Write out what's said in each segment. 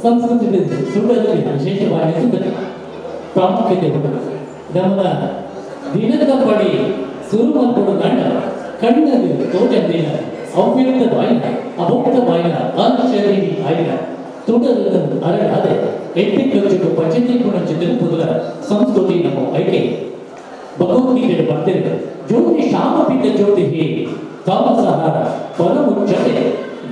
ಸಂಸ್ಕೃತಿ ಸುಳ್ಳಲ್ಲಿ ವಿಶೇಷವಾಗಿ ಪ್ರಾಮುಖ್ಯತೆ ಉಂಟು. ನಮ್ಮ ದಿನದ ಪಡಿ ಸುರುಮಲ್ಪಡು ಗಂಡ ಕಣ್ಣದು ತೋಟಂದಿನ ಅವ್ಯಕ್ತ ಬಾಯಿನ ಅಭೋಕ್ತ ಬಾಯಿನ ಅಶರೀರಿ ಆಯಿನ ತುಡರನ್ನು ಅರಳಾದೆ ಎಟ್ಟಿ ಖರ್ಚು ಪಂಚತಿ ಪುಣಚಿತ ಪುದರ ಸಂಸ್ಕೃತಿ ನಮ್ಮ ಐಕೆ. ಭಗವದ್ಗೀತೆ ಬರ್ತಿದೆ ಜ್ಯೋತಿ ಶಾಮಪಿತ ಜ್ಯೋತಿ ತಾಮಸಹಾರ ಪರಮುಚ್ಚತೆ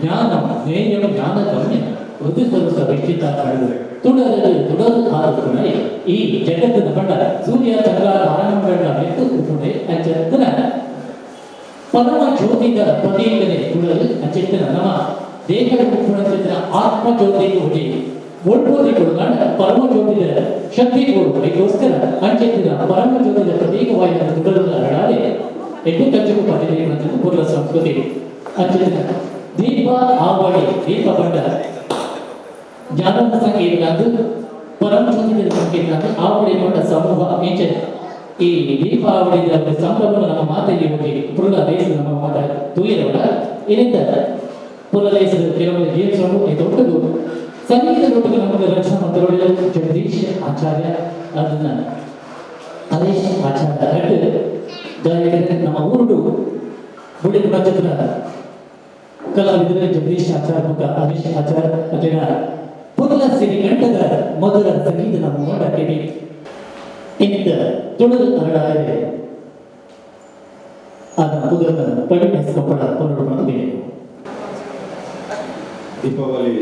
ಜ್ಞಾನ ಜ್ಞೇಯಂ ಜ್ಞಾನ ಗಮ್ಯ ಋತುಸರಸ ವಿಚಿತ ಕಳೆದು ತುಡರದು ತುಡರು ಆರುತ್ತುಣೆ. ಈ ಜಗತ್ತಿನ ಬಣ್ಣ ಸೂರ್ಯ ಚಂದ್ರ ತಾರಾಂಗಣ ಮೆತ್ತು ಉಪ್ಪುಣೆ ಅಂಚೆತ್ತನ ಪರಮ ಜ್ಯೋತಿದ ಪ್ರತೀಕನೆ ತುಡರು ಅಂಚೆತ್ತನ ನಮ್ಮ ದೇಹದ ಉಪ್ಪುಣಂಚಿನ ಆತ್ಮ ಜ್ಯೋತಿಗೆ ಹೋಗಿ ಒಳ್ಬೋದಿ ಕೊಡುಗಾಣ ಪರಮ ಜ್ಯೋತಿದ ಶಕ್ತಿ ಕೊಡು. ಅದಕ್ಕೋಸ್ಕರ ಅಂಚೆತ್ತಿನ ಪರಮ ಜ್ಯೋತಿದ ಪ್ರತೀಕವಾದ ತುಡರು ಅರಳಾದೆ ಎಡ್ಡು ಕಂಚು ಪಟ್ಟಿದೆ ಪೂರ್ವ ಸಂಸ್ಕೃತಿ. ಅಂಚೆತ್ತಿನ ದೀಪ ಆವಳಿ ದೀಪ ಬಣ್ಣ ಜ್ಞಾನದ ಸಂಕೇತ ಪರಮ ಜ್ಯೋತಿದ ಸಂಕೇತ ಆವಳಿ ಕೊಂಡ ಸಮೂಹ ಇಂಚೆ ಈ ದೀಪಾವಳಿಯ ಸಂಭ್ರಮ ನಮ್ಮ ಮಾತೆಗೆ ಹೋಗಿ ಪುಲ್ಲ ದೇಶ ನಮ್ಮ ಮಾತ ತೂಯರವಡ ಇದರಿಂದ ಪುಲ್ಲ ದೇಶದ ಕೆಲವು ಗೇಮ್ಸ್ ಈ ದೊಡ್ಡದು ಸಂಗೀತ ದೊಡ್ಡದು ನಮಗೆ ರಕ್ಷಣಾ ಮಂತ್ರಿಗಳು ಜಗದೀಶ್ ಆಚಾರ್ಯ ಅದನ್ನ ಹರೀಶ್ ಆಚಾರ್ಯ ಎರಡು ಗಾಯಕರು ನಮ್ಮ ಊರು ಗುಡಿ ನಕ್ಷತ್ರ ಕಲಾವಿದರು ಜಗದೀಶ್ ಆಚಾರ್ಯ ಮತ್ತು ಹರೀಶ್ ಆಚಾರ್ಯ ಅಲ್ಲಿನ ಪುಲ್ಲ ಸಿರಿ ಗಂಟದ ಮೊದಲ ಸಂಗೀತ ನಮ್ಮ ನೋಡಕ್ಕೆ ಇನ್ನಿಂದ ತುಳಿದು ಅರಳಾದರೆ ಆದ ಪುದರನ್ನು ಪವಿತ್ರ ಕೊಪ್ಪಳ ಪುನರುತ್ಪನ್ನ. ದೀಪಾವಳಿ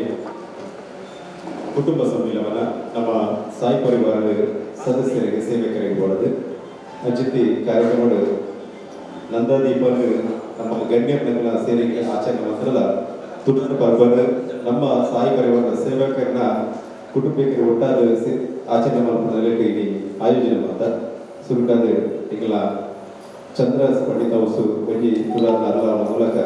ಕುಟುಂಬ ಸಮ್ಮಿಲನ ನಮ್ಮ ಸಾಯಿ ಪರಿವಾರದ ಸದಸ್ಯರಿಗೆ ಸೇವಕರಿಗೆ ಬೋಳದು ಅಜಿತಿ ಕಾರ್ಯಕ್ರಮ ನಂದಾದೀಪನ್ ನಮ್ಮ ಗಣ್ಯರನ್ನೆಲ್ಲ ಸೇರಿ ಆಚರಣೆ ಮಾತ್ರಲ್ಲ ತುಡುನ ಪರ್ವದ ನಮ್ಮ ಸಾಯಿ ಪರಿವಾರದ ಸೇವಕರನ್ನ ಕುಟುಂಬಿಕರು ಒಟ್ಟಾದ ಆಚರಣೆ ಮಾಡ್ಕೊಂಡು ಇಲ್ಲಿ ಆಯೋಜನೆ ಮಾಡ್ತಾ ಸುರುಟಾದ ಈಗಲ ಚಂದ್ರ ಪಂಡಿತ ಹೊಸು ಒಂಜಿ ತುಳಾದ ಅರಳಾವಣ ಮೂಲಕ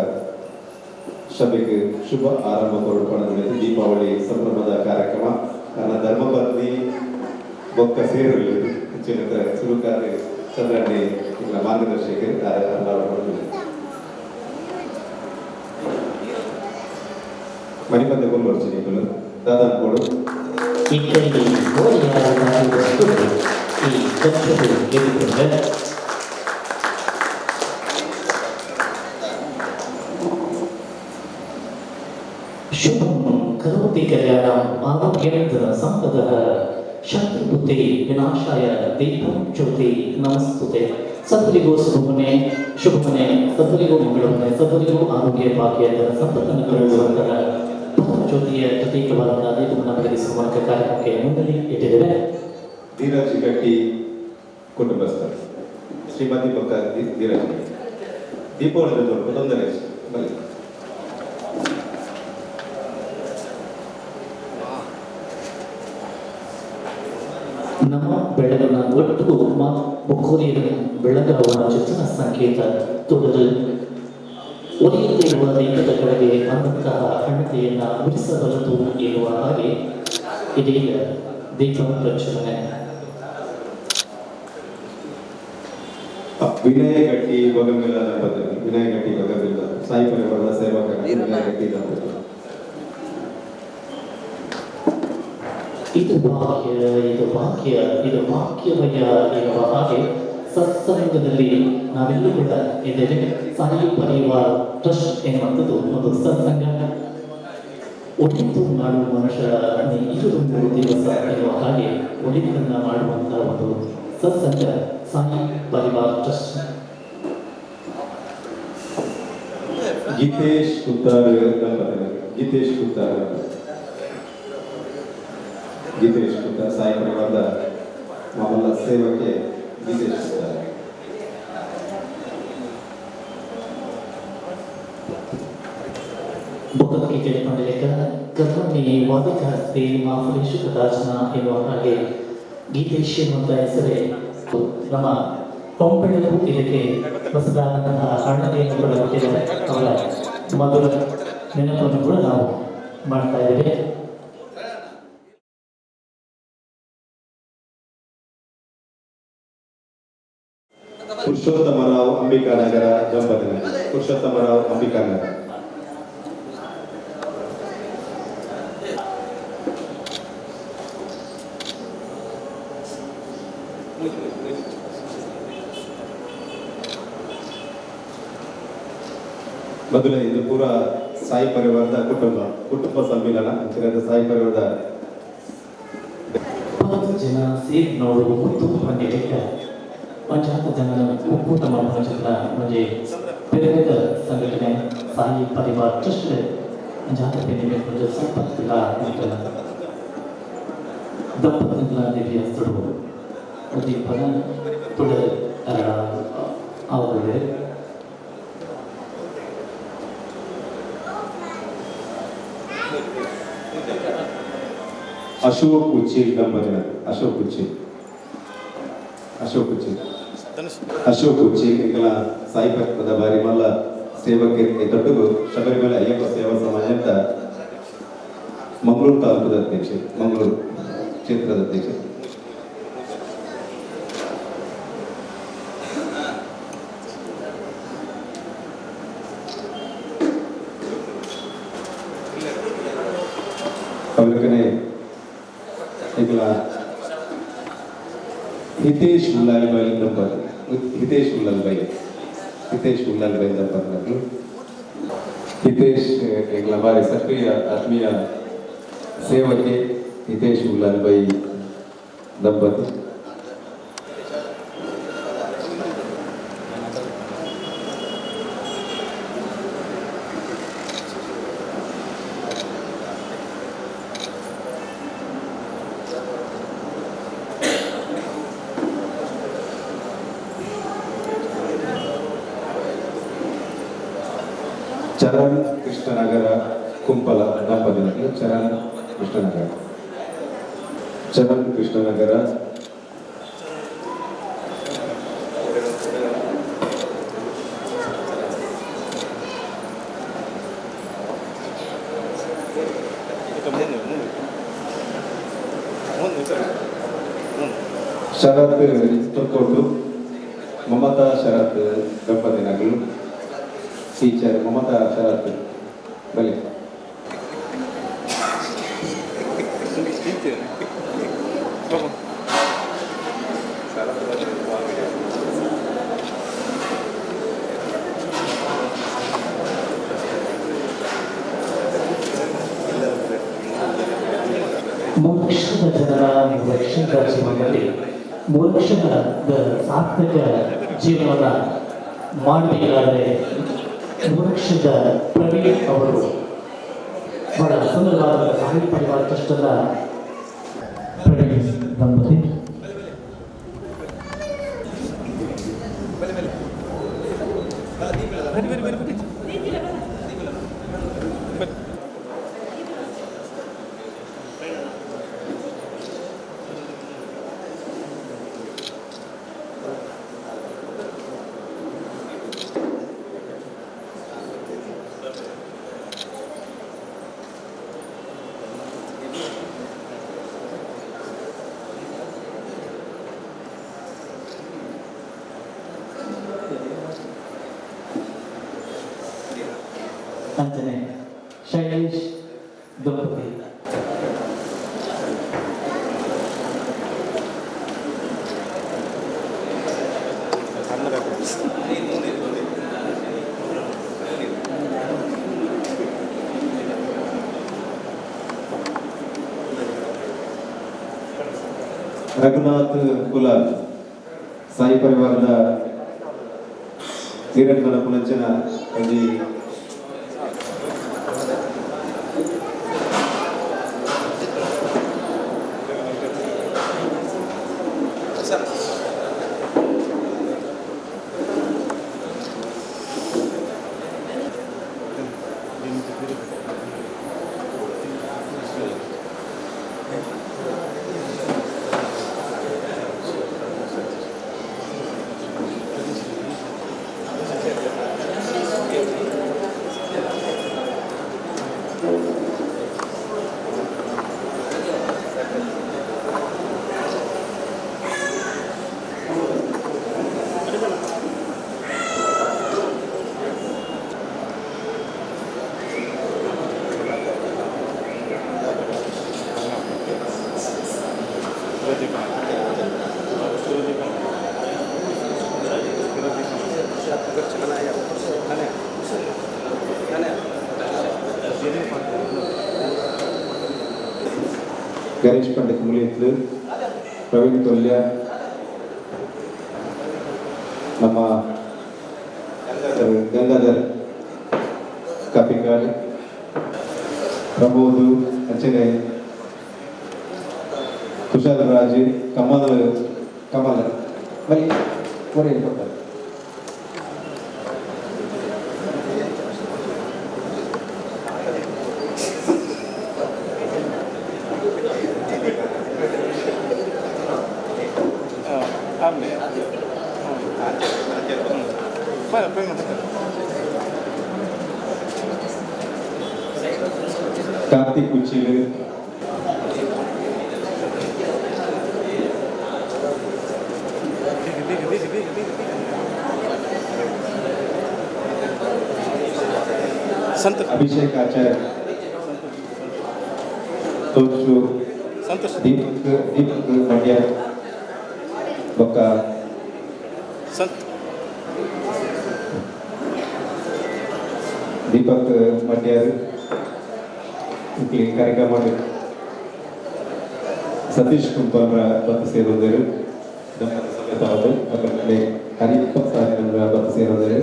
ಸಭೆಗೆ ಶುಭ ಆರಂಭ ಕೊರಡ್ಕೊಂಡು ದೀಪಾವಳಿ ಸಂಭ್ರಮದ ಕಾರ್ಯಕ್ರಮ. ನನ್ನ ಧರ್ಮಪತ್ನಿ ಬೊಕ್ಕ ಸೇರಲು ಸುರುಕಾದ ಚಂದ್ರಣ್ಣಿ ಇಲ್ಲ ಮಾರ್ಗದರ್ಶಕರು ಅರಳಾವಣ ಮಣಿಪಂದೆ ಕೊಲ್ಲೊರ್ಚಿ ನಿಕುಲು ದಾದಾ ಕೊಡು. ಈ ಕಡೆಗೆ ಈ ಕಕ್ಷವು ಗೆದ್ದುಕೊಂಡ ಶುಭಂ ಕರೋತಿ ಕಲ್ಯಾಣಂ ಆರೋಗ್ಯಂ ಸಂಪದಃ ಶತ್ರುಬುದ್ಧಿ ವಿನಾಶಾಯ ದೀಪಂ ಜ್ಯೋತಿ ನಮಸ್ತುತೆ. ಸತ್ವರಿಗೂ ಶುಭಮನೆ ಶುಭಮನೆ, ಸತ್ವರಿಗೂ ಮಂಗಳಮನೆ, ಸತ್ವರಿಗೂ ಆರೋಗ್ಯ ಭಾಗ್ಯ ಸಂಪತ್ತನ್ನು ಕರುಣಿಸುವಂತಹ ಜ್ಯೋತಿಯ ಪ್ರತೀಕವಾದಂತಹ ದೀಪವನ್ನು ಬೆಳಗಿಸುವ ಮೂಲಕ ಕಾರ್ಯಕ್ರಮಕ್ಕೆ ಮುನ್ನಡೆ ಇಟ್ಟಿದ್ದೇವೆ. ಧೀರಜ್ ಗಟ್ಟಿ ಕುಟುಂಬಸ್ಥರು ಶ್ರೀಮತಿ ಬೊಕ್ಕ ಧೀರಜ್ ದೀಪಾವಳಿ ತೊಂದರೆ ಬನ್ನಿ. ನಮ್ಮ ಬೆಳಗನ್ನ ಒಟ್ಟು ಬೊಕ್ಕೋರಿಯನ್ನು ಬೆಳಗಾವಣ ಚಿತ್ರಣ ಸಂಕೇತ ತೊಡಲು ಒಲಿಯುತ್ತಿರುವ ದೀಪದ ಕಡೆಗೆ ಬಂದಂತಹ ಹಣತೆಯನ್ನ ಉರಿಸಬಲ್ಲದು ಎನ್ನುವ ಹಾಗೆ ಇದೀಗ ದೀಪ ಪ್ರಚೋದನೆ. ವಿನಯ ಗಟ್ಟಿ ಬಗಮಿಲ್ಲ ದಂಪತಿ, ವಿನಯ ಗಟ್ಟಿ ಬಗಮಿಲ್ಲ ಸಾಯಿ ಪರಿವಾರದ ಸೇವಕ ವಿನಯ ಗಟ್ಟಿ ದಂಪತಿ. ಇದು ಭಾಗ್ಯ, ಇದು ಭಾಗ್ಯ, ಇದು ಭಾಗ್ಯವಯ್ಯ ಎನ್ನುವ ಹಾಗೆ ಸತ್ಸಂಗದಲ್ಲಿ ನಾವೆಲ್ಲೂ ಕೂಡ ಇದ್ದೇವೆ. ಸಾಯಿ ಪರಿವಾರ ಟ್ರಸ್ಟ್ ಎನ್ನುವಂಥದ್ದು ಒಂದು ಸತ್ಸಂಗ. ಒಳಿತು ಮಾಡುವ ಮನುಷ್ಯರ ಇರುವುದು ದಿವಸ ಎನ್ನುವ ಹಾಗೆ ಒಳಿತನ್ನ ಮಾಡುವಂತಹ ಒಂದು ಸತ್ಸಂಗ ಸಾಯಿ ಪರಿವಾರ ಟ್ರಸ್ಟ್. ಗೀತೇಶ್ ಕುತ್ತಾರ್ ದಂಪತಿ, ಗೀತೇಶ್ ಕುತ್ತಾರ್, ಗೀತೇಶ್ ಕುತ್ತಾರ್ ಸಾಯಿ ಪರಿವಾರದ ಮಾಮೂಲ ಸೇವಕ್ಕೆ ಗೀತೇಶ್ ಕುತ್ತಾರ್. ಭಗವದ್ಗೀತೆ ಪಂಡಿತ ಕರ್ಮಣಿ ವಾದಿಕಾಸ್ತಿ ಮಾಫಲೇಶು ಕದಾಚನ ಎನ್ನುವ ಹಾಗೆ ಗೀತೇಶ್ ಎನ್ನುವಂಥ ಹೆಸರೇ ನಮ್ಮ ಕೊಂಪೆಳಲು ಇದಕ್ಕೆ ಹೊಸದಾದಂತಹ ಹಣತೆಯನ್ನು ಕೂಡ ಕೊಟ್ಟಿದ್ದಾರೆ. ಅವರ ಮಧುರ ನೆನಪನ್ನು ಕೂಡ ನಾವು ಮಾಡ್ತಾ ಇದ್ದೇವೆ. ಪುರುಷೋತ್ತಮರಾವ್ ಅಂಬಿಕಾನಗರ ದಂಪತಿ, ಪುರುಷೋತ್ತಮರಾವ್ ಅಂಬಿಕಾನಗರ. ಮೊದಲ ಇದು ಪೂರ ಸಾಯಿ ಪರಿವಾರದ ಕುಟುಂಬ ಕುಟುಂಬ ಸಮ್ಮಿಲನ ಅಂಚಿನ ಸಾಯಿ ಪರಿವಾರದ ಜನ ಸೇರಿ ನೋಡುವ ಮುತ್ತು ಪಂಡಿತ ಪಂಚಾಯತ್ ಜನರ ಒಕ್ಕೂಟ ಮಲ್ಪುನ ಒಂಜಿ ಪೆರಿಮೆದ ಸಂಘಟನೆ ಸಾಯಿ ಪರಿವಾರ ಟ್ರಸ್ಟ್ ಪಂಚಾಯತ್ ಪೆರಿಮೆ ಒಂಜಿ ಸಂಪತ್ತಿಲ ದಂಪತಿಗಳ ದಿವ್ಯ ತುಡು ಒಂಜಿ ಪದ ತುಡು ಆವದೆ. ಅಶೋಕ್ ಉಚ್ಚಿಲ್ ದಂಪತಿನ ಅಶೋಕ್ ಉಚ್ಚಿಲ್ ಅಶೋಕ್ ಉಚ್ಚಿಲ್ ಅಶೋಕ್ ಉಚ್ಚಿಲ್ ಎಂಕಲ ಸಾಯಿ ಪದ ಬಾರಿ ಮಲ್ಲ ಸೇವಕೆ ದೊಡ್ಡಗು ಶಬರಿಮಲೆ ಅಯ್ಯಪ್ಪ ಸೇವಾ ಸಮಾಜ ಅಂತ ಮಂಗಳೂರು ತಾಲೂಕದ ಅಧ್ಯಕ್ಷ, ಮಂಗಳೂರು ಕ್ಷೇತ್ರದ ಅಧ್ಯಕ್ಷ. ಅವರಿಗನೆ ಎಂಕಲ ಹಿತೇಶ್ ಉಲ್ಲಾಲ್ ಬೈ ದಂಪತಿ, ಹಿತೇಶ್ ಉಲ್ಲಾಲ್ ಬೈ, ಹಿತೇಶ್ ಉಲ್ಲಾಲ್ ಬೈ ದಂಪತಿಗಳು. ಹಿತೇಶ್ ಎಂಕಲ ಬಾರಿ ಸಕ್ರಿಯ ಆತ್ಮೀಯ ಸೇವಕೆ ಹಿತೇಶ್ ಉಲ್ಲಾಲ್ ಬೈ ದಂಪತಿ. ಚರಣ್ ಕೃಷ್ಣನಗರ ಕುಂಪಲ ದಂಪತಿಗಳು. ಚರಣ್ ಕೃಷ್ಣನಗರ, ಚರಣ್ ಕೃಷ್ಣನಗರ. ಶರತ್ ತೊಕ್ಕೋಟು, ಮಮತಾ ಶರತ್ ದಂಪತಿಗಳು. ಟೀಚರ್ ಮಮತಾ ಶರತ್ ಬಲೆ. 3 ಲಕ್ಷದ ಜನರ 3 ಲಕ್ಷದ ಜೀವನದಲ್ಲಿ 3 ಲಕ್ಷದ ಸಾರ್ಥಕ ಜೀವನವನ್ನು ಮಾಡಬೇಕಾದರೆ 3 ಲಕ್ಷದ ಪ್ರವೀಣ್ ಅವರು ಬಹಳ ಸುಂದರವಾದ ಸಾಯಿ ಪರಿವಾರ ಟ್ರಸ್ಟನ್ನ ಪ್ರವೀಣ್ ದಂಪತಿ. ಅಂಜನೆ ಶೈಲೇಶ್ ದಂಪತಿ. ರಘುನಾಥ್ ಕುಲಾಲ್ ಸಾಯಿ ಪರಿವಾರದ ನಿರಂತರ ಪುನಂಚನ ಒಂಜಿ Ganesh Pandit Muliyatlu, Praveen Tolya, ನಮ್ಮ ಗಂಗಾಧರ್ ಕಾಪಿಕಾಡ್, ಪ್ರಮೋದ್ ಅಂಚನೆ ಕುಶಾಲ್ ರಾಜ್, ಕಮಲ್ ಕಮಲ್ ಮರಿ ಒರೇ ಕೊಡ್ತಾರೆ. ಕಾರ್ತಿಕ್ ಉಚ್ಚಿಲು, ಅಭಿಷೇಕ್ ಆಚಾರ್ಯ, ತೋಚು, ದೀಪಕ್ ದೀಪಕ್ ಮಂಡ್ಯ, ಬೊಕ್ಕ ದೀಪಕ್ ಮಂಡ್ಯರು ಕಾರ್ಯಕ್ರಮ ಸತೀಶ್ ಕುಂಪಲ್ರ ಬತ್ತು ಸೇರುವುದರು, ದಂಪತಿ ಸಮೇತವಾದ ಹರಿಪ್ಪ ಸಾಹೇಬ್ರ ಬತ್ತು ಸೇರುವುದರು.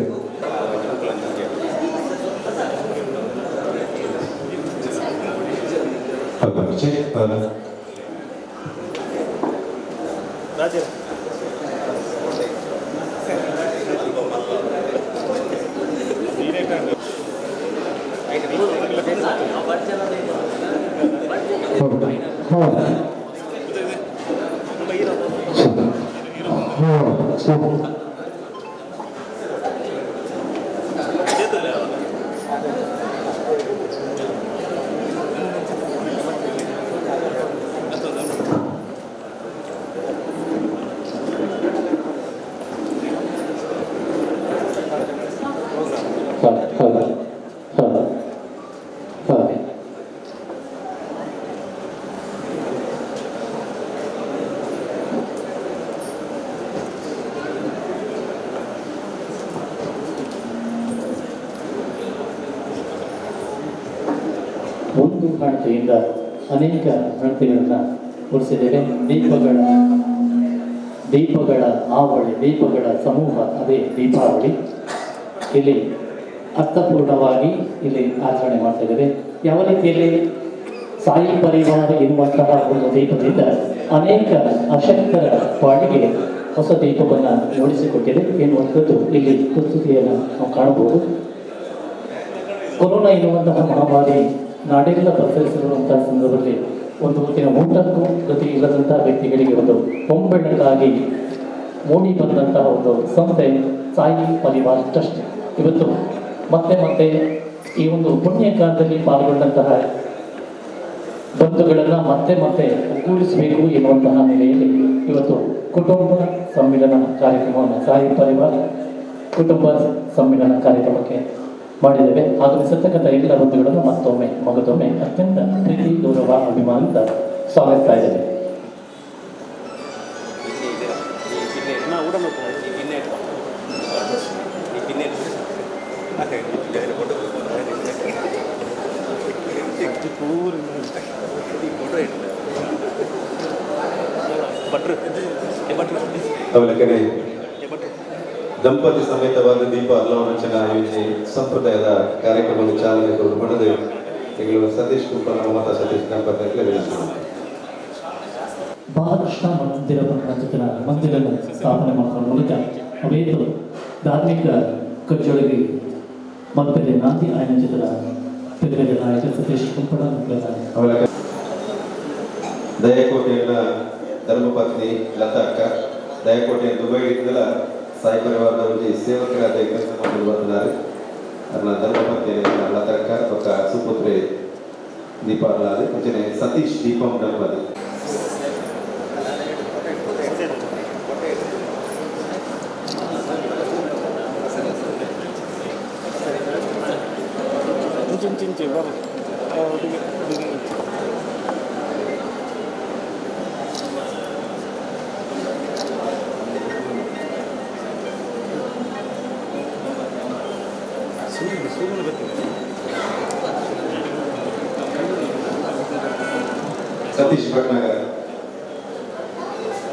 ಒಂದು ಹಣತೆಯಿಂದ ಅನೇಕ ಹಣತೆಗಳನ್ನು ಉಳಿಸಿದ್ದೇವೆ. ದೀಪಗಳ ಆವಳಿ, ದೀಪಗಳ ಸಮೂಹ, ಅದೇ ದೀಪಾವಳಿ. ಇಲ್ಲಿ ಅರ್ಥಪೂರ್ಣವಾಗಿ ಇಲ್ಲಿ ಆಚರಣೆ ಮಾಡ್ತಾ ಇದ್ದೇವೆ. ಯಾವ ರೀತಿಯಲ್ಲಿ ಸಾಯಿ ಪರಿವಾರ ಎನ್ನುವಂತಹ ಒಂದು ದೀಪದಿಂದ ಅನೇಕ ಅಶಕ್ತರ ಬಾಳಿಗೆ ಹೊಸ ದೀಪವನ್ನು ಮೂಡಿಸಿಕೊಟ್ಟಿದೆ ಎನ್ನುವಂಥದ್ದು ಇಲ್ಲಿ ಪ್ರಸ್ತುತಿಯನ್ನು ನಾವು ಕಾಣಬಹುದು. ಕೊರೋನಾ ಎನ್ನುವಂತಹ ಮಹಾಮಾರಿ ನಾಡೆಲ್ಲ ಪಸರಿಸಿರುವಂತಹ ಸಂದರ್ಭದಲ್ಲಿ ಒಂದು ಹೊತ್ತಿನ ಊಟಕ್ಕೂ ಗತಿ ಇಲ್ಲದಂತಹ ವ್ಯಕ್ತಿಗಳಿಗೆ ಒಂದು ಹೊಂಬೆಳಕಾಗಿ ಮೂಡಿ ಬಂದಂತಹ ಒಂದು ಸಂಸ್ಥೆ ಸಾಯಿ ಪರಿವಾರ್ ಟ್ರಸ್ಟ್. ಇವತ್ತು ಮತ್ತೆ ಮತ್ತೆ ಈ ಒಂದು ಪುಣ್ಯ ಕಾಲದಲ್ಲಿ ಪಾಲ್ಗೊಂಡಂತಹ ಬಂಧುಗಳನ್ನು ಮತ್ತೆ ಮತ್ತೆ ಒಗ್ಗೂಡಿಸಬೇಕು ಎನ್ನುವಂತಹ ನೆಲೆಯಲ್ಲಿ ಇವತ್ತು ಕುಟುಂಬ ಸಮ್ಮಿಲನ ಕಾರ್ಯಕ್ರಮವನ್ನು ಸಾಯಿ ಪರಿವಾರ ಕುಟುಂಬ ಸಮ್ಮಿಲನ ಕಾರ್ಯಕ್ರಮಕ್ಕೆ ಮಾಡಿದ್ದೇವೆ. ಆಗಮಿಸತಕ್ಕಂಥ ಎಲ್ಲ ಬಂಧುಗಳನ್ನು ಮತ್ತೊಮ್ಮೆ ಮಗದೊಮ್ಮೆ ಅತ್ಯಂತ ಪ್ರೀತಿ ಗೌರವ ಅಭಿಮಾನದಿಂದ ಸ್ವಾಗತಿಸ್ತಾ ಇದ್ದೇವೆ. ದಂಪತಿ ಸಮೇತವಾದ ದೀಪ ಅಲ್ಲವನಂಚನ ಆಯೋಜನೆ ಸಂಪ್ರದಾಯದ ಕಾರ್ಯಕ್ರಮದ ಚಾಲನೆ ಕೊಡು ಪಡೆದು ಎಂಗಳು ಸತೀಶ್ ಕುಂಪಲ ಮಮತಾ ಸತೀಶ್ ದಂಪತಿಗಳಿಗೆ ಬಾಲಕೃಷ್ಣ ಮಂದಿರ ಮಂದಿರವನ್ನು ಸ್ಥಾಪನೆ ಮಾಡುವ ಮೂಲಕ ಅವೇತು ಧಾರ್ಮಿಕ ಕಜ್ಜೊಳಗೆ ಮಲ್ಪೆರೆ ನಾಂದಿ ಆಯೋಜಿತ ತಿರುಗಡೆ ನಾಯಕ ಸತೀಶ್ ಕುಂಪಲ. ದಯಕೋಟೆಯನ್ನ ಧರ್ಮಪತ್ನಿ ಲತಾ ಅಕ್ಕ, ದಯಕೋಟೆಯ ದುಬೈಯಿಂದಲ ಸಾಯಿ ಪರಿವಾರದವರಿಗೆ ಸೇವಕರಾದ ಕೆಲಸ ಮಾಡಲು ಬಂದಿದ್ದಾರೆ. ಅವರ ಧರ್ಮಪತ್ನಿ ಲತಾ ಅಕ್ಕ ಪಕ್ಕ ಸುಪುತ್ರಿ ದೀಪಾ ಅಂಚನೆ ಸತೀಶ್ ದೀಪಂ ದಂಪತಿ. ಸತೀಶ್ ಭಟ್ನಗರ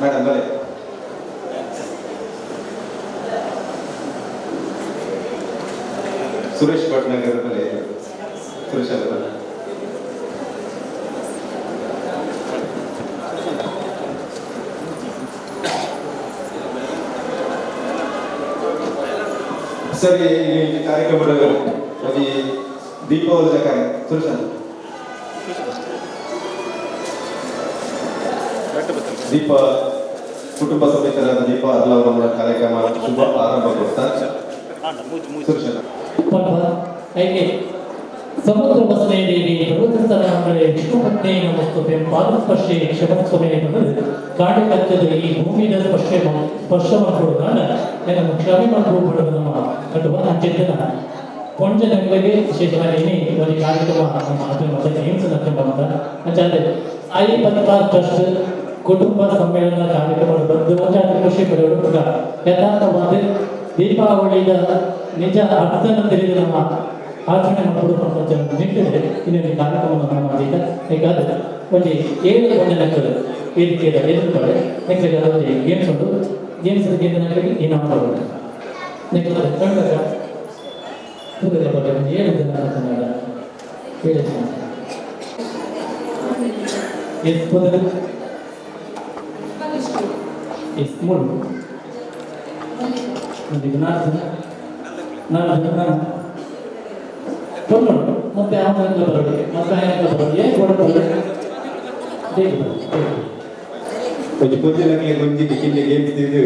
ಮೇಡಮ್ ಬಲೆ ಸುರೇಶ್ ಭಟ್ನಗರ್ ಬಲೆ ಸುರೇಶ್ ಬಲೆ ಸರಿ ಈ ಕಾರ್ಯಕ್ರಮದ ಈ ದೀಪಾವಳಿ ಕಾರ್ಯ ಸುರೇಶ್ ದೀಪ ಕುಟುಂಬ ಸಮೇತರಾದ ದೀಪ ಅರ್ಲವರ ಕಾರ್ಯಕ್ರಮ ಶುಭ ಆರಂಭ ಕೊಡ್ತಾ ಸುರೇಶ್ ಸಮುದ್ರ ವಸನೆ ದೇವಿ ಪರ್ವತಸ್ಥಳ ವಿಷ್ಣುಪತ್ನಿ ನಮಸ್ತುತೆ ಪಾದಸ್ಪರ್ಶೆ ಕ್ಷಮಸ್ವಮೇ ಬಂದದ್ದು ಕಾಡು ಕಚ್ಚದ ಈ ಭೂಮಿಯ ಸ್ಪರ್ಶ ಸ್ಪರ್ಶ ಮಾಡ್ಕೊಡೋದಾಂಡ ನಮ್ಮ ಕ್ಷಮೆ ಮಾಡ್ಕೊಡೋದು ನಮ್ಮ ಕಟ್ಟುವ ಅಂಚೆತ್ತನ ಪೊಂಜನಗಳಿಗೆ ವಿಶೇಷವಾಗಿ ಇನಿ ಒಂದು ಕಾರ್ಯಕ್ರಮ ನಮ್ಮ ಅತ್ಯಂತ ಹಿಂಸೆ ಅತ್ಯಂತ ಅಂಚಾದ್ರೆ ಸಾಯಿ ಪತ್ಪ ಟ್ರಸ್ಟ್ ಕುಟುಂಬ ಸಮ್ಮೇಳನ ಕಾರ್ಯಕ್ರಮ ಬಂದು ಒಂಜಾತ ಖುಷಿ ಪಡೆಯೋದು ಕೂಡ ಯಥಾರ್ಥವಾದ ದೀಪಾವಳಿಯ ನಿಜ ಅರ್ಥನ ತಿಳಿದು ನಮ್ಮ ಆಚರಣೆ ಮಾಡಿಕೊಡುವಂಥ ನಿಟ್ಟಿದೆ ಇನ್ನೊಂದು ಕಾರ್ಯಕ್ರಮವನ್ನು ಮಾಡಿದ್ದ ಯಾಕಾದ್ರೆ ಒಂದು 7 ಜನಕ್ಕಳು ವೇದಿಕೆಯ ಎದುರುಪಡೆ ನೆಕ್ಸ್ಟ್ ಅದರಲ್ಲಿ ಗೇಮ್ಸ್ ಉಂಟು ಗೇಮ್ಸ್ ಗೇಮ್ನಲ್ಲಿ ಇನಾಮ ಉಂಟು ನೆಕ್ಸ್ಟ್ ಕನ್ನಡ ಒಂದು 7 ಜನ ಕನ್ನಡ 7 ಜನ ಎಸ್ ಮೊದಲು ಎಸ್ 3 ಒಂದು 4 ಜನ 4 ಜನ ತೊಗೊಂಡು ಮತ್ತೆ ಅವನೆಲ್ಲ ಬರೋದು ಮತ್ತೆ ಅವನೆಲ್ಲ ಬರೋದು ಏನು ಕೊಡೋದು ಒಂಜಿ ಪೊಂಜನಕ್ಲೆ ಒಂಜಿ ಕಿಲ್ಲಿ ಗೇಮ್ಸ್ ದಿದ್ದು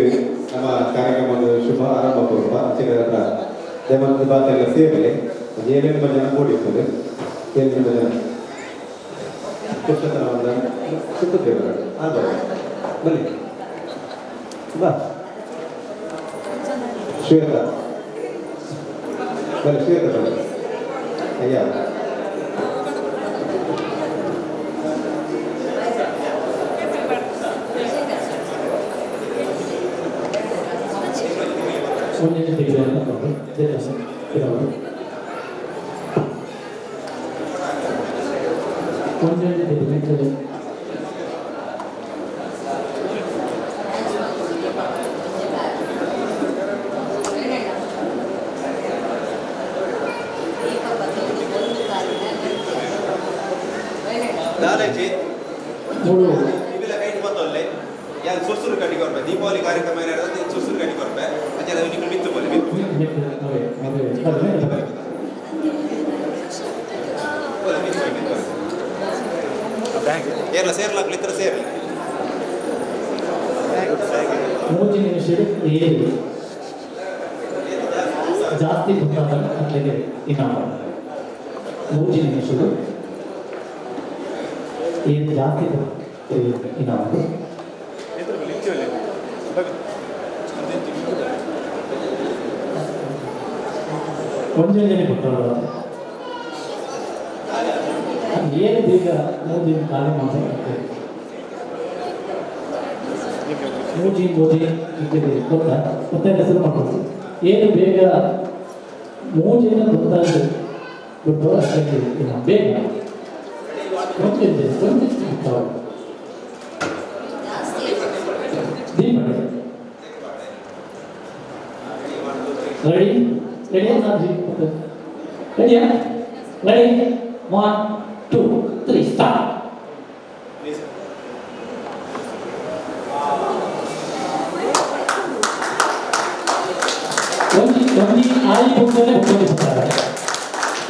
ನಮ್ಮ ಕಾರ್ಯಕ್ರಮದ ಶುಭ ಆರಂಭ ಪೂರ್ವ ಅಂಚಿನ ದೇವಂತ ಬಾತೆಲ್ಲ ಸೇವೆ ಒಂಜಿ 7 ಜನ ಕೂಡಿರ್ತದೆ 7 ಜನ ಪುರುಷೋತ್ತಮ ಸುತ್ತದೇವರು ಆಗ ಬನ್ನಿ ಬಾ ಶ್ವೇತಾ ಬನ್ನಿ ಶ್ವೇತಾ ಬನ್ನಿ ಅಯ್ಯ ದೀಪಾವಳಿ ಕಾರ್ಯಕ್ರಮ ಸುಸುರು ಕಟ್ಟಿ ಕೊರ್ಪೆ ಅಂಚೆ ಮಿತ್ತು ಬೋಲೆ ಏರ್ಲ ಸೇರ್ಲಾಗ್ಲಿ ಇತರ ಸೇರ್ಲಿ 3 ನಿಮಿಷ 7 ಜಾಸ್ತಿ ಗೊತ್ತಾದ ಅಲ್ಲಿಗೆ ಇನಾಮ 3 ನಿಮಿಷಗಳು 7 ಜಾಸ್ತಿ ಇನಾಮ ಒಂಜೊಂಜನೆ ಕೊಟ್ಟರು ಏನು ಬೇಗ 3 ದಿನ ಖಾಲಿ ಮಾಡ್ತಾರೆ ಮೂಜಿ ಮೋದಿ ಇದ್ದೀವಿ ಗೊತ್ತಾ ಮತ್ತೆ ಹೆಸರು ಮಾಡ್ಬೋದು ಏನು ಬೇಗ 3 ಜನ ಗೊತ್ತಾಗಿ ಬಿಟ್ಟು ಅಷ್ಟೇ ಬೇಗ ಒಂದೇ ಒಂದೇ ದೀಪ ರೆಡಿ ರೆಡಿ ರೆಡಿಯಾ ರೆಡಿ 1 2 3 ಸ್ಟಾರ್ಟ್. ಒಂಜಿ ಒಂಜಿ ಆಯಿ ಬೊಕ್ಕನೆ ಬೊಕ್ಕನೆ ಬರ್ತಾರೆ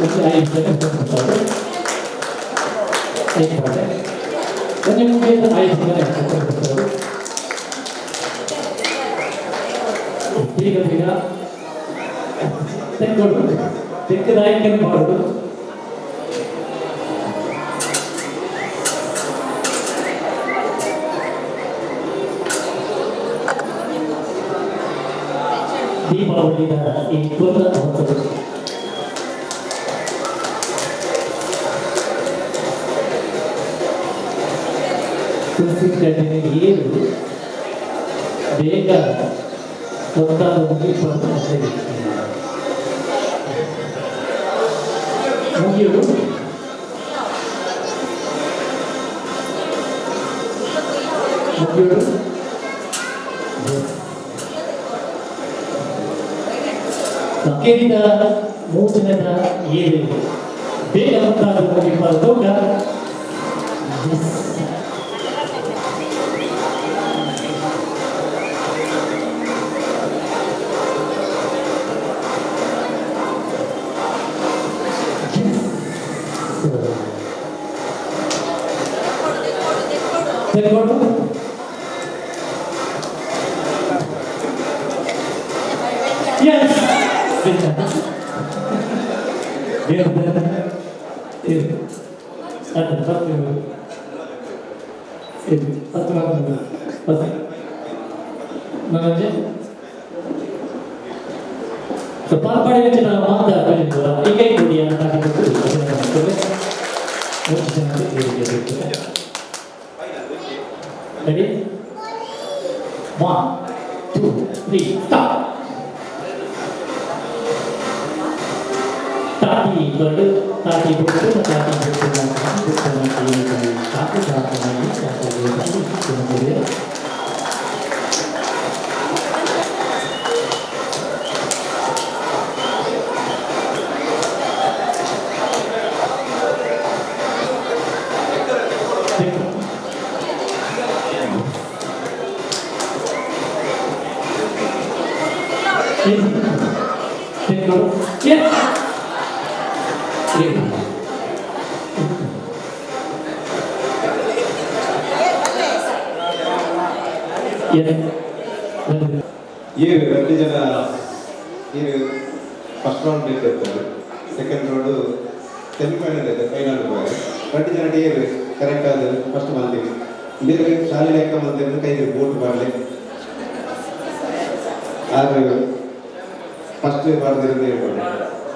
ಒಂಜಿ ಆಯಿ ಬೊಕ್ಕನೆ ಬರ್ತಾರೆ ಐದು ಬರ್ತಾರೆ ಒಂಜಿ ಮುಂದೆ ಆಯಿ ಬೊಕ್ಕನೆ ಬೊಕ್ಕನೆ ಬರ್ತಾರೆ ಬೇಗ ಬೇಗ ತೆಕ್ಕೊಡು ತೆಕ್ಕದಾಯ್ಕೆ ಮಾಡೋದು ದೀಪಾವಳಿಯ ಈ ಪೂರ್ಣ ಅವಸರ ತುಳಸಿ ಕಡ್ಡಿನ ಏರು ಬೇಗ ಗೊತ್ತಾದ ಮುಗಿಯುವುದು. ಮುಗಿಯೋಡು. ಕೇರಿದ ಮೂಜನದ ಏಳು ಬೇಗ ಮುಂತಾದ ಮುಗಿಪಾದ ತೋಟ. ತೆಕ್ಕೊಡು. Yes. Ready? 1, 2, 3, start. ತಾಟಿ ಬರಡು ತಾಟಿ ಬೊಟ್ಟು ತಾಟಿ ಬೊಟ್ಟು ತಾಟಿ ತಾಟಿ. Yes. ಏರು ಎರಡು ಜನ ಏರು ಫಸ್ಟ್ ರೌಂಡ್ ಇರ್ತಾರೆ, ಸೆಕೆಂಡ್ ರೌಂಡ್ ಸೆಮಿಫೈನಲ್ ಇದೆ, ಫೈನಲ್ ಹೋಗಿ ಎರಡು ಜನ ಏರು ಕರೆಕ್ಟ್ ಆದ ಫಸ್ಟ್ ಬಂದೀವಿ. ಬೇರೆ ಶಾಲೆ ಲೆಕ್ಕ ಬಂದಿದ್ದು ಕೈಗೆ ಬೋಟ್ ಮಾಡಲಿ ಆದ್ರೆ ಫಸ್ಟ್ ಮಾಡಿದಿರೋದು ಹೇಳ್ಬೋದು.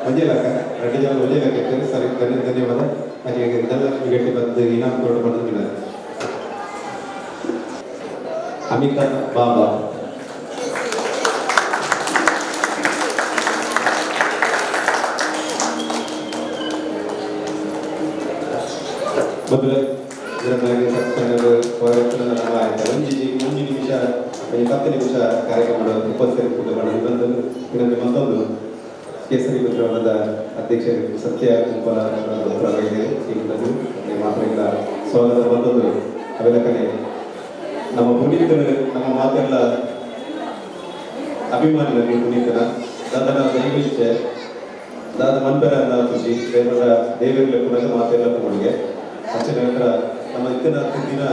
ಒಂದೇ ಲೆಕ್ಕ ಎರಡು ಜನ ಒಂದೇ ಲೆಕ್ಕ ಇರ್ತಾರೆ. ಸರಿ, ಧನ್ಯವಾದ. ಹಾಗೆ ಧನಲಕ್ಷ್ಮಿ ಗಟ್ಟಿ ಬಂದು ಇನಾಮ್ ಕೊಟ್ಟು ಬಂದಿದ್ದಾರೆ. ಅಮಿತಾ ಬಾಬಾ. ಮೊದಲ ಒಂಜಿ ಒಂಜಿ ನಿಮಿಷ ಒಂಜಿ 10 ನಿಮಿಷ ಕಾರ್ಯಕ್ರಮ ಉಪಸ್ಥಿತಿ ಪೂಜೆ ಮಾಡಿ ಬಂದು ಇನ್ನೊಂದು ಮತ್ತೊಂದು ಕೇಸರಿ ಮಿತ್ರವರ್ಣದ ಅಧ್ಯಕ್ಷರು ಸತ್ಯ ಕುಂಪಲ ಮಾತ್ರ ಸ್ವಾಗತ. ಮತ್ತೊಂದು ಅವೆಲ್ಲಕನೆ ನಮ್ಮ ಪುನೀತನ ನಮ್ಮ ಮಾತೆಲ್ಲ ಅಭಿಮಾನಿಗಳು ಪುನೀತನ ದಾದನ ದೈವಿಚ್ಛೆ ದಾದ ಮನ್ಪೆರ ಖುಷಿ ದೇವರ ದೇವರ ಕೂಡ ಮಾತೆಲ್ಲ ಕೊಡುಗೆ. ಅಷ್ಟೇ ನಂತರ ನಮ್ಮ ಇತ್ತಿನ ದಿನ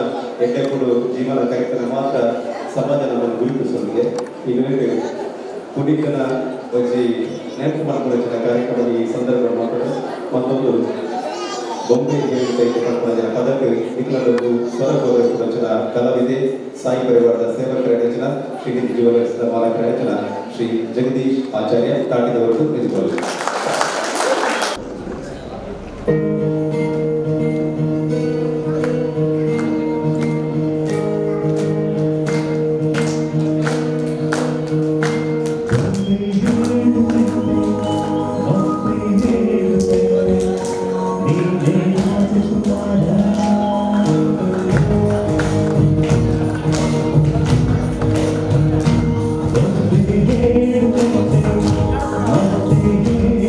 ಎಡ್ಡೆ ಕೊಡು ಜೀವನ ಕಾರ್ಯಕ್ರಮ ಮಾತ್ರ ಸಮಾಜ ನಮ್ಮನ್ನು ಗುರುತಿಸೋದಿಗೆ ಈಗ ಪುನೀತನ ಒಂಜಿ ನೆನಪು ಮಾಡಿಕೊಳ್ಳೋ ಕಾರ್ಯಕ್ರಮ ಈ ಸಂದರ್ಭ ಮಾತ್ರ. ಮತ್ತೊಂದು ಬೊಂಬೆ ಪಡ್ಕೊಳ್ಳೋ ಪದಕ್ಕೆ ನಿಖಲದೊಂದು ಸ್ವರ ಗೌರವ ಕಲಾವಿದೆ ಸಾಯಿ ಪರಿವಾರದ ಸೇವಕರ ರಚನ ಶ್ರೀನಿಧಿ ಜ್ಯುವೆಲ್ಲರ್ಸ್ ಮಾಲಕರ ರಚನ ಶ್ರೀ ಜಗದೀಶ್ ಆಚಾರ್ಯ ತಾಟಿದವರು ನಿಂತುಕೊಳ್ಳಿ. Thank you.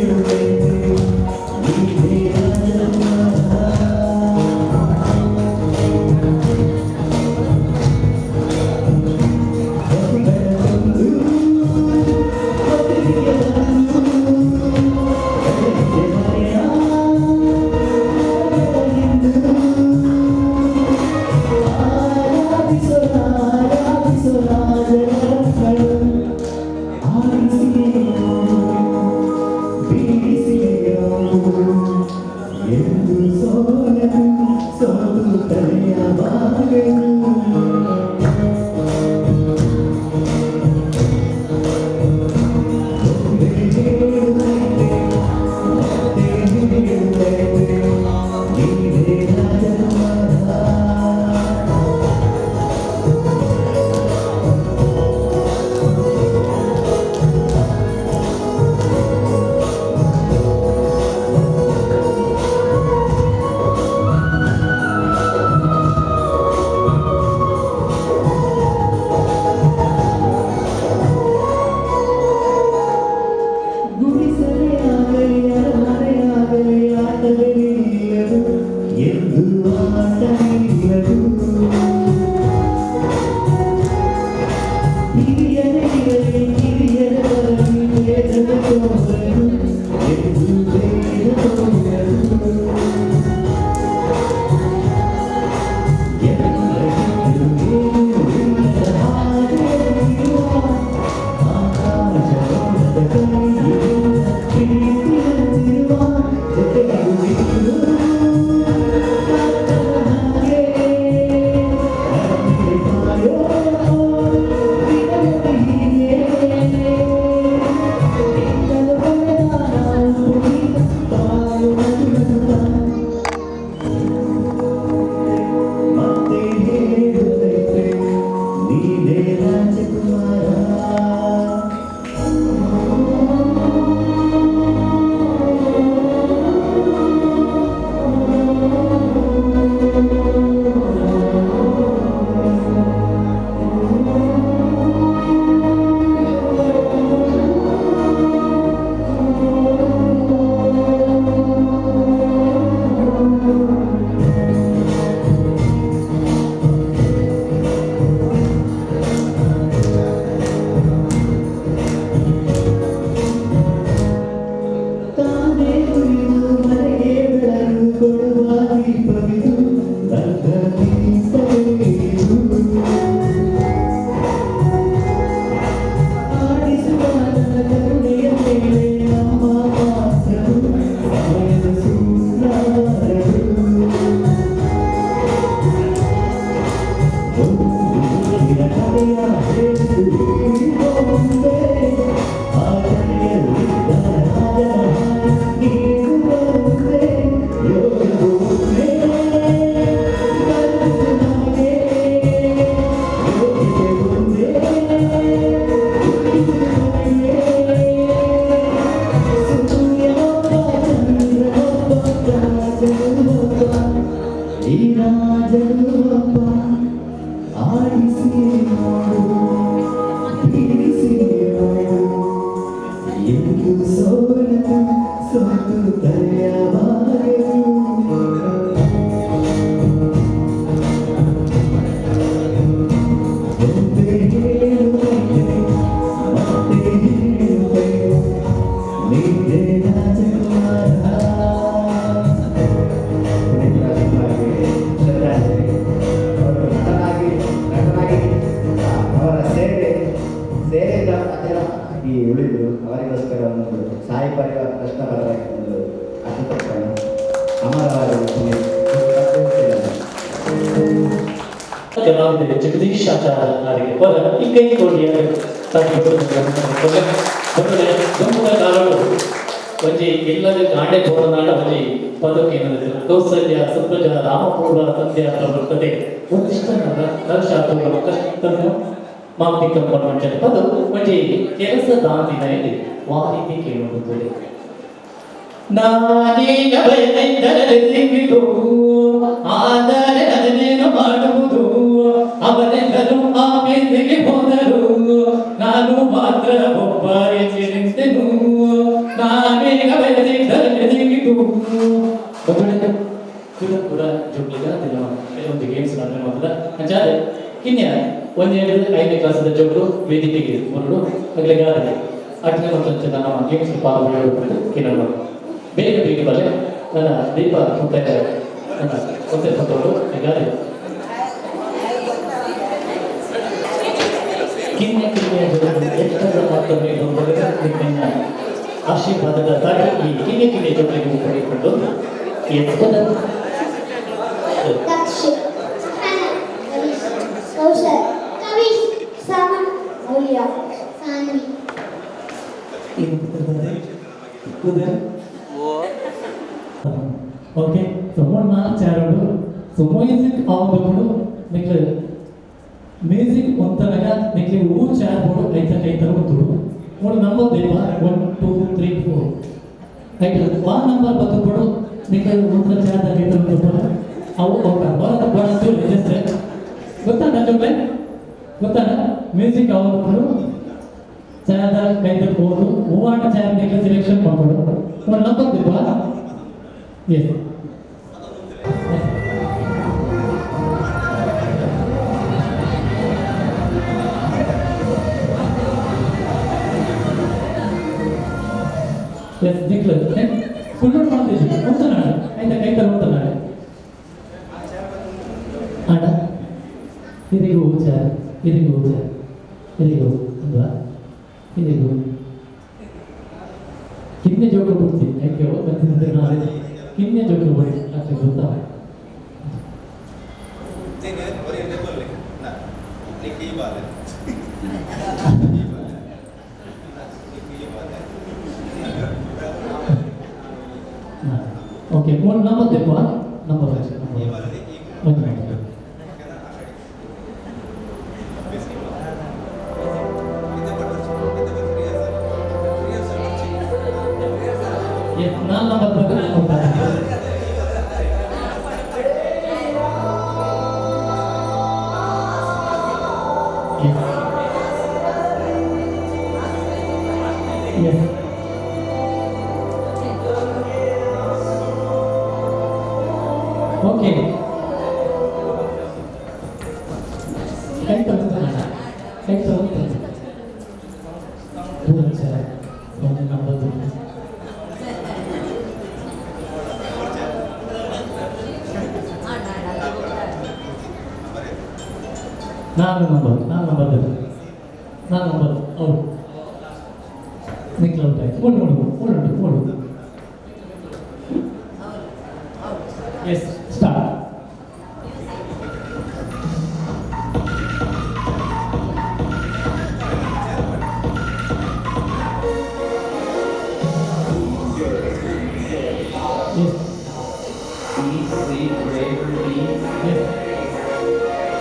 Yes, start.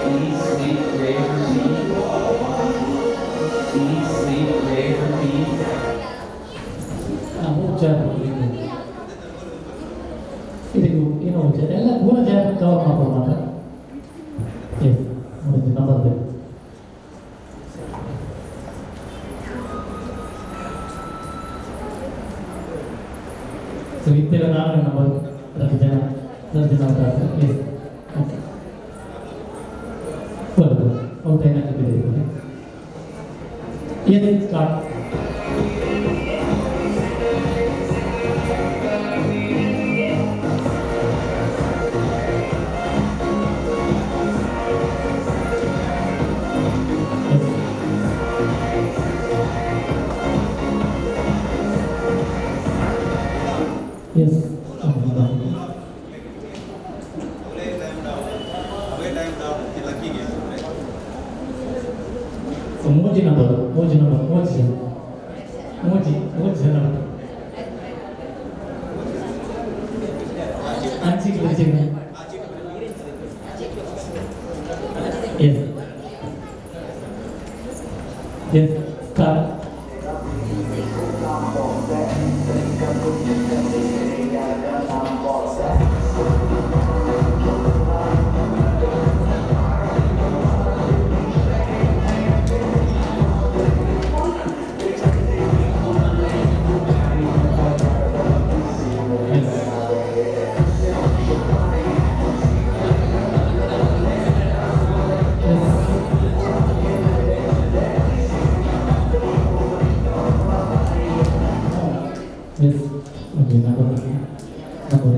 C A B C C A B. ಉಚ್ಚಾರ ಇದಕ್ಕೆ ಏನು ಉಚ್ಚಾರ ಎಲ್ಲ ಪೂರ ಜಾಗ ಕವರ್ ಮಾಡ್ಬೋದು ಮಾತ್ರ. ಎಸ್, ಮೂರು ನಂಬರ್ ಬೇಕು. ಸೊ ಇತ್ತೆಲ್ಲ ನಾಲ್ಕು ನಂಬರ್ ಎರಡು ಜನ ಎರಡು ಜನ ಅಂತ. ಎಸ್, ಓಕೆ, ಬರೋದು ಔಟ್ ಏನಾಗ್ತಿದೆ. Yes, start. Yes. So ಮೂಜಿ ನಂಬರ್, ಮೂಜಿ ನಂಬರ್, ಮೂಜಿ ಜನ, ಮೂಜಿ ಮೂಜಿ ಜನ ಅಂಚಿಗೆ ಬಿಡ್ತೀನಿ. Yes yes, start. Yes. Yes. S. Okay, number number.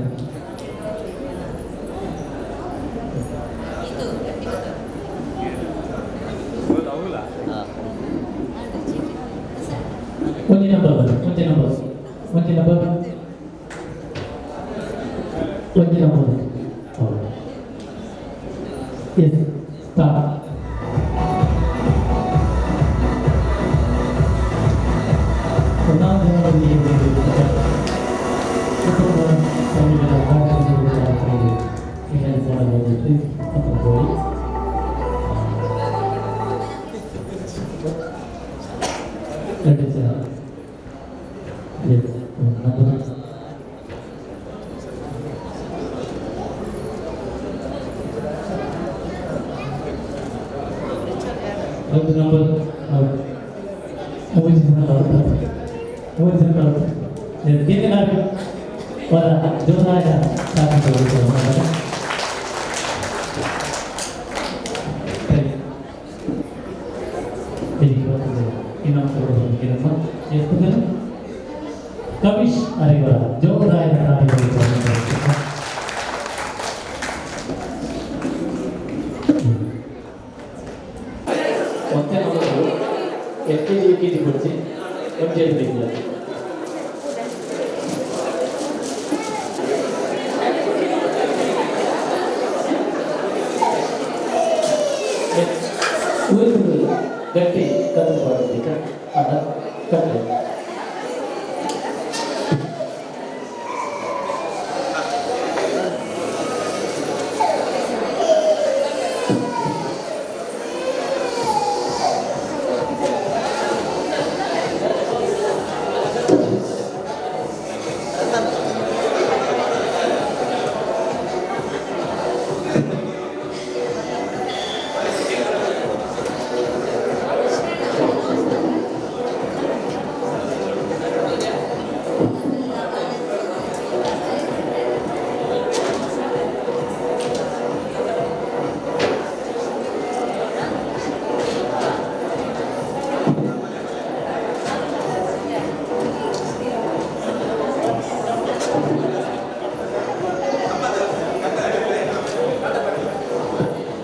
ಒಂಜಿ ನಂಬರ್, ಒಂಜಿ ನಂಬರ್, ಒಂಜಿ ನಂಬರ್, ಒಂಜಿ ನಂಬರ್. ಹೌದು. Yes, start. ಕುಟುಂಬ ಎರಡು ಜನ. ಎಸ್, ನಂಬರ್ ಒಂದು ನಂಬರ್. ಮೂರು ಜನ ಬರುತ್ತೆ, ಮೂರು ಜನ ಬರುತ್ತೆ. ದಿನ ವರ ಜೋರಾಯ ಕವಿಶ್ ಅರಿವರ ಜೋರಾಯ. ಮತ್ತೆ ನಮ್ಮದು L K G U K G ಕೊಡಿಸಿ ಎಮ್ ಜೆ ಇಲ್ಲ. ಊರಿಗೆ ಗಟ್ಟಿ ಕದ್ದು ಮಾಡಬೇಕು ಅದ ಕಟ್ಟೆ.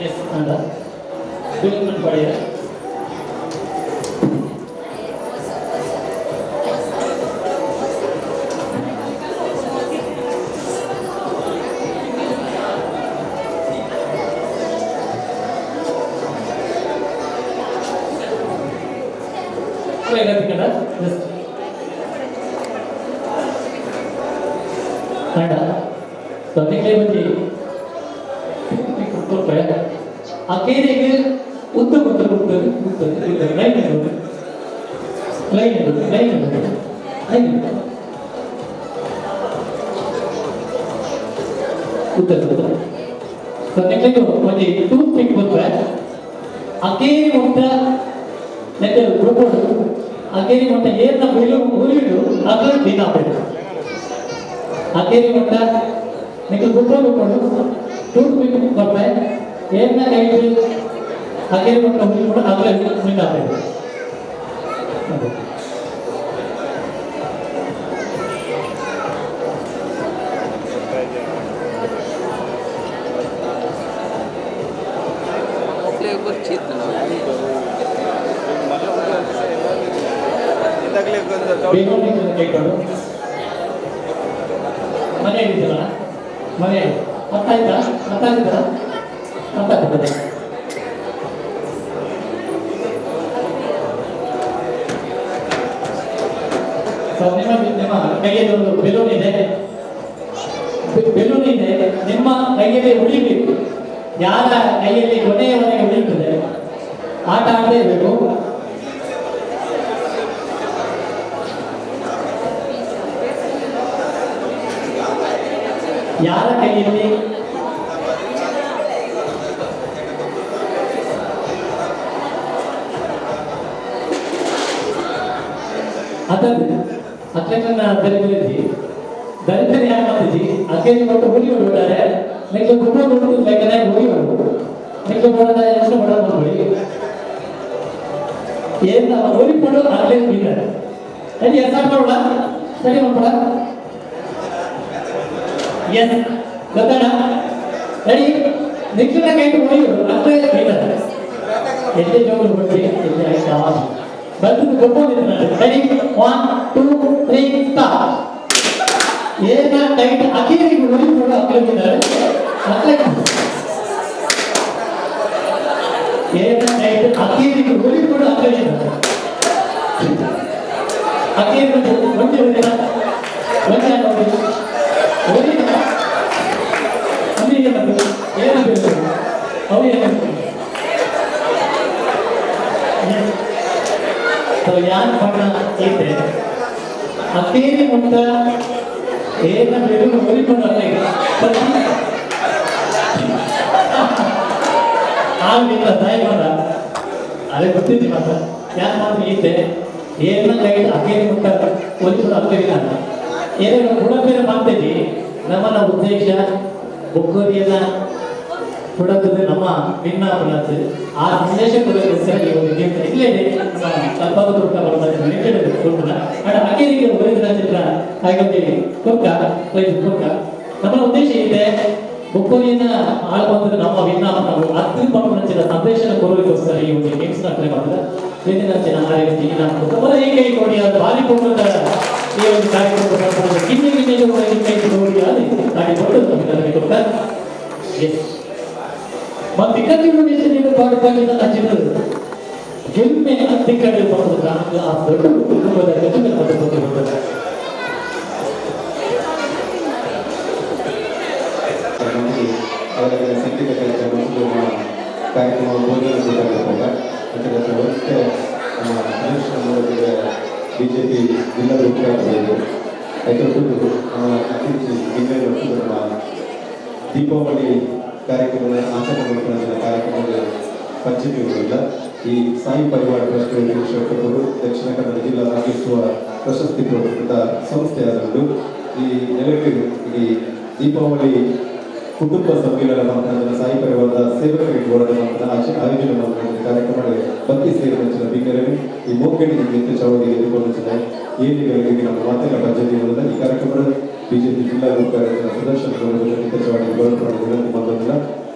ಎಸ್, ಅಂದ ಬಿಲ್ಮನ್ ಪಡೆಯ. ಜಸ್ಟ್ ಅಂಡ ತೊಂದರೆ ಬಂದು ಕೊಡ್ತಾರೆ. ಅಕೇರಿಗೆ ಉದ್ದ ಉದ್ದ ಉದ್ದ ಉದ್ದ ಉದ್ದ ಲೈನ್ ಲೈನ್ ಲೈನ್ ಲೈನ್ ಉದ್ದ ಉದ್ದ. ಸೊ ನೆಕ್ಸ್ಟ್ ಒಂಜಿ ಟೂತ್ ಪಿಕ್ ಬಂದ್ರೆ ಅಕೇರಿ ಮುಟ್ಟ ನೆಟ್ ಗುರುಪೋಡು ಅಕೇರಿ ಮುಟ್ಟ ಏರ್ನ ಬಿಳು ಉರಿಡು ಅಕಲು ದಿನ ಬೇಕು. ಅಕೇರಿ ಮುಟ್ಟ ನೆಕ್ಸ್ಟ್ ಗುರುಪೋಡು ಟೂತ್ ಪಿಕ್ ಬರ್ಪೆ ಏರ್ನ ಕೈದು ಅಕೇರಿ ಮುಟ್ಟ ಉರಿಡು ಅಕಲು ದಿನ ಬೇಕು. ಮನೆ ಹಿಡಿದಲ್ಲ ಮನೆ ಅರ್ಥ ಆಯ್ತಾ? ಅರ್ಥ ಆಯ್ತಾ? ಅರ್ಥ ಆಗ್ತದೆ. ಸೊ ನಿಮ್ಮ ನಿಮ್ಮ ಕೈಯಲ್ಲಿ ಒಂದು ಬೆಲೂನ್ ಇದೆ, ಬೆಲೂನ್ ಇದೆ, ನಿಮ್ಮ ಕೈಯಲ್ಲಿ ಉಳಿಬೇಕು. ಯಾರ ಕೈಯಲ್ಲಿ ಕೊನೆಯವರೆಗೆ ಉಳಿಯುತ್ತದೆ ಆಟ ಆಡದೇ ಇರಬೇಕು. ಯಾರ ಕೈಯಲ್ಲಿ ಅದನ್ನು ಅತ್ಲೆಟ್ನ ದರಿದ್ರಿ ದರಿದ್ರಿ ಯಾರು ಮಾಡ್ತಿದ್ದಿ ಅಕ್ಕೇರಿ ಕೊಟ್ಟು ಹುಲಿ ಹೊಡ್ಬಿಟ್ಟಾರೆ. ನೆಕ್ಸ್ಟ್ ಕುಟುಂಬ ಕೊಟ್ಟು ಲೆಕ್ಕನೆ ಹುಲಿ ಹೊಡ್ಬೋದು. ನೆಕ್ಸ್ಟ್ ಬರೋದ ಎಷ್ಟು ಬಡೋದು ಮಾಡ್ಬಿಡಿ ಏನ ಹುಲಿ ಕೊಡು ಅತ್ಲೆಟ್ ಬಿದ್ದಾರೆ. ಸರಿ ಸ್ಟಾರ್ಟ್ ಮಾಡೋಣ, ಸರಿ ಮಾಡ್ಕೊಡ. ಎಸ್ ಗೊತ್ತಾಡ ರೆಡಿ. ನೆಕ್ಸ್ಟ್ ಕೈಟು ಹುಲಿ ಅತ್ಲೆಟ್ ಬಿದ್ದಾರೆ. ಎಲ್ಲಿ ಜೋಗಲು ಕೊಡ್ತೀವಿ ಎಲ್ಲಿ ಆಯ್ತಾ ಬಂದು ಕೊಡ್ಬೋದಿತ್ತು. Ready 1 2 3 start. ಏನ ಟೈಟ್ ಅಖೀರಿಗೆ ಹುಲಿ ಕೂಡ ಅಕ್ಲಬಿದ್ದಾರೆ. ಏನ ಟೈಟ್ ಅಖೀರಿಗೆ ಹುಲಿ ಕೂಡ ಅಕ್ಲಬಿದ್ದಾರೆ. ಅಖೀರಿ ಒಂದೇ ಒಂದಿನ ಒಂದೇ ಹುಲಿ ಏನಬೇಕು ಅವು ಏನಬೇಕು. ಸೊ ಯಾನ್ ಬಣ್ಣ ಐತೆ ಅಕ್ಕೇರಿ ಮುಟ್ಟ ಏನ ಬೆಳು ಹೊಲಿಕೊಂಡು ಆಗಲಿಲ್ಲ ತಾಯಿ ಮಾಡ ಅದೇ ಗೊತ್ತಿದ್ದಿ ಮಾತ್ರ ಯಾಕೆ ಮಾತ್ರ ಈತೆ ಏನ ಕೈ ಅಕ್ಕೇರಿ ಮುಟ್ಟ ಹೊಲಿಕೊಂಡು ಆಗ್ತಿಲ್ಲ ಅಂತ ಏನೇನು ಗುಣಬೇರೆ ಮಾಡ್ತೀವಿ. ನಮ್ಮನ್ನ ಉದ್ದೇಶ ಒಗ್ಗರಿಯನ್ನ ಕೊಡೋದು ನಮ್ಮ ಭಿನ್ನಾಪುಣತೆ ಆ ಸಂದೇಶ ಕೊಡೋದಕ್ಕೋಸ್ಕರ ಈ ಒಂದು ಗೇಮ್ ಇಲ್ಲೇ ನಮ್ಮ ಕಲ್ಪಾದ ಕೊಡ್ತಾನೆ. ಅಂಡ್ ಅಕ್ಕೇರಿಗೆ ಒರಿಜಿನಲ್ ಚಿತ್ರ ಹಾಗಾಗಿ ಕೊಕ್ಕ ಕೊಕ್ಕ ನಮ್ಮ ಉದ್ದೇಶ ಇದೆ ಬೊಕ್ಕೋರಿಯನ್ನ ಆಳ್ಕೊಂಡ್ರೆ ನಮ್ಮ ವಿಜ್ಞಾಪನವು ಅತ್ಯುತ್ತಮ ಸಂದೇಶ ಕೊಡೋದಕ್ಕೋಸ್ಕರ ಈ ಒಂದು ಗೇಮ್ಸ್ ಅಪ್ಲೈ ಮಾಡ್ತಾರೆ. ಈ ಕೈ ಕೊಡಿ ಅದು ಬಾರಿ ಕೊಟ್ಟದ ಈ ಒಂದು ಕಾರ್ಯಕ್ರಮ ಗಿನ್ನೆ ಗಿನ್ನೆ ಕೈ ಕೊಡಿ ಅದು ನಾಡಿ ಕೊಟ್ಟು ಕೊಡ್ತಾರೆ. ಎಸ್ ಮತ್ತು ಇಕ್ಕಟ್ಟಿನ ಪಾಡುತ್ತಾಗಿದ್ದ ಅಜ್ಜಿಗಳು ಗೆಮ್ಮೆ ಅತ್ತಿಕ್ಕಡೆ ಬಂದ ಆ ದೊಡ್ಡ ಕುಟುಂಬದ ಜೊತೆಗೆ ಬರ್ತದೆ. ಅವರ ಸಂಗೀತ ಕಾರ್ಯಕ್ರಮ ಕಾರ್ಯಕ್ರಮ ಭೋಜನ ಕೂಟ ವ್ಯವಸ್ಥೆ ನಮ್ಮ ಬಿಜೆಪಿ ಜಿಲ್ಲಾ ಉದ್ಘಾಟನೆ ನಮ್ಮ ಅತಿಥಿ ಜಿಲ್ಲೆಯ ನಮ್ಮ ದೀಪಾವಳಿ ಕಾರ್ಯಕ್ರಮದ ಆಚರಣೆ ಮಾಡಿದ ಕಾರ್ಯಕ್ರಮದ ಪಂಚಮಿ ಉಳಿಲ್ಲ. ಈ ಸಾಯಿ ಪರಿವಾರ ಟ್ರಸ್ಟ್ ಶಿವಕರು ದಕ್ಷಿಣ ಕನ್ನಡ ಜಿಲ್ಲಾ ರಾಜ್ಯೋತ್ಸವ ಪ್ರಶಸ್ತಿ ಪುರಸ್ಕೃತ ಸಂಸ್ಥೆಯಾದವರು ಈ ನೆಲೆಗೆ ಈ ದೀಪಾವಳಿ ಕುಟುಂಬ ಸಮ್ಮೇಳನ ಮಾತ್ರ ಸಾಯಿ ಪರಿವಾರದ ಸೇವಕರಿಗೆ ಹೋರಾಟ ಮಾತ್ರ ಆಯೋಜನೆ ಮಾಡಿದ ಕಾರ್ಯಕ್ರಮ ಭಕ್ತಿ ಸೇವೆ ಬೀಗರಲ್ಲಿ ಈ ಮೋಕೆಡಿ ನಿಮಿತ್ತ ಚೌಡಿಗೆ ಎದುರುಕೊಂಡು ಏಳಿಗಳಿಗೆ ನಮ್ಮ ಮಾತಿನ ಪದ್ಧತಿ ಈ ಕಾರ್ಯಕ್ರಮದ ಬಿಜೆಪಿ ಜಿಲ್ಲಾ ಗುರುಕಾರ್ಯ ಸುದರ್ಶನ್ ನಿಮಿತ್ತ ಚೌಡಿಗೆ ವಿನಂತಿ ಬಂದಿಲ್ಲ.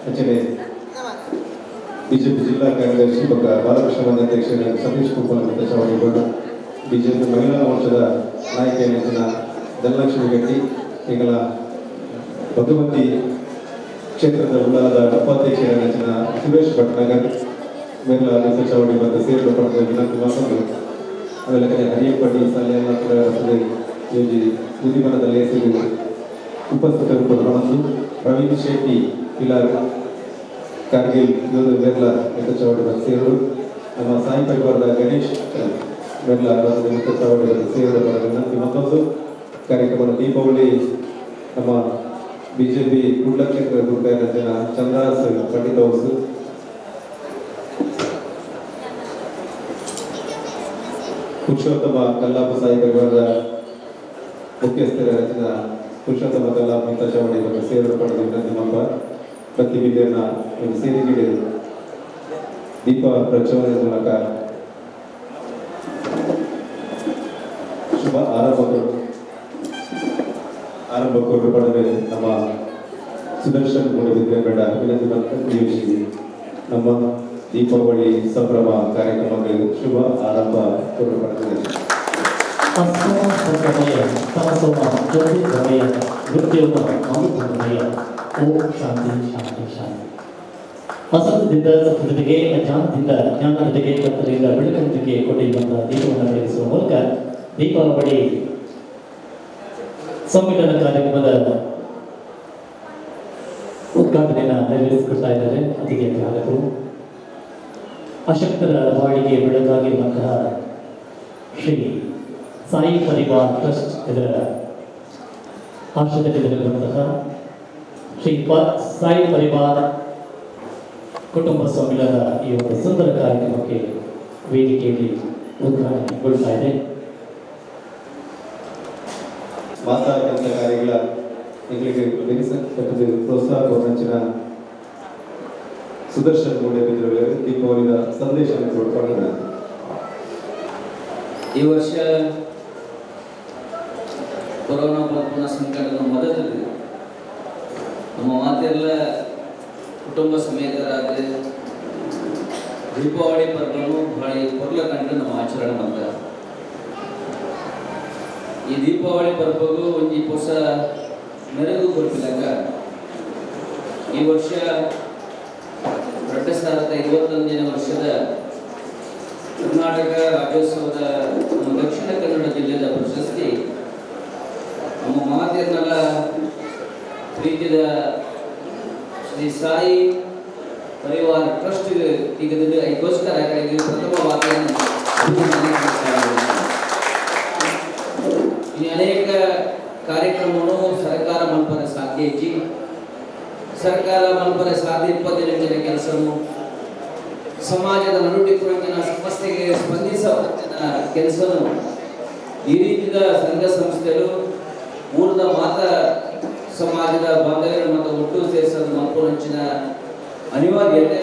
ಅಂಚನೆ ಬಿಜೆಪಿ ಜಿಲ್ಲಾ ಕಾರ್ಯದರ್ಶಿ ಬಗ್ಗ ಬಾಲಕೃಷ್ಣ ಅಧ್ಯಕ್ಷ ಸತೀಶ್ ಕುಮಾರ್ ನಿಮಿತ್ತ ಚೌಡಿಗೌಡ, ಬಿಜೆಪಿ ಮಹಿಳಾ ಮೋರ್ಚಾದ ನಾಯಕ ಧನಲಕ್ಷ್ಮಿ ಗಟ್ಟಿ, ಈಗಲ ಭಗವತಿ ಕ್ಷೇತ್ರದ ಉಳ್ಳಾಲದ ಉಪಾಧ್ಯಕ್ಷರ ಸುರೇಶ್ ಭಟ್ನಗರ್ ಮೇಲ ನಿಮಿತ್ತ ಚೌಡಿ ಮತ್ತು ಸೇರಿದ ಪಡೆದ ವಿನಂತಿ ಮಾಡಿಕೊಂಡು ಆಮೇಲೆ ಕಡೆ ಹರಿಯಪ್ಪಟ್ಟಿ ಸಾಲೆ ಯೋಜಿ ಉದ್ದಿಮನದಲ್ಲಿ ಹೆಸರು ಉಪಸ್ಥಿತರು ಬಂದು ಪ್ರವೀಣ್ ಶೆಟ್ಟಿ ಪಿಲಾರ್ ಕಾರ್ಗಿಲ್ ಯೋಧ ಬೆರ್ಲ ಮಿತ್ತಚಾವಡಿ ಸೇರು ನಮ್ಮ ಸಾಯಿ ಪರಿವಾರದ ಗಣೇಶ್ ಬೆರ್ಲ ಮಿತ್ತಚಾವಡಿ ಸೇರು ವಿನಂತಿ. ಮತ್ತೊಂದು ಕಾರ್ಯಕ್ರಮ ದೀಪಾವಳಿ ನಮ್ಮ ಬಿಜೆಪಿ ಕುಡ್ಲ ಕ್ಷೇತ್ರದ ಗುರುಕಾಯನ ಜನ ಚಂದ್ರಾಸ್ ಪಂಡಿತ ಹೌಸ್ ಪುರುಷೋತ್ತಮ ಕಲ್ಲಾಪ ಸಾಯಿ ಪರಿವಾರದ ಮುಖ್ಯಸ್ಥರ ರಚನ ಪುರುಷೋತ್ತಮ ಕಲ್ಲಾಪ ಮಿತ್ತಚಾವಡಿ ಸೇರು ಪಡೆದ ವಿನಂತಿ. ಮಕ್ಕಳ ಪ್ರತಿನಿಧಿಯನ್ನ ಸೇರಿಗಿಡೆ ದೀಪ ಪ್ರಜ್ವಲನೆ ಮೂಲಕ ಶುಭ ಆರಂಭ ಪಡೆದ ನಮ್ಮ ಸುದರ್ಶನ್ ಮೂಡಬಿದ್ರೆ ಬೇಡ ವಿನಂತಿ ಮತ್ತು ನಮ್ಮ ದೀಪಾವಳಿ ಸಂಭ್ರಮ ಕಾರ್ಯಕ್ರಮಗಳಿಗೆ ಶುಭ ಆರಂಭ ಪಡೆದಿದೆ. ಓಂ ಶಾಂತಿ ಶಾಂತಿ ಶಾಂತಿ. ಅಸತ್ಯದಿಂದ ಸತ್ಯದೊಂದಿಗೆ, ಅಜ್ಞಾನದಿಂದ ಜ್ಞಾನದೊಂದಿಗೆ, ಕತ್ತಲೆಯಿಂದ ಬೆಳಕಿನೊಂದಿಗೆ ಕೊಟ್ಟಿರುವಂತಹ ದೀಪವನ್ನು ಬೆಳಗಿಸುವ ಮೂಲಕ ದೀಪಾವಳಿ ಸಮ್ಮೇಳನ ಕಾರ್ಯಕ್ರಮದ ಉದ್ಘಾಟನೆಯನ್ನು ನೆರವೇರಿಸಿಕೊಡ್ತಾ ಇದ್ದಾರೆ ಅತಿಥಿ ಧ್ಯಾನಕರು. ಅಶಕ್ತರ ಬಾಳಿಗೆ ಬೆಳಕಾಗಿರುವಂತಹ ಶ್ರೀ ಸಾಯಿ ಪರಿವಾರ್ ಟ್ರಸ್ಟ್ ಇದರ ಆಶ್ರಯದಲ್ಲಿ ದೊರಕಿರುವಂತಹ ಶ್ರೀ ಸಾಯಿ ಪರಿವಾರ್ ಕುಟುಂಬ ಸಮ್ಮೇಳನದ ಈ ಒಂದು ಸುಂದರ ಕಾರ್ಯಕ್ರಮಕ್ಕೆ ವೇದಿಕೆಯಲ್ಲಿ ಉದ್ಘಾಟನೆಗೊಳ್ತಾ ಇದೆ. ಮಾತಾ ಕೆಲಸ ಕಾರ್ಯಗಳ ಎಂಗಳಿಗೆ ಪ್ರೋತ್ಸಾಹ ಕೊರಂಚಿನ ಸುದರ್ಶನ್ ಮೂಡಬಿದ್ರೆ ದೀಪಾವಳಿಯ ಸಂದೇಶ ಕೊಡ್ತಾರೆ. ಈ ವರ್ಷ ಕೊರೋನಾ ಪರ್ಪನ ಸಂಕಟದ ಮೊದಲು ನಮ್ಮ ಮಾತೆಲ್ಲ ಕುಟುಂಬ ಸಮೇತರಾದ ದೀಪಾವಳಿ ಪರ್ವನು ಬಹಳ ಪೊರ್ಲ ಕಂಡು ನಮ್ಮ ಆಚರಣೆ ಮಾಡ್ತಾರೆ. ಈ ದೀಪಾವಳಿ ಪರ್ವಗೂ ಒಂಜಿ ಹೊಸ ಮೆರುಗು ಕೊಟ್ಟಿದಾಗ ಈ ವರ್ಷ 2021ನೇ ವರ್ಷದ ಕರ್ನಾಟಕ ರಾಜ್ಯೋತ್ಸವದ ನಮ್ಮ ದಕ್ಷಿಣ ಕನ್ನಡ ಜಿಲ್ಲೆಯ ಪ್ರಶಸ್ತಿ ನಮ್ಮ ಮಾತೆಲ್ಲ ಪ್ರೀತಿಯ ಶ್ರೀ ಸಾಯಿ ಪರಿವಾರ ಟ್ರಸ್ಟ್ ಈಗ ಅದಕ್ಕೋಸ್ಕರ ಪ್ರಥಮ ವಾಕ್ಯವನ್ನು ಇನ್ನು ಅನೇಕ ಕಾರ್ಯಕ್ರಮವನ್ನು ಸರ್ಕಾರ ಮಲ್ಪರೆ ಸಾಧ್ಯ ಇಜ್ಜಿ. ಸರ್ಕಾರ ಮಲ್ಪರೆ ಸಾಧ್ಯ 25 ಜನ ಕೆಲಸವನ್ನು ಸಮಾಜದ ನಡುಟಿನ ಸಮಸ್ಯೆಗೆ ಸ್ಪಂದಿಸುವ ಕೆಲಸವನ್ನು ಈ ರೀತಿಯ ಸಂಘ ಸಂಸ್ಥೆಗಳು ಊರದ ಮಾತ ಸಮಾಜದ ಬಾಂಧವ್ಯರು ಮತ್ತು ಒಟ್ಟು ಸೇರಿಸಲು ಮಲ್ಪುನಂಚಿನ ಅನಿವಾರ್ಯತೆ.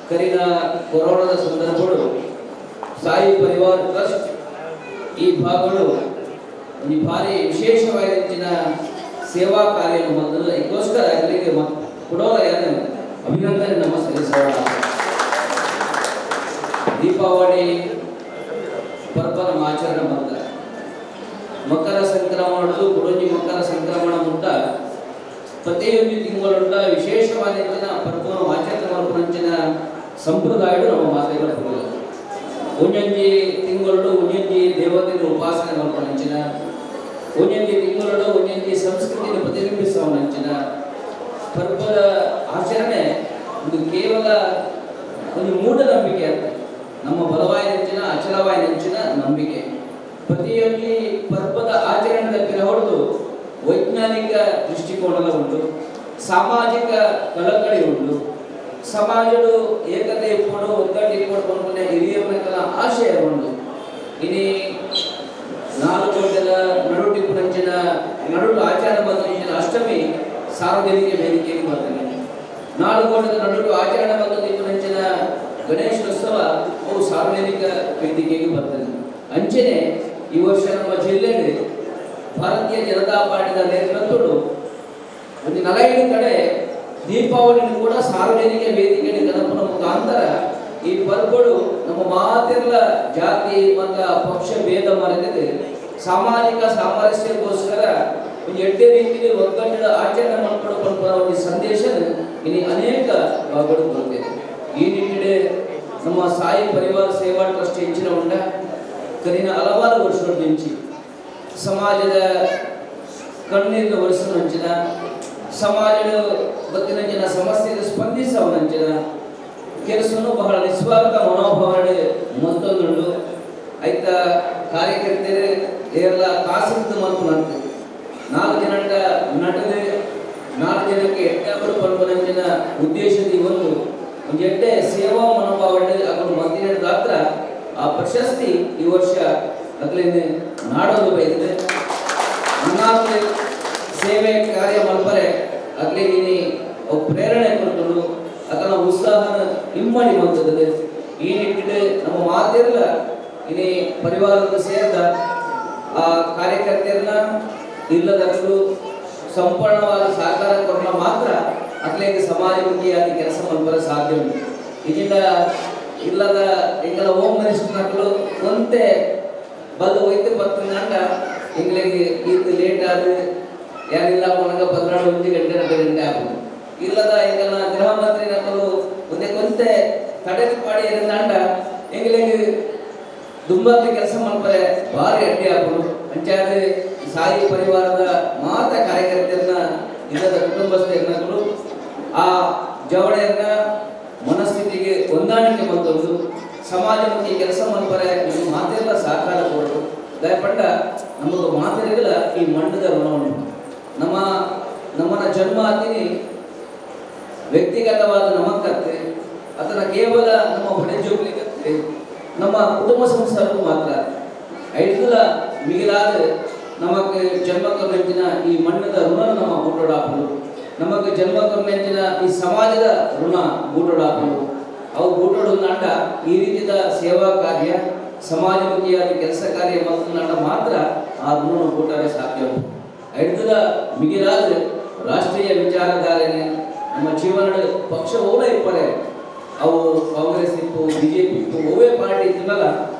ಕರಿನ ಕೊರೋನಾದ ಸಂದರ್ಭಗಳು ಸಾಯಿ ಪರಿವಾರ ಟ್ರಸ್ಟ್ ಈ ಭಾಗಗಳು ಈ ಭಾರಿ ವಿಶೇಷವಾದ ಸೇವಾ ಕಾರ್ಯವನ್ನು ಬಂದರು. ಅದಕ್ಕೋಸ್ಕರ ಅಲ್ಲಿಗೆ ಕೊಡೋರ ಯಾರು ಅಭಿನಂದನೆ ನಮ್ಮ ಸಲ್ಲಿಸೋಣ. ದೀಪಾವಳಿ ಪರ್ವ ನಮ್ಮ ಆಚರಣೆ ಬಂದ ಮಕರ ಸಂಕ್ರಮಣ ಕುಡೊಂಜಿ ಮಕರ ಸಂಕ್ರಮಣ ಮುಟ್ಟ ಪ್ರತಿಯೊಂದು ತಿಂಗಳುಂಡ ವಿಶೇಷವಾದ ಪರ್ವವನ್ನು ಆಚರಣೆ ಮಲ್ಪುನಂಚಿನ ಸಂಪ್ರದಾಯಗಳು ನಮ್ಮ ಮಾತೆಗಳ ಹೋಗಲ್ಲ. ಒಂದೊಂದು ತಿಂಗಳು ಒಂದೊಂದು ದೇವತೆಯ ಉಪಾಸನೆ ಮಲ್ಪುನಂಚಿನ, ಒಂದೊಂದು ತಿಂಗಳು ಒಂದೊಂದು ಸಂಸ್ಕೃತಿಯನ್ನು ಪ್ರತಿಬಿಂಬಿಸುವ ಪರ್ವದ ಆಚರಣೆ ಒಂದು ಕೇವಲ ಒಂದು ಮೂಢನಂಬಿಕೆ ಅಂತ, ನಮ್ಮ ಬಲವಾಯಿನಂಚಿನ ಅಚಲವಾಯಿನಂಚಿನ ನಂಬಿಕೆ. ಪ್ರತಿಯೊಂದು ಪರ್ವದ ಆಚರಣೆದ ಹೊರತು ವೈಜ್ಞಾನಿಕ ದೃಷ್ಟಿಕೋನ ಉಂಟು, ಸಾಮಾಜಿಕ ಕಳಕಳಿ ಉಂಟು, ಸಮಾಜದ ಏಕತೆ ಇಟ್ಕೊಂಡು ಒಗ್ಗಟ್ಟು ಇಟ್ಕೊಂಡು ಹಿರಿಯರ ಆಶಯ ಉಂಟು. ಇನಿ 4 ಗಂಟೆದ ನಡುಟಿಪ್ಪುನಂಚಿನ ನಡು ಆಚಾರ ಬಂದ ಅಷ್ಟಮಿ ಸಾರ್ವಜನಿಕ ವೇದಿಕೆಗೆ ಬರ್ತದೆ. 4 ಗಂಟೆದ ನಡು ಆಚರಣೆ ಬಂದ ಇಪ್ಪುನಂಚಿನ ಗಣೇಶೋತ್ಸವ ಅವು ಸಾರ್ವಜನಿಕ ವೇದಿಕೆಗೆ ಬರ್ತದೆ. ಅಂಚನೆ ಈ ವರ್ಷ ನಮ್ಮ ಜಿಲ್ಲೆಯಲ್ಲಿ ಭಾರತೀಯ ಜನತಾ ಪಾರ್ಟಿದ ನೇತೃತ್ವಗಳು ಒಂದು 45 ಕಡೆ ದೀಪಾವಳಿ ಕೂಡ ಸಾರ್ವಜನಿಕ ವೇದಿಕೆಯಲ್ಲಿ ಗಣಪನ ಮುಖಾಂತರ ಈ ಪರ್ವಗಳು ನಮ್ಮ ಮಾತೆಲ್ಲ ಜಾತಿ ಮತ ಪಕ್ಷ ಭೇದ ಮರೆತಿದೆ ಸಾಮಾಜಿಕ ಸಾಮರಸ್ಯಕ್ಕೋಸ್ಕರ ಒಂದು ಎಡ್ಡೆ ರೀತಿಯಲ್ಲಿ ಒಗ್ಗಟ್ಟಿನ ಆಚರಣೆ ಮಾಡಿಕೊಂಡು ಒಂದು ಸಂದೇಶ ಇಲ್ಲಿ ಅನೇಕ ಭಾಗಗಳು ಬರುತ್ತಿದೆ. ಈ ನಿಟ್ಟಿನಲ್ಲಿ ನಮ್ಮ ಸಾಯಿ ಪರಿವಾರ ಸೇವಾ ಟ್ರಸ್ಟ್ ಹೆಚ್ಚಿನ ಉಂಟ ಕರಿನ ಹಲವಾರು ವರ್ಷಗಳ ಮುಂಚೆ ಸಮಾಜದ ಕಣ್ಣೀರಿನ ವರ್ಷ ಹಂಚಿನ ಸಮಾಜದ ಬತ್ತಿನಂಚಿನ ಸಮಸ್ಯೆಗೆ ಸ್ಪಂದಿಸವನಂಚಿನ ಕೆಲಸನು ಬಹಳ ನಿಸ್ವಾರ್ಥ ಮನೋಭಾವನೆ ಮತ್ತೊಂದುಂಡು. ಐತ ಕಾರ್ಯಕರ್ತರು ಏರ್ಲ ಕಾಸಿದ್ದು ಮಲ್ಪುನಂತೆ ನಾಲ್ಕು ಜನಟ ನಟದೆ ನಾಲ್ಕು ಜನಕ್ಕೆ ಎಟ್ಟಾಪುರ ಪನ್ಪುನಂಚಿನ ಉದ್ದೇಶದ ಒಂದು ಒಂದು ಎಡ್ಡೆ ಸೇವಾ ಮನೋಭಾವನೆ ಅక్కడ ಮತ್ತಿನ ದಾತ್ರ ಆ ಪ್ರಶಸ್ತಿ ಈ ವರ್ಷ ಅಗ್ಲೇನೆ ನಾಡೊಂದು ಬೈದಿದೆ. ನನ್ನಾಗ್ಲೇ ಸೇವೆ ಕಾರ್ಯ ಮಲ್ಪರೆ ಅಗ್ಲೇಗಿನಿ ಪ್ರೇರಣೆ ಕೊಡ್ತುಂಡು ಅದನ್ನ ಉತ್ಸಾಹನ ಇಮ್ಮಡಿ ಬಂತದೆ. ಈ ನಿಟ್ಟಿಗೆ ನಮ್ಮ ಮಾತಿರಲ್ಲ ಇನಿ ಪರಿವಾರದ ಸೇರಿದ ಆ ಕಾರ್ಯಕರ್ತರನ್ನ ಇಲ್ಲದಕ್ಕೂ ಸಂಪೂರ್ಣವಾದ ಸಹಕಾರ ಕೊಟ್ಟ ಮಾತ್ರ ಅಗ್ಲೇಗೆ ಸಮಾಜಮುಖಿಯಾಗಿ ಕೆಲಸ ಮಲ್ಪರೆ ಸಾಧ್ಯ ಉಂಟು. ಇದರಿಂದ ಇಲ್ಲದ ಎಂಗಲ ಹೋಮ್ ಮಿನಿಸ್ಟರ್ ನಕಲು ಒಂತೆ ಬಲ್ದು ಒಯ್ತು ಪತ್ತಂಡ ಎಂಗಳಿಗೆ ಈತ ಲೇಟ್ ಆದ ಯಾರಿಲ್ಲ ಪೋನಗ 12 1 ಗಂಟೆ 2 ಗಂಟೆ ಆಗುದು. ಇಲ್ಲದ ಎಂಗಲ ಗೃಹ ಮಂತ್ರಿ ನಕಲು ಒಂದೇ ಕೊಂತೆ ತಡೆದು ಪಾಡಿ ಇರಂದಾಂಡ ಎಂಗಳಿಗೆ ದುಂಬಾಗ್ಲಿ ಕೆಲಸ ಮಲ್ಪರೆ ಭಾರಿ ಅಡ್ಡಿ ಆಗುದು. ಅಂಚಾದ ಸಾಯಿ ಪರಿವಾರದ ಮಾತ ಕಾರ್ಯಕರ್ತರನ್ನ ಇಲ್ಲದ ಕುಟುಂಬಸ್ಥರನ್ನಗಳು ಆ ಜವಳೆಯನ್ನ ಮನಸ್ಥಿತಿಗೆ ಹೊಂದಾಣಿಕೆ ಬಂದದ್ದು ಸಮಾಜಮುಖಿ ಕೆಲಸ ಮಲ್ಪರೆ ಇದು ಮಾತೆಲ್ಲ ಸಹಕಾರ ಕೊಡು. ದಯಪಟ್ಟ ನಮಗೆ ಮಾತೆಲ್ಲ ಈ ಮಣ್ಣದ ಋಣ ಉಂಟು. ನಮ್ಮ ನಮ್ಮನ ಜನ್ಮ ಆತೀನಿ ವ್ಯಕ್ತಿಗತವಾದ ನಮಕ್ಕತ್ತೆ ಅದನ್ನ ಕೇವಲ ನಮ್ಮ ಹೊಡೆಜೋಗ್ಲಿಕ್ಕತ್ತೆ ನಮ್ಮ ಕುಟುಂಬ ಸಂಸಾರಕ್ಕೂ ಮಾತ್ರ ಐದುಲ ಮಿಗಿಲಾದ ನಮಗೆ ಜನ್ಮ ಕೊರಂಚಿನ ಈ ಮಣ್ಣದ ಋಣ ನಮ್ಮ ಗೂಟೋಡಾಪಲು, ನಮಗೆ ಜನ್ಮ ಕೊರಂಚಿನ ಈ ಸಮಾಜದ ಋಣ ಗೂಟೋಡಾಪಲು. ಅವು ಗೂಟೋಡು ನಾಟ ಈ ರೀತಿಯ ಸೇವಾ ಕಾರ್ಯ ಸಮಾಜಮುಖಿಯಾದ ಕೆಲಸ ಕಾರ್ಯ ಮತ್ತು ನಾಟ ಮಾತ್ರ ಆ ಋಣ ಗೂಟರೆ ಸಾಧ್ಯ. ಐದುಲ ಮಿಗಿಲಾದ ರಾಷ್ಟ್ರೀಯ ವಿಚಾರಧಾರೆನೆ ನಮ್ಮ ಜೀವನದ ಪಕ್ಷ ಓಡ ಇಪ್ಪರೆ ಅವು ಕಾಂಗ್ರೆಸ್ ಇಪ್ಪು ಬಿಜೆಪಿ ಇಪ್ಪು ಒವೇ ಪಾರ್ಟಿ ಇದ್ದಲ್ಲ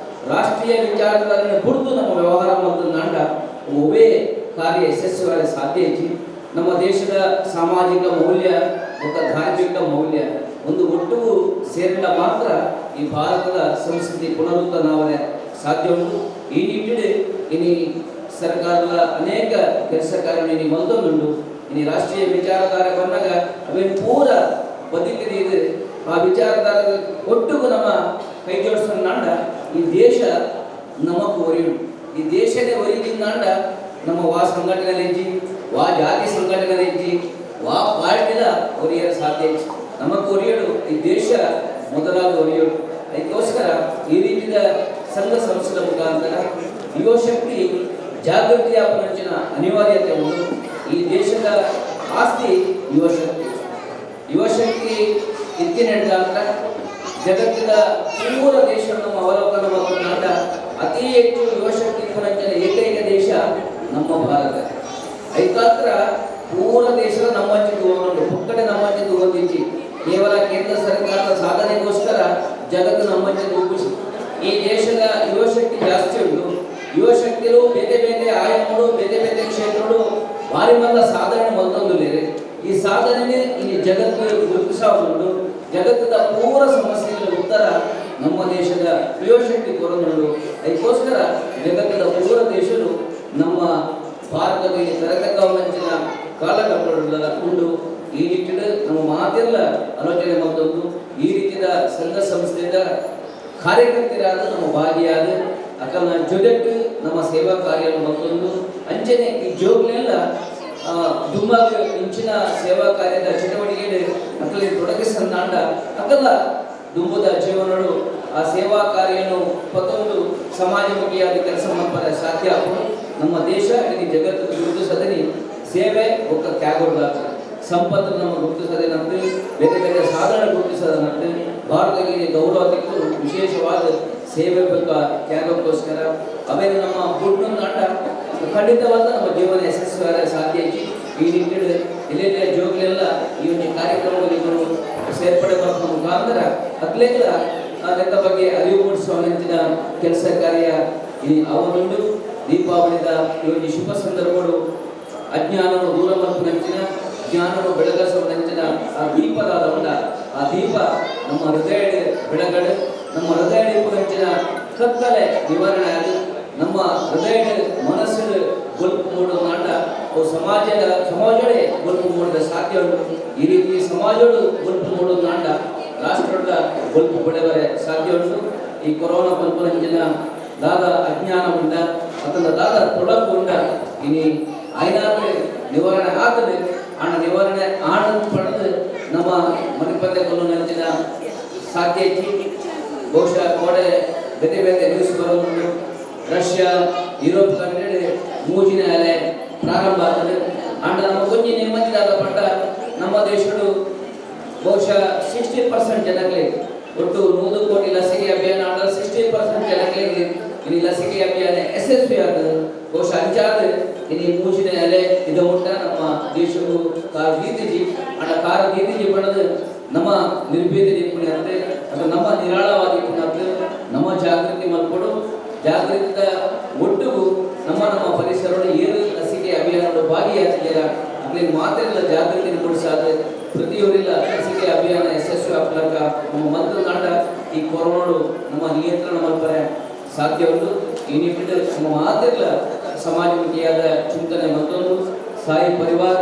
ರಾಷ್ಟ್ರೀಯ ವಿಚಾರಧಾರೆಯನ್ನು ಕುರಿತು ನಮ್ಮ ವ್ಯವಹಾರ ಮತ್ತು ನಾಂಡ ಒವೇ ಕಾರ್ಯ ಯಶಸ್ವಿಯಾಗ ಸಾಧ್ಯ ಐತಿ. ನಮ್ಮ ದೇಶದ ಸಾಮಾಜಿಕ ಮೌಲ್ಯ ಮತ್ತು ಧಾರ್ಮಿಕ ಮೌಲ್ಯ ಒಂದು ಒಟ್ಟಿಗೂ ಸೇರಿದ ಮಾತ್ರ ಈ ಭಾರತದ ಸಂಸ್ಕೃತಿ ಪುನರುತ್ಥಾನವೇ ಸಾಧ್ಯ ಉಂಟು. ಈ ನಿಟ್ಟಿನಲ್ಲಿ ಇನಿ ಸರ್ಕಾರದ ಅನೇಕ ಕೆಲಸ ಕಾರ್ಯಗಳು ಇನಿ ಮಲ್ತೊಂದುಂಡು. ಇನಿ ರಾಷ್ಟ್ರೀಯ ವಿಚಾರಧಾರೆ ಬಂದಾಗ ಅವೇನು ಪೂರ ಬದುಕಿದೆ ಆ ವಿಚಾರಧಾರೆ ಒಟ್ಟಿಗೂ ನಮ್ಮ ಕೈ ಜೋಡಿಸೋಣ ಈ ದೇಶ ನಮಗೂ ಒರಿಯುಂಟು. ಈ ದೇಶನೇ ಒರಿದಿಂದಾಂಡ ನಮ್ಮ ವಾ ಸಂಘಟನೆ ಇಜ್ಜಿ, ವಾ ಜಾತಿ ಸಂಘಟನೆ ಇಜ್ಜಿ, ವಾ ಪಾರ್ಟಿದ ಒರಿಯರ ಸಾಧ್ಯ ಇಜ್ಜಿ. ನಮಗ್ ಒರಿಯಡು ಈ ದೇಶ ಮೊದಲಾದ ಒರಿಯಡು. ಅದಕ್ಕೋಸ್ಕರ ಈ ರೀತಿಯ ಸಂಘ ಸಂಸ್ಥೆಗಳ ಮುಖಾಂತರ ಯುವಶಕ್ತಿ ಜಾಗೃತಿಯ ಪುನರ್ಜನ ಅನಿವಾರ್ಯತೆ ಉಂಟು. ಈ ದೇಶದ ಆಸ್ತಿ ಯುವಶಕ್ತಿ. ಯುವಶಕ್ತಿ ಎತ್ತಿ ನಡೆದಾಗ ಜಗತ್ತಿನ ಪೂರ ದೇಶವನ್ನು ಅವಲೋಕನ ಮಾಡಿದಾಗ ಅತಿ ಹೆಚ್ಚು ಯುವಶಕ್ತಿ ಪುನರ್ಜನ ಏಕೈಕ ದೇಶ ನಮ್ಮ ಭಾರತ. ಐಕಾತ್ರ ಪೂರ ದೇಶದ ನಮ್ಮಂಚಿತು ಒಂದು ಪುಕ್ಕಡೆ ನಮ್ಮಂಚಿತು ಒಂದಿಚ್ಚಿ ಕೇವಲ ಕೇಂದ್ರ ಸರ್ಕಾರದ ಸಾಧನೆಗೋಸ್ಕರ ಜಗತ್ತು ನಮ್ಮಂಚಿತು ಉಪ್ಪಿಸಿ ಈ ದೇಶದ ಯುವಶಕ್ತಿ ಜಾಸ್ತಿ ಉಂಟು. ಯುವಶಕ್ತಿಯು ಬೇರೆ ಬೇರೆ ಆಯಾಮಗಳು ಬೇರೆ ಬೇರೆ ಕ್ಷೇತ್ರಗಳು ಭಾರಿ ಮಲ್ಲ ಸಾಧನೆ ಮತ್ತೊಂದು ಈ ಸಾಧನೆ ಈ ಜಗತ್ತು ಗುರುತಿಸುವುದು. ಜಗತ್ತದ ಪೂರ ಸಮಸ್ಯೆಗಳ ಉತ್ತರ ನಮ್ಮ ದೇಶದ ಯುವಶಕ್ತಿ ಕೊರನುಂಟು. ಅದಕ್ಕೋಸ್ಕರ ಜಗತ್ತದ ಪೂರ ದೇಶಗಳು ನಮ್ಮ ಭಾರತದಲ್ಲಿ ತರತಕ್ಕಂಚಿನ ಕಾಲಘಟ್ಟಗಳೆಲ್ಲ ಉಂಟು. ಈ ನಿಟ್ಟಿನಲ್ಲಿ ನಮ್ಮ ಮಾತೆಲ್ಲ ಆಲೋಚನೆ ಮತ್ತೊಂದು ಈ ರೀತಿಯ ಸಂಘ ಸಂಸ್ಥೆಯ ಕಾರ್ಯಕರ್ತರಾದ ನಮ್ಮ ಭಾಗಿಯಾದ ಅಕಲ್ನ ಜೊತೆಗೆ ನಮ್ಮ ಸೇವಾ ಕಾರ್ಯ ಮತ್ತೊಂದು ಅಂಚನೆ ಈ ಜೋಗ್ಲೆಲ್ಲ ದುಂಬಾಗ ಇಂಚಿನ ಸೇವಾ ಕಾರ್ಯದ ಚಟುವಟಿಕೆ ಅಕಲಿ ತೊಡಗಿಸಂದಾಂಡ ಅಕಲ್ಲ ದುಂಬುದ ಜೀವನಗಳು ಆ ಸೇವಾ ಕಾರ್ಯನು ಮತ್ತೊಂದು ಸಮಾಜಮುಖಿಯಾದ ಕೆಲಸ ಮಾಡ್ತಾರೆ ಸಾಧ್ಯ. ನಮ್ಮ ದೇಶ ಇಲ್ಲಿ ಜಗತ್ತು ಗುರುತಿಸದನಿ ಸೇವೆ ಒಕ್ಕ ತ್ಯಾಗೋದಾಗ್ತದೆ. ಸಂಪತ್ತು ನಮ್ಮ ಗುರುತಿಸದೇನಂತೆ ಬೇರೆ ಬೇರೆ ಸಾಧನೆ ಗುರುತಿಸದನಂತೆ ಭಾರತಕ್ಕೆ ಗೌರವ ತೆಗೆದು ವಿಶೇಷವಾದ ಸೇವೆ ಬೇಕಾ ತ್ಯಾಗಕ್ಕೋಸ್ಕರ ಅವೇನು ನಮ್ಮ ಗುಡ್ಡನ್ನು ಖಂಡಿತವಾದ ನಮ್ಮ ಜೀವನ ಯಶಸ್ವಿಯಾಗ ಸಾಧ್ಯ ಐತಿ. ಈ ನಿಟ್ಟಿನಲ್ಲಿ ಎಲ್ಲೆಲ್ಲ ಜೋಗಲೆಲ್ಲ ಈ ಒಂದು ಕಾರ್ಯಕ್ರಮಗಳಿಗೆ ಸೇರ್ಪಡೆ ಮಾಡುವ ಮುಖಾಂತರ ಅತ್ಲೇಗಳ ಅದರ ಬಗ್ಗೆ ಅರಿವು ಮೂಡಿಸುವ ನಿಟ್ಟಿನ ಕೆಲಸ ಕಾರ್ಯ ಈ ಅವನುಂಡು. ದೀಪಾವಳಿದ ಈ ಒಂದು ಶುಭ ಸಂದರ್ಭಗಳು ಅಜ್ಞಾನವನ್ನು ದೂರ ಮಾಡುವ ನಂಚಿನ ಜ್ಞಾನವನ್ನು ಬೆಳಗಿಸುವ ನಂಚಿನ ಆ ದೀಪದಾದ ಉಂಡ ಆ ದೀಪ ನಮ್ಮ ಹೃದಯ ಬೆಳಗಡೆ ನಮ್ಮ ಹೃದಯ ನಂಚಿನ ಕತ್ತಲೆ ನಿವಾರಣೆ ಆಗಿ ನಮ್ಮ ಹೃದಯದ ಮನಸ್ಸು ಬೊಲ್ಪು ಮೂಡೋದಾಂಡ ಅವು ಸಮಾಜದ ಸಮಾಜಡೆ ಬೊಲ್ಪು ಮೂಡಿದ ಸಾಧ್ಯ ಉಂಟು. ಈ ರೀತಿ ಸಮಾಜಡು ಬೊಲ್ಪು ಮೂಡೋದಾಂಡ ರಾಷ್ಟ್ರದ ಬೊಲ್ಪು ಬೆಳೆವರೆ ಸಾಧ್ಯ ಉಂಟು. ಈ ಕೊರೋನಾ ಪಲ್ಪನಂಚಿನ ದಾದ ಅಜ್ಞಾನ ಉಂಡ ಅಥವಾ ದಾದ ತೊಡಕು ಉಂಡ ಇನಿ ಐನಾದ್ರೆ ನಿವಾರಣೆ ಆಗ್ತದೆ. ಆಣ ನಿವಾರಣೆ ಆಣ ಪಡೆದು ನಮ್ಮ ಮಣಿಪಂದೆ ಕೊಲ್ಲುನಂಚಿನ ಸಾಧ್ಯ ಇಚ್ಚಿ. ಬಹುಶಃ ಕೋಡೆ ಬೇರೆ ಬೇರೆ ನ್ಯೂಸ್ ಬರೋದು ರಷ್ಯಾ ಯುರೋಪ್ ಕಂಟ್ರಿ ಮೂಜಿನ ಅಲೆ ಪ್ರಾರಂಭ ಆಗ್ತದೆ. ಅಂಡ ನಮ್ಮ ಕೊಂಚ ನೆಮ್ಮದಿದಾದ ಪಟ್ಟ ನಮ್ಮ ದೇಶಡು ಬಹುಶಃ 60% ಜನಕ್ಕೆ ಒಟ್ಟು 100 ಕೋಟಿ ಲಸಿಕೆ ಅಭಿಯಾನ ಆದ 60% ಜನಕ್ಕೆ ಇಲ್ಲಿ ಲಸಿಕೆ ಅಭಿಯಾನ ಯಶಸ್ವಿ ಆಗ್ತದೆ. ಬಹುಶಃ ಅಂಚಾದ ಇಲ್ಲಿ ಮೂಜಿನ ಅಲೆ ಇದು ಉಂಟ ನಮ್ಮ ದೇಶವು ಕಾರು ಗೀತಿಜಿ ಅಂಡ ಕಾರು ಗೀತಿಜಿ ಪಡೆದು ನಮ್ಮ ನಿರ್ಭೀತಿ ನಿಪುಣಿ ಅಂತೆ ಅಥವಾ ನಮ್ಮ ನಿರಾಳವಾದಿ ಪುಣಿ ನಮ್ಮ ಜಾಗೃತಿ ಮಲ್ಪಡು ಜಾಗೃತಿದ ಒಟ್ಟಿಗೂ ನಮ್ಮ ನಮ್ಮ ಪರಿಸರದ ಏನು ಲಸಿಕೆ ಅಭಿಯಾನದ ಭಾಗಿಯಾಗಿದ್ದೀರ ಅಲ್ಲಿ ಮಾತ್ರ ಜಾಗೃತಿ ಮೂಡಿಸಾದ ಪ್ರತಿಯೊರಿಲ್ಲ ಲಸಿಕೆ ಅಭಿಯಾನ ಯಶಸ್ವಿ ಆಗ್ಲಕ್ಕ ನಮ್ಮ ಮಂತ್ರ ನಾಟ ಈ ಕೊರೋನಾಡು ನಮ್ಮ ನಿಯಂತ್ರಣ ಮಲ್ಪರೆ ಸಾಧ್ಯ ಉಂಟು. ಈ ನಿಟ್ಟಿನಲ್ಲಿ ನಮ್ಮ ಮಾತ್ರ ಸಮಾಜಮುಖಿಯಾದ ಚಿಂತನೆ ಮತ್ತೊಂದು ಸಾಯಿ ಪರಿವಾರ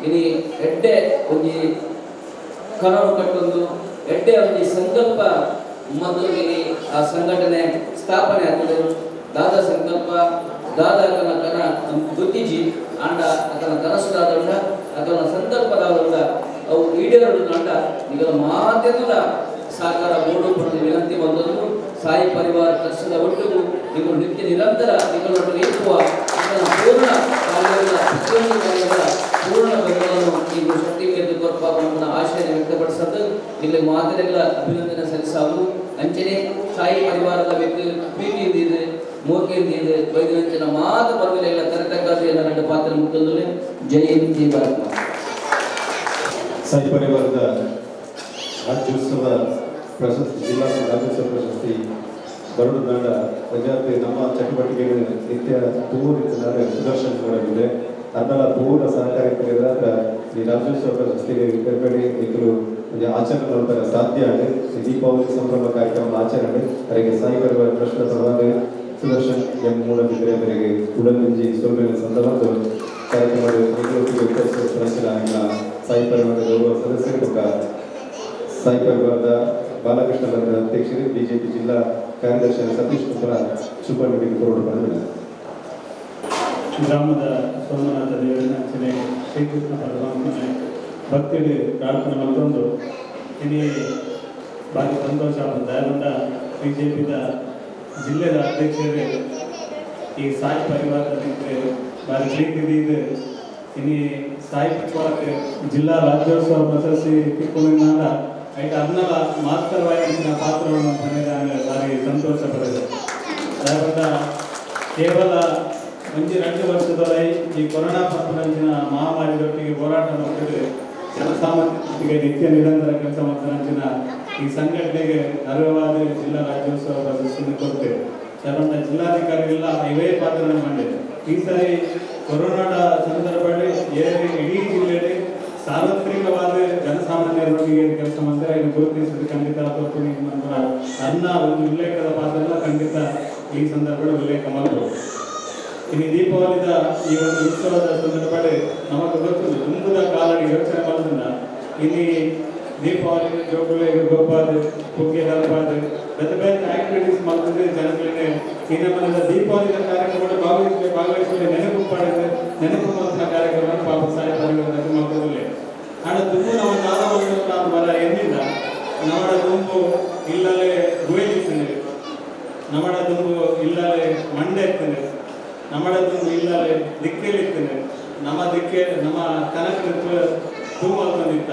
ಇನಿ ಎಡ್ಡೆ ಒಂಜಿ ಕನವು ಕಟ್ಟೊಂದು ಎಡ್ಡೆ ಒಂಜಿ ಸಂಕಲ್ಪ ಮತ್ತು ಇಲ್ಲಿ ಆ ಸಂಘಟನೆ ಸ್ಥಾಪನೆ ಆಗ್ತದೆ. ದಾದ ಸಂಕಲ್ಪ ದಾದ ಆತನ ಕನ ಗುತ್ತಿಜಿ ಅಂಡ ಆತನ ಕನಸು ದಾದಂಡ ಆತನ ಸಂಕಲ್ಪ ದಾದಂಡ ಅವು ಈಡೇರಡು ಅಂಡ ಈಗ ಮಾತೆಲ್ಲ ಸಾಕಾರ ಬೋರ್ಡು ಪಡೆದು ವಿನಂತಿ ಬಂದದ್ದು ಸಾಯಿ ಪರಿವಾರ ಟ್ರಸ್ಟ್ದ ಒಟ್ಟಿಗೂ ನೀವು ನಿತ್ಯ ನಿರಂತರ ನಿಮ್ಮೊಟ್ಟಿಗೆ ಇರುವ ಆತನ ಪೂರ್ಣ ಕಾರ್ಯಗಳ ಪ್ರತಿಯೊಂದು ಕಾರ್ಯಗಳ ಪೂರ್ಣ ಬೆಂಬಲವನ್ನು ನೀವು ಶಕ್ತಿ ಮೇರೆಗೆ ಕೊರಪ ಆಶಯ ವ್ಯಕ್ತಪಡಿಸೋದು ಇಲ್ಲಿ ಮಾದರಿಗಳ ಅಭಿನಂದನೆ ಸಲ್ಲಿಸಲು. ಅಂಚನೆ ಸಾಯಿ ಪರಿವಾರದ ವ್ಯಕ್ತಿ ಪ್ರೀತಿಯಿಂದ ಇದೆ ಮೋಕೆಯಿಂದ ಇದೆ ವೈದ್ಯಂಚಿನ ಮಾತು ಬಂಧುಗಳೆಲ್ಲ ತರತಕ್ಕದ್ದು ಎಲ್ಲ ಎರಡು ಪಾತ್ರ ಮುಖ್ಯಂದ್ರೆ. ಜೈ ಹಿಂದ್, ಜೈ ಭಾರತ್. ಸಾಯಿ ಪರಿವಾರದ ರಾಜ್ಯೋತ್ಸವ ಪ್ರಶಸ್ತಿ, ಜಿಲ್ಲಾ ರಾಜ್ಯೋತ್ಸವ ಪ್ರಶಸ್ತಿ ಬರುಡನಾಡ ಪ್ರಜಾತಿ ನಮ್ಮ ಚಟುವಟಿಕೆಗಳು ನಿತ್ಯ ಪೂರ್ಣ ಸುದರ್ಶನ್ ಕೂಡ ಅದನ್ನೆಲ್ಲ ಪೂರ್ಣ ಸಹಕಾರ ಈ ರಾಜ್ಯೋತ್ಸವ ಪ್ರಶಸ್ತಿಗೆ ಬೇರೆ ಇದ್ರು ಆಚರಣೆ ಮಾಡ್ತಾರೆ ಸಾಧ್ಯ ಆಗಿದೆ. ದೀಪಾವಳಿ ಸಂಭ್ರಮ ಕಾರ್ಯಕ್ರಮ ಆಚರಣೆ ಅವರಿಗೆ ಸಾಯಿ ಪರಿವಾರ ಟ್ರಸ್ಟ್ ಪರವಾಗಿ ಸುದರ್ಶನ್ ಎಂ ಮೂಡಬಿದ್ರೆ ಅವರಿಗೆ ಉಡಲಿಂಜಿ ಸೊಲ್ಮೆನ ಸಂದರ್ಭ ಕಾರ್ಯಕ್ರಮ ಸಾಯಿ ಪರಿವಾರದ ಗೌರವ ಸದಸ್ಯರು ಸಾಯಿ ಪರಿವಾರದ ಬಾಲಕೃಷ್ಣ ಬಂದ ಅಧ್ಯಕ್ಷರು ಬಿಜೆಪಿ ಜಿಲ್ಲಾ ಕಾರ್ಯದರ್ಶಿ ಸತೀಶ್ ಕುಮಾರ್ ಸುಬ್ಬಣ್ಣಗೆ ಕೊರಡು ಬಂದಿದ್ದಾರೆ. ಗ್ರಾಮದ ಸೋಮನಾಥ ದೇವರನ್ನ ಅಂಚನೆ ಶ್ರೀಕೃಷ್ಣ ಪರಮಾತ್ಮನ ಭಕ್ತಿಗೆ ಪ್ರಾರ್ಥನೆ ಮತ್ತೊಂದು ಇನಿ ಭಾರಿ ಸಂತೋಷ ದಯಾನಂದ ಬಿಜೆಪಿದ ಜಿಲ್ಲೆದ ಅಧ್ಯಕ್ಷರೇ ಈ ಸಾಯಿ ಪರಿವಾರದ ಭಾರಿ ಪ್ರೀತಿ ಇದೆ. ಇನಿ ಸಾಯಿ ಪರಿವಾರಕ್ಕೆ ಜಿಲ್ಲಾ ರಾಜ್ಯೋತ್ಸವ ಪ್ರಶಸ್ತಿ ತಿಕ್ಕೊಂಡಿದ್ದ ಐಟ ಅದನ್ನೆಲ್ಲ ಮಾತ್ರವಾಗಿ ಪಾತ್ರವನ್ನು ಪಡೆದ ಭಾರಿ ಸಂತೋಷ ಪಡೆದ. ದಯಾನಂದ ಕೇವಲ ಒಂಜಿ 2 ವರ್ಷದಲ್ಲಿ ಈ ಕೊರೋನಾ ಪಂಚಿನ ಮಹಾಮಾರಿದೊಟ್ಟಿಗೆ ಹೋರಾಟ ಮಾಡ್ತಿದ್ರೆ ಜನಸಾಮಾನ್ಯರಿಗೆ ನಿತ್ಯ ನಿರಂತರ ಕೆಲಸ ಮಾಡ್ತಾರಂಚಿನ ಈ ಸಂಘಟನೆಗೆ ಅರ್ಹವಾದ ಜಿಲ್ಲಾ ರಾಜ್ಯೋತ್ಸವ ಪ್ರಶಸ್ತಿಯನ್ನು ಕೊಡ್ತೇವೆ. ಯಾಕಂದ್ರೆ ಜಿಲ್ಲಾಧಿಕಾರಿಗಳೆಲ್ಲ ಇವೇ ಪಾತ್ರವನ್ನು ಮಾಡಿದೆ. ಈ ಸಾರಿ ಕೊರೋನಾದ ಸಂದರ್ಭದಲ್ಲಿ ಇಡೀ ಜಿಲ್ಲೆಯಲ್ಲಿ ಸಾರ್ವತ್ರಿಕವಾದ ಜನಸಾಮಾನ್ಯರೊಟ್ಟಿಗೆ ಕೆಲಸ ಮಾಡ್ತಾರೆ. ಇದನ್ನು ಗುರುತಿಸಿದ ಖಂಡಿತ ಅನ್ನ ಒಂದು ಉಲ್ಲೇಖದ ಪಾತ್ರ ಖಂಡಿತ ಈ ಸಂದರ್ಭದಲ್ಲಿ ಉಲ್ಲೇಖ ಮಾಡಬಹುದು. ಇನ್ನು ದೀಪಾವಳಿದ ಈ ಒಂದು ಉತ್ಸವದ ಸಂದರ್ಭದಲ್ಲಿ ನಮಗೆ ಗೊತ್ತು ತುಂಬದ ಕಾಲಡಿ ಯೋಚನೆ ಮಾಡೋದನ್ನ ಇಲ್ಲಿ ದೀಪಾವಳಿ ಜೋಗುಳಿಗೆ ಗೊಬ್ಬಾದ ಪುಗ್ಗೆ ತಲುಪಾದ ಬೇರೆ ಬೇರೆ ಆಕ್ಟಿವಿಟೀಸ್ ಮಾಡ್ತಿದ್ರೆ ಜನಗಳಿಗೆ ಈ ನಮ್ಮ ದೀಪಾವಳಿಯ ಕಾರ್ಯಕ್ರಮ ಭಾಗವಹಿಸುವ ನೆನಪು ಪಡೆದ ನೆನಪು ಮಾಡಿದ ಕಾರ್ಯಕ್ರಮ ಪಾಪ ಸಾಯಿ ಪರಿವಾರದಲ್ಲಿ ಮಾಡ್ತಿರಲಿಲ್ಲ. ಆಡ ತುಂಬು ನಮ್ಮ ಕಾಲವನ್ನು ಬರ ಎನ್ನಿಂದ ನಮ್ಮಡ ತುಂಬು ಇಲ್ಲಲೇ ಗುಯಲಿಸ್ತೇನೆ, ನಮ್ಮಡ ತುಂಬು ಇಲ್ಲಲೇ ಮಂಡೆ ಇರ್ತೇನೆ, ನಮ್ಮಡ ತುಂಬು ಇಲ್ಲಲೇ ದಿಕ್ಕೆಲಿರ್ತೇನೆ, ನಮ್ಮ ದಿಕ್ಕೆ ನಮ್ಮ ಕನಕನ ತೂ ಮಲ್ತಂದಿತ್ತ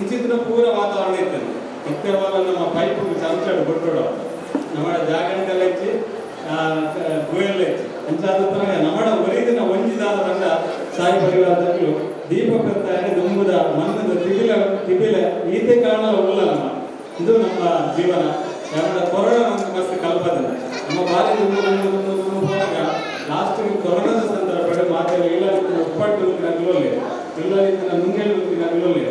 ಇಂಚಿತ್ತಿನ ಪೂರ ವಾತಾವರಣ ಇರ್ತದೆ. ಇತ್ತವಾದ ನಮ್ಮ ಪೈಪು ಚಮಚಾಡು ಕೊಟ್ಟೋಡು ನಮ್ಮ ಜಾಗಂಟೆಲ್ಲ ಹೆಚ್ಚಿ ಗುಯೆಲ್ಲ ಹೆಚ್ಚಿ ಅಂಚಾದ ನಮ್ಮಡ ಒರಿದಿನ ಒಂಜಿದಾದ ರಂಗ ಸಾಯಿ ಪರಿವಾರದಲ್ಲಿ ದೀಪಕಂತಾನೆ ದುಂಬುದ ಮನ್ನದ ತಿಬಿಲ ತಿಬಿಲ ಈತೆ ಕಾರಣ ಉಲ್ಲ ನಮ್ಮ ಇದು ನಮ್ಮ ಜೀವನ. ಯಾಕಂದ್ರೆ ಕೊರೋನಾ ನಮ್ಗೆ ಮಸ್ತ್ ಕಲ್ಪದ ನಮ್ಮ ಬಾರಿ ದುಂಬು ದುಂಬು ದುಂಬು ದುಂಬು ಹೋದಾಗ ಲಾಸ್ಟ್ ಕೊರೋನಾದ ಸಂದರ್ಭದಲ್ಲಿ ಮಾತೆಲ್ಲ ಇಲ್ಲ ಉಪ್ಪಟ್ಟು ನಗಲೋಲೆ ಇಲ್ಲ ನುಂಗೇಳು ನಗಲೋಲೆ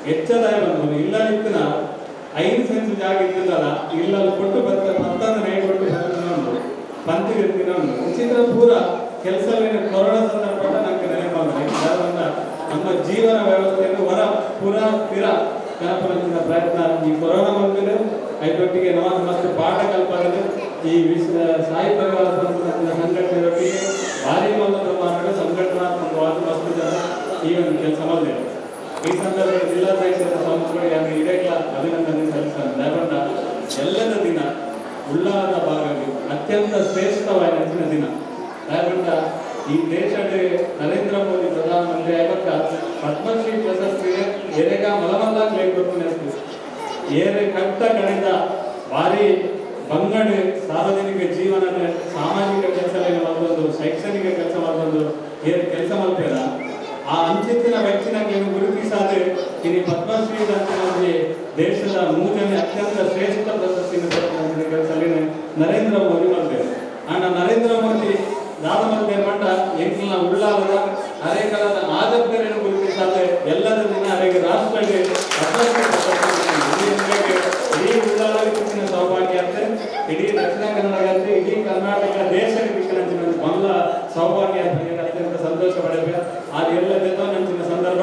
ಹೆಚ್ಚದಾಯ ಬಂದು ಇಲ್ಲ ನಿತ್ತಿನ 5 ಸೆಂಟ್ ಜಾಗ ಇದ್ದಲ್ಲ ಇಲ್ಲ ಕೊಟ್ಟು ಬತ್ತ ಪತ್ತಂದ್ರೆ ಕೊಟ್ಟು ಬಂದು ಪಂತಿಗೆ ಉಂಟು ಇಂಚಿತ್ರ ಪೂರ ಕೆಲಸ ಕೊರೋನಾ ಸಂದರ್ಭ ನಂಗೆ ನೆನಪಾದರೆ ನಮ್ಮ ಜೀವನ ವ್ಯವಸ್ಥೆಯನ್ನು ಹೊರ ಪೂರ ಸ್ಥಿರ ಕನಪನ ಪ್ರಯತ್ನ ಈ ಕೊರೋನಾ ಬಂದರೆ ಐದೊಟ್ಟಿಗೆ ನಮ್ಮ ಮಸ್ತ್ ಪಾಠ ಕಲ್ಪಾದರೆ ಈ ವಿಶ್ವ ಸಾಯಿ ಪರಿವಾರ ಸಂಘಟನೆಯೊಟ್ಟಿಗೆ ಭಾರಿ ಒಂದು ಪ್ರಮಾಣದ ಸಂಘಟನಾತ್ಮಕವಾದ ಮಸ್ತು ಜನ ಈ ಒಂದು ಕೆಲಸ ಮಾಡಿದೆ. ಈ ಸಂದರ್ಭದಲ್ಲಿ ಜಿಲ್ಲಾಧ್ಯಕ್ಷರ ಸಂಸ್ಥೆಗೆ ಇಡೀ ಅಭಿನಂದನೆ ಸಲ್ಲಿಸ್ತಾರೆ. ದಯಗೊಂಡ ಎಲ್ಲದ ದಿನ ಉಳ್ಳಾದ ಭಾಗಕ್ಕೆ ಅತ್ಯಂತ ಶ್ರೇಷ್ಠವಾದ ನೆಚ್ಚಿನ ದಿನ. ದಯಗೊಂಡ ಈ ದೇಶದ ನರೇಂದ್ರ ಮೋದಿ ಪ್ರಧಾನಮಂತ್ರಿ ಆಗ ಪದ್ಮಶ್ರೀ ಪ್ರಶಸ್ತಿ ಎರೆಗ ಮಲಮಲ್ಲ ಏರೆ ಕಟ್ಟ ಕಣಿತ ಭಾರಿ ಬಂಗಡೆ ಸಾರ್ವಜನಿಕ ಜೀವನದ ಸಾಮಾಜಿಕ ಕೆಲಸ ಮತ್ತೊಂದು ಶೈಕ್ಷಣಿಕ ಕೆಲಸ ಮತ್ತೊಂದು ಏರೆ ಕೆಲಸ ಮಾಡ್ತೀರ ಆ ಅಂಚಿತ್ತಿನ ವ್ಯಕ್ತಿನ ನೀವು ಗುರುತಿಸಾದೆ ಇನ್ನು ಪದ್ಮಶ್ರೀ ದೇಶದ ಮೂರನೇ ಅತ್ಯಂತ ಶ್ರೇಷ್ಠ ಪ್ರಶಸ್ತಿನ ಕೆಲಸ ನರೇಂದ್ರ ಮೋದಿ ಮಾಡ್ತೇವೆ. ಅಣ್ಣ ನರೇಂದ್ರ ಮೋದಿ ದಾದ ಮಲ್ತೆ ಪಂಡ ಎಂಕ್ಲ ಉಳ್ಳಾಲದ ಅರೆಕಲದ ಆದಪ್ಪೇರನ್ನು ಗುರುತಿಸಾದೆ ಎಲ್ಲದ ದಿನ ಅರೆಗೆ ರಾಷ್ಟ್ರಕ್ಕೆ ಪದ್ಮಶ್ರೀ ಪ್ರಶಸ್ತಿ ಇಡೀ ಉಳ್ಳಾಲಕ್ಕೆ ಸಿಕ್ಕಿನ ಸೌಭಾಗ್ಯ ಅಂತೆ, ಇಡೀ ದಕ್ಷಿಣ ಕನ್ನಡ ಅಂತೆ, ಇಡೀ ಕರ್ನಾಟಕ ದೇಶಕ್ಕೆ ಸಿಕ್ಕಿನ ಬಂಗ್ಲ ಸೌಭಾಗ್ಯ ಅಂತ ಅತ್ಯಂತ ಸಂತೋಷ ಪಡಬೇಕು. ಅದು ಎಲ್ಲ ನಂಚಿನ ಸಂದರ್ಭ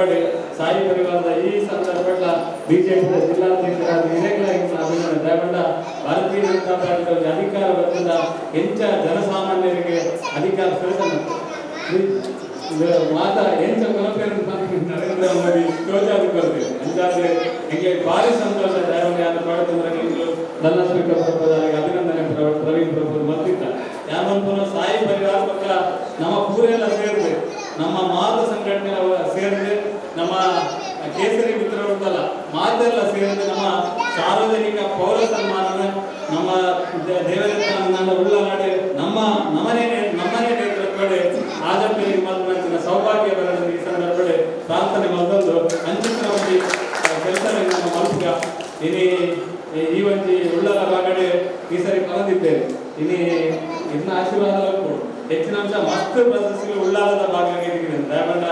ಸಾಯಿ ಪರಿವಾರದ ಈ ಸಂದರ್ಭ ಬಿಜೆಪಿ ಜಿಲ್ಲಾಧ್ಯಕ್ಷರಾದ ಹಿರೇಕಲ ಅಭಿನಂದನೆ. ದಯಗೊಂಡ ಭಾರತೀಯ ಜನತಾ ಪಾರ್ಟಿ ಅಧಿಕಾರ ಬರ್ತದ ಎಂಚ ಜನಸಾಮಾನ್ಯರಿಗೆ ಅಧಿಕಾರ ಸರಿಸಲ್ಲ ಮಾತಾ ಎಂಚ ಕೊಲಪೇರು ನರೇಂದ್ರ ಮೋದಿ ತೋಜಾದಿ ಕೊಡ್ತೇವೆ ಅಂಚಾದ್ರೆ ಹಿಂಗೆ ಭಾರಿ ಸಂತೋಷ. ದಯವನ್ನು ಯಾರು ಪಡೆದಂದ್ರೆ ನೀವು ನನ್ನ ಸ್ಪೀಕರ್ ಅಭಿನಂದನೆ ಪ್ರವೀಣ್ ಪ್ರಭು ಮತ್ತಿತ್ತ ಯಾವೊಂದು ಸಾಯಿ ಪರಿವಾರ ಪಕ್ಕ ನಮ್ಮ ಪೂರೆಲ್ಲ ಸೇರಿದೆ, ನಮ್ಮ ಮಾತ ಸಂಘಟನೆ ಸೇರಿದೆ, ನಮ್ಮ ಕೇಸರಿ ಮಿತ್ರ ಉಂಟಲ್ಲ ಮಾತೆಲ್ಲ ಸೇರಿದೆ, ನಮ್ಮ ಸಾರ್ವಜನಿಕ ಪೌರ ಸನ್ಮಾನನ ನಮ್ಮ ದೇವರತ್ನ ಉಳ್ಳನಾಡೆ ನಮ್ಮ ನಮನೆ ನಮ್ಮನೆ ನೇತೃತ್ವಡೆ ಆದಪ್ಪರಿಗೆ ಮಲ್ಪನ ಸೌಭಾಗ್ಯ ಬರಲು ಈ ಸಂದರ್ಭಡೆ ಪ್ರಾರ್ಥನೆ ಮಲ್ತೊಂದು ಅಂಚಿತ್ರ ಒಂದು ಕೆಲಸ ನಮ್ಮ ಮಲ್ಪುಗ ಇನಿ ಈ ಒಂಜಿ ಉಳ್ಳಲ ಬಾಗಡೆ ಈ ಸರಿ ಕಲಂದಿದ್ದೇವೆ. ಇನಿ ಇದನ್ನ ಆಶೀರ್ವಾದ ಕೊಡು ಹೆಚ್ಚಿನ ಅಂಶ ಮಸ್ತ್ ಪ್ರಶಸ್ತಿಗಳು ಉಳ್ಳಾಲದ ಭಾಗ ಆಗಿದ್ದೀವಿ. ದಯಗೊಂಡ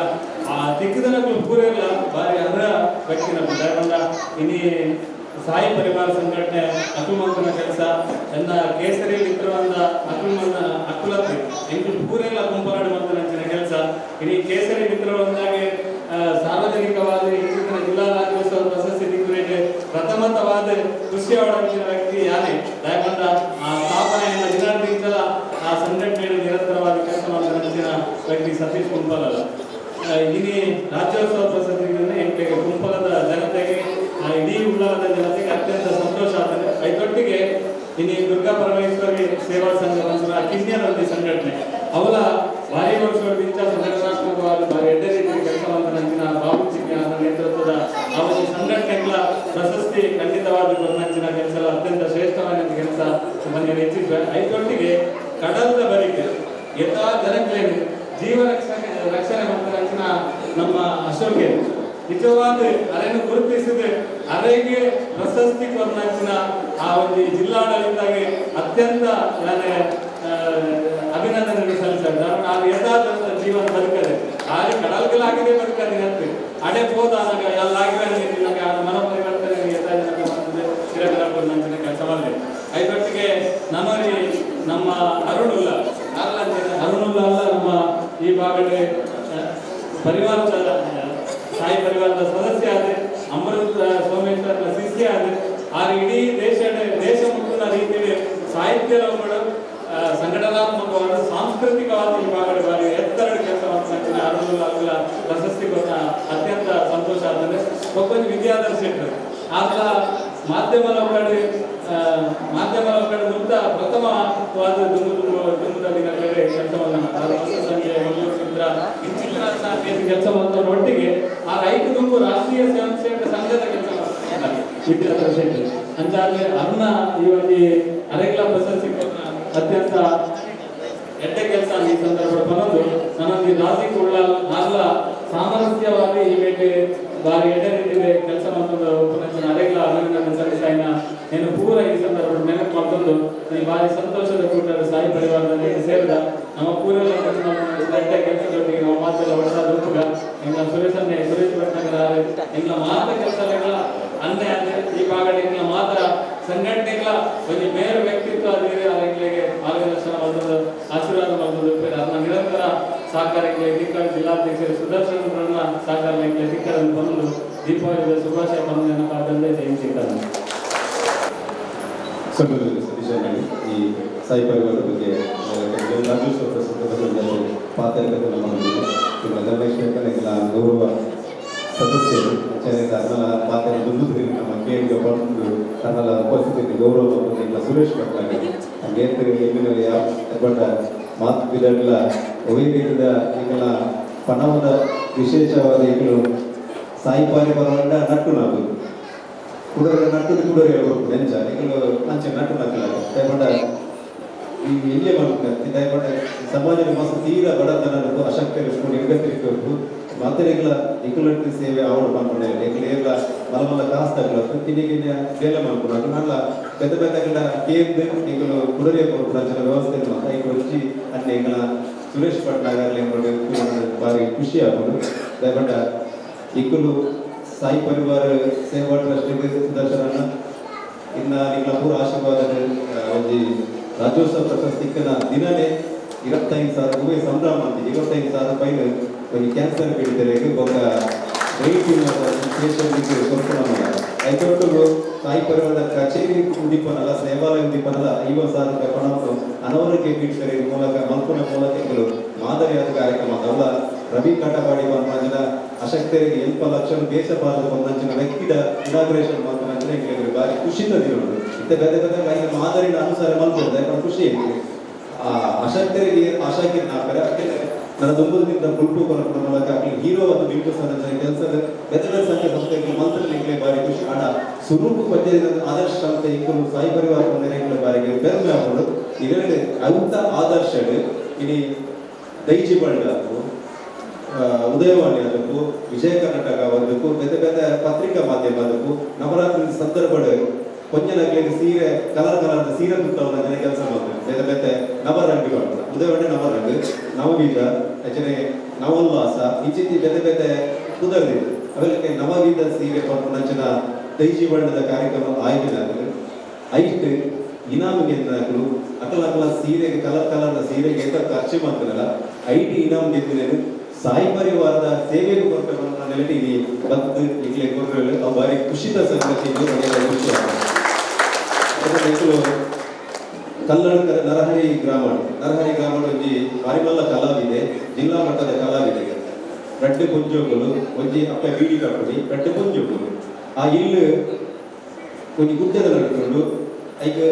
ಆ ದಿಕ್ಕದನಗಳು ಪೂರೆಲ್ಲ ಭಾರಿ ಅದರ ವ್ಯಕ್ತಿ ನಮ್ಮ ದಯಗೊಂಡ ಇನಿ ಸಾಯಿ ಪರಿವಾರ ಸಂಘಟನೆ ಅಕುಲ್ಮಂತನ ಕೆಲಸ ಎನ್ನ ಕೇಸರಿ ಮಿತ್ರವಂದ ಅಕುಲ್ಮಂದ ಅಕುಲತೆ ಎಂಕು ಪೂರೆಲ್ಲ ಗುಂಪಲಾಡಿ ಮಂತನಂಚಿನ ಕೆಲಸ ಇಡೀ ಕೇಸರಿ ಮಿತ್ರವಂದಾಗೆ ಸಾರ್ವಜನಿಕವಾದ ಇಂಚಿನ ಜಿಲ್ಲಾ ರಾಜ್ಯೋತ್ಸವ ಪ್ರಶಸ್ತಿ ದಿಕ್ಕುರೇಟೆ ಪ್ರಥಮತವಾದ ಖುಷಿಯವಡಂಚಿನ ವ್ಯಕ್ತಿ ಯಾನೇ. ದಯಗೊಂಡ ಆ ಸ್ಥಾಪನೆಯನ್ನು ದಿನಾಂತಿಂಚಲ ಆ ಸಂಘಟನೆಯನ್ನು ನಿರಂತರವಾಗಿ ಕೆಲಸ ಮಾಡಿದ ವ್ಯಕ್ತಿ ಸತೀಶ್ ಕುಂಪಲಲ್ಲ. ಇನಿ ರಾಜ್ಯೋತ್ಸವ ಪ್ರಶಸ್ತಿಗಳನ್ನು ಎಂಟೆಗೆ ಕುಂಪಲದ ಜನತೆಗೆ ಇಡೀ ಉಳ್ಳಾಲದ ಜನತೆಗೆ ಅತ್ಯಂತ ಸಂತೋಷ ಆಗ್ತದೆ. ಐದೊಟ್ಟಿಗೆ ಇನಿ ದುರ್ಗಾ ಪರಮೇಶ್ವರಿ ಸೇವಾ ಸಂಘ ಕಿನ್ಯರಲ್ಲಿ ಸಂಘಟನೆ ಅವರ ಭಾರಿ ವರ್ಷಗಳಿಂದ ಸಂಘಟನಾತ್ಮಕವಾದ ಭಾರಿ ಎಡ್ಡೆ ರೀತಿಯ ಕೆಲಸ ಮಾಡಿದ ಬಾಬು ಚಿನ್ಯ ನೇತೃತ್ವದ ಆ ಒಂದು ಸಂಘಟನೆಗಳ ಪ್ರಶಸ್ತಿ ಖಂಡಿತವಾದ ನಂಚಿನ ಕೆಲಸ ಅತ್ಯಂತ ಶ್ರೇಷ್ಠವಾದ ಕೆಲಸ ಮನೆಯ ಹೆಚ್ಚಿದ್ವೆ. ಐದೊಟ್ಟಿಗೆ ಕಡಲದ ಬರಿಕೆ ಯಥಾ ಜನಗಳಿಗೆ ಜೀವ ರಕ್ಷಣೆ ರಕ್ಷಣೆ ಮಾಡಿದ ನಮ್ಮ ಅಶೋಕೆ ನಿಜವಾದ ಅರೆಯನ್ನು ಗುರುತಿಸಿದ್ರೆ ಅರೆಗೆ ಪ್ರಶಸ್ತಿ ಕೊರನಂಚಿನ ಆ ಒಂದು ಜಿಲ್ಲಾಡಳಿತಾಗಿ ಅತ್ಯಂತ ನಾನು ಅಭಿನಂದನೆ ಸಲ್ಲಿಸ್ತಾರೆ. ಆ ಯಥಾ ಜನದ ಜೀವನ ಬದುಕದೆ ಆದ್ರೆ ಕಡಲ್ಗಳಾಗಿದೆ ಬದುಕದೆ ಅಂತೆ ಅಡೆ ಹೋದಾಗ ಎಲ್ಲ ಆಗಿವೆ ಮನ ಪರಿವರ್ತನೆ ಯಥಾ ಜನಕ್ಕೆ ಕೆಲಸ ಮಾಡಿದೆ. ಐದೊಟ್ಟಿಗೆ ನಮ್ಮರಿ ನಮ್ಮ ಅರುಣುಲ್ಲ ಅರುಣುಲ್ಲ ಅಲ್ಲ ನಮ್ಮ ಈ ಭಾಗದ ಪರಿವಾರದ ಸಾಯಿ ಪರಿವಾರದ ಸದಸ್ಯ ಆದ ಅಮೃತ ಸೋಮೇಶ್ವರನ ಶಿಷ್ಯ ಆದ ಆ ಇಡೀ ದೇಶ ದೇಶ ಮುಕ್ತನ ರೀತಿಯಲ್ಲಿ ಸಾಹಿತ್ಯ ಸಂಘಟನಾತ್ಮಕವಾದ ಸಾಂಸ್ಕೃತಿಕವಾದ ಈ ಭಾಗದ ಬಾರಿ ಎತ್ತರ ಕೆಲಸ ಮಾಡ್ತಾ ಅರುಣುಲ್ಲ ಪ್ರಶಸ್ತಿ ಕೊಟ್ಟ ಅತ್ಯಂತ ಸಂತೋಷ ಆಗ್ತದೆ. ಒಬ್ಬ ವಿದ್ಯಾಧರ್ ಶೆಟ್ಟರು ಆತ ಮಾಧ್ಯಮದ ಕಡೆ ಮುಕ್ತ ಪ್ರಥಮವಾದ ದುಂಬು ದಿನಗಳಲ್ಲಿ ಕೆಲಸವನ್ನು ಕೆಲಸ ಮಾಡ್ತಾರೆ. ಒಟ್ಟಿಗೆ ಆ ರೈತ ದುಂಬು ರಾಷ್ಟ್ರೀಯ ಸ್ವಯಂ ಸೇವಕ ಸಂಘದ ಕೆಲಸ ಮಾಡ್ತಾರೆ ವಿದ್ಯಾಧರ್ ಶೆಟ್ಟರು. ಅಂಚಾದ್ರೆ ಅರುಣ ಈ ಒಂದು ಅರೆಗ್ಲ ಪ್ರಶಸ್ತಿ ಕೊಟ್ಟ ಅತ್ಯಂತ ಎಡ್ಡೆ ಕೆಲಸ ಈ ಸಂದರ್ಭ ಬಂದು ನನ್ನೊಂದು ರಾಜಿ ಉಳ್ಳಾಲ್ ಅಲ್ಲ ಸಾಮರಸ್ಯವಾಗಿ ಈ ಬೇಟೆ ಬಾರಿ ಎಡ್ಡೆ ರೀತಿಯಲ್ಲಿ ಕೆಲಸ ಮಾಡ್ತಂದು ಉಪನ್ಯಾಸ ಅರೆಗ್ಲ ಅಭಿನಂದನೆ ಸಲ್ಲಿಸಾಯಿನ నేను ಪೂರ ಈ ಸಂದರ್ಭ ನೆನಪು ಮಾಡ್ಕೊಂಡು ಈ ಬಾರಿ ಸಂತೋಷದ ಕೂಟ ಸಾಯಿ ಪರಿವಾರದಲ್ಲಿ ಸೇರಿದ ನಮ್ಮ ಪೂರ ಎಡ್ಡೆ ಕೆಲಸದೊಟ್ಟಿಗೆ ನಮ್ಮ ಮಾತೆಲ್ಲ ಹೊಸ ರೂಪಗ ಎಂಗ್ಲ ಸುರೇಶನ್ನೇ ಸುರೇಶ್ ಭಟ್ನಗರ ಎಂಗ್ಲ ಮಾತ ಕೆಲಸಗಳ ಅಂದೆ ಅಂದೆ ಈ ಭಾಗದ ಎಂಗ್ಲ ಮಾತ ಸಂಘಟನೆಗಳ ಒಂದು ಮೇರು ವ್ಯಕ್ತಿತ್ವ ಅದಿದೆ ಅರೆಗ್ಲಿಗೆ ಮಾರ್ಗದರ್ಶನ. ಸಹಕಾರಕ್ಕೆ ಅಧಿಕಾರಿ ಜಿಲ್ಲಾಧ್ಯಕ್ಷರು ಸುದರ್ಶನ್ ಸಹಕಾರಕ್ಕೆ ಅಧಿಕಾರವನ್ನು ಬಂದು ದೀಪಾವಳಿಯ ಶುಭಾಶಯ ಬಂಧನ ಪಾದಂತೆ ಜಯಂತಿ ಈ ಸಾಯಿ ಪರಿವಾರದ ಬಗ್ಗೆ ರಾಜ್ಯೋತ್ಸವ ಪ್ರಸಂಗದಲ್ಲಿ ಪಾತ್ರಕತೆ ನಮ್ಮ ಧರ್ಮೇಶ್ವರ ಗೌರವ ಸದಸ್ಯರು ತನ್ನಲ ಪಾತ್ರ ದುಂದು ನಮ್ಮ ಕೇಳಿಗೆ ಬಂದು ತನ್ನಲ ಉಪಸ್ಥಿತಿಯಲ್ಲಿ ಗೌರವ ಇಲ್ಲ ಸುರೇಶ್ ಭಟ್ಟಾಗಿ ಎಮ್ಮೆಲೆ ಯಾವ ಮಾತು ಬಿಡಲ್ಲ ಒವೇ ರೀತಿಯ ಎಂಗಳ ಪಣವದ ವಿಶೇಷವಾದ ಎಂಗಳು ಸಾಯಿ ಪರಿವಾರ ನಟ್ಟು ನಾವು ಕುಡರ ನಟ್ಟು ಕುಡರೆ ನೆಂಚ ಎಂಗಳು ಅಂಚೆ ನಟ್ಟು ನಕ್ಕಲ ದಯಪಂಡ ಈ ಎಲ್ಲಿಯೇ ಮಾಡ್ತಾರೆ ದಯಪಂಡ ಸಮಾಜದ ಮಸ್ತ್ ತೀರ ಬಡತನ ಅಶಕ್ತರು ನಿರ್ಗತಿರಿಕರು ಮಾತೆರೆಗಳ ಎಕುಲಟ್ಟು ಸೇವೆ ಅವಳು ಪನ್ಪುಂಡೆ ಎಕುಲು ಏರ್ಲ ಮಲ್ಲ ಮಲ್ಲ ಕಾಸು ತಗಲತ್ತು ಕಿನ್ನೆ ಕಿನ್ನೆ ಬೇಲೆ ಮಲ್ಪುಂಡು ನಲ್ಲ ಪೆದ್ದ ಪೆದ್ದಗಲ ಕೇಂದ್ ಎಂಕುಲು ಕುಡರೆ ಕೊರ್ಪುನ ಅಂಚಿನ ವ್ಯವಸ್ಥೆ ಮಲ್ತ ಐಕ್ ಒಂಜಿ ಅನ್ನೆ ಎಂಕಲ ಸುರೇಶ್ ಭಟ್ನಾಗರ್ಲ ಎಂಕುಲು ಬಾರಿ ಖುಷಿ ಆಪುಂಡು ದಯಪಂಡ ಇಕುಲು ಸಾಯಿ ಪರಿವಾರ ಸೇವಾ ಟ್ರಸ್ಟ್ ಸುದರ್ಶನ ಇನ್ನ ನಿಗಳ ಪೂರ ಆಶೀರ್ವಾದ ಒಂಜಿ ರಾಜ್ಯೋತ್ಸವ ಪ್ರಶಸ್ತಿ ದಿನನೇ 25,000 ರೂಪಾಯಿ ಸಂಭ್ರಮ ಅಂತ 25,000 ರೂಪಾಯಿ ಒಂದು ಕ್ಯಾನ್ಸರ್ ಪೀಡಿತರಿಗೆ ಒಬ್ಬ ಪೇಷಂಟ್ಗೆ ಕೊರ್ಪುನ ಐತೊಟ್ಟು ಸಾಯಿ ಪರಿವಾರದ ಕಚೇರಿ ಉದ್ದೀಪನಲ್ಲ ಸೇವಾಲಯ ಉದ್ದೀಪನಲ್ಲ 50,000 ರೂಪಾಯಿ ಪಣವನ್ನು ಅನಾರೋಗ್ಯ ಪೀಡಿತರಿಗೆ ಮೂಲಕ ಮಲ್ಪುನ ಮೂಲಕ ಮಾದರಿಯಾದ ಕಾರ್ಯಕ್ರಮ ಅವಲ್ಲ ರವಿ ಕಟಪಾಡಿ ಪನ್ಪಂಚಿನ ಅಶಕ್ತರಿಗೆ 8 ಲಕ್ಷ ದೇಶ ಭಾರತ ಪಂಚಿನ ವ್ಯಕ್ತಿದ ಇನಾಗ್ರೇಷನ್ ಮಲ್ಪುನಂಚಿನ ಎಂಕ್ಲೆಗ್ ಬಾರಿ ಖುಷಿತ ದಿನ ಇತ್ತೆ ಬೇತೆ ಬೇತೆ ಐನ ಮಾದರಿನ ಅನುಸಾರ ಮಲ್ಪೊಡು ದಾಯೆ ಖುಷಿ ಎಂಕ್ಲೆಗ್ ಆ ಅಶಕ್ತರಿಗೆ ಆಶಾಕಿರಣ ಆಪೆರೆ ಅಕ್ಲೆಗ್ ನನ್ನ ದುಂಬುದಿಂದ ಪುಲ್ಪು ಕೊರಪುನ ಮೂಲಕ ಅಕ್ಲೆಗ್ ಹೀರೋ ಆದ್ ಬಿಂಬಿಸಂಚಿನ ಕೆಲಸದ ಬೇತೆ ಬೇತೆ ಸಂಘ ಸಂಸ್ಥೆಗಳು ಮಲ್ತುಂಡ ಎಂಕ್ಲೆಗ್ ಬಾರಿ ಖುಷಿ ಆಂಡ ಸುರೂಪು ಪಂಚೆದ ಆದರ್ಶ ಸಂಸ್ಥೆ ಎಂಕುಲು ಸಾಯಿ ಪರಿವಾರ ಪಂಡೆರೆ ಎಂಕ್ಲೆ ಬಾರಿಗೆ ಪೆರ್ಮೆ ಆಪುಂಡು ಇರೆಡ್ ಅವುತ ಆದರ್ಶಡ್ ಇನಿ ದೈಜಿ ಬಂಡ ಉದಯವಾಣಿ ಅದಕ್ಕೂ ವಿಜಯ ಕರ್ನಾಟಕ ಅದಕ್ಕೂ ಬೇತೆ ಬೇತೆ ಪತ್ರಿಕಾ ಮಾಧ್ಯಮ ಅದಕ್ಕೂ ನವರಾತ್ರಿ ಸಂದರ್ಭ ಕೊಂಜನಗ್ಲಿಗೆ ಸೀರೆ ಕಲರ್ ಕಲರ್ ಸೀರೆ ತುತ್ತವನ್ನ ಜನ ಕೆಲಸ ಮಾಡ್ತಾರೆ ಬೇತೆ ಬೇತೆ ನವರಂಗು ಉದಯವಾಣಿ ನವರಂಗ್ ನವಗೀತ ಅಂಚನೆ ನವೋಲ್ಲಾಸ ಇಂಚಿತ್ತಿ ಬೇತೆ ಬೇತೆ ಪುದರ್ದಿತ್ತು ಅವೆಲ್ಲಕ್ಕೆ ನವಗೀತ ಸೀರೆ ಪನ್ಪುನಂಚಿನ ದೈಜಿ ಬಣ್ಣದ ಕಾರ್ಯಕ್ರಮ ಆಯೋಜನೆ ಆಗಲು ಐಟ್ ಇನಾಮು ಗೆದ್ದನಕುಲು ಅಕಲ ಅಕಲ ಸೀರೆಗೆ ಕಲರ್ ಕಲರ್ದ ಸೀರೆಗೆ ಏತ ಖರ್ಚು ಮಾಡ್ತಾರಲ್ಲ ಐಟ್ ಇನಾಮು ಗೆದ್ದಿನೇನು ಸಾಯಿ ಪರಿವಾರದ ಸೇವೆಗೆ ಕೊರತೆ ನೆಲೆಟಿ ಇಲ್ಲಿ ಬತ್ತು ಇಕ್ಲೆ ಕೊರಲು ಅವು ಬಾರಿ ಖುಷಿತ ಸಂಗತಿ ಖುಷಿ ಕಲ್ಲಡ್ಕರ ನರಹರಿ ಗ್ರಾಮ ನರಹರಿ ಗ್ರಾಮ ಒಂಜಿ ಬಾರಿ ಮಲ್ಲ ಕಲಾವಿದೆ ಜಿಲ್ಲಾ ಮಟ್ಟದ ಕಲಾವಿದೆ ರಡ್ಡು ಪೊಂಜೋಕುಲು ಒಂಜಿ ಅಪ್ಪ ಬೀಡಿ ಕಟ್ಟುನಿ ರಡ್ಡು ಪೊಂಜೋಕುಲು ಆ ಇಲ್ಲು ಒಂಜಿ ಗುಡ್ಡದ ನಡುಕೊಂಡು ಐಕ್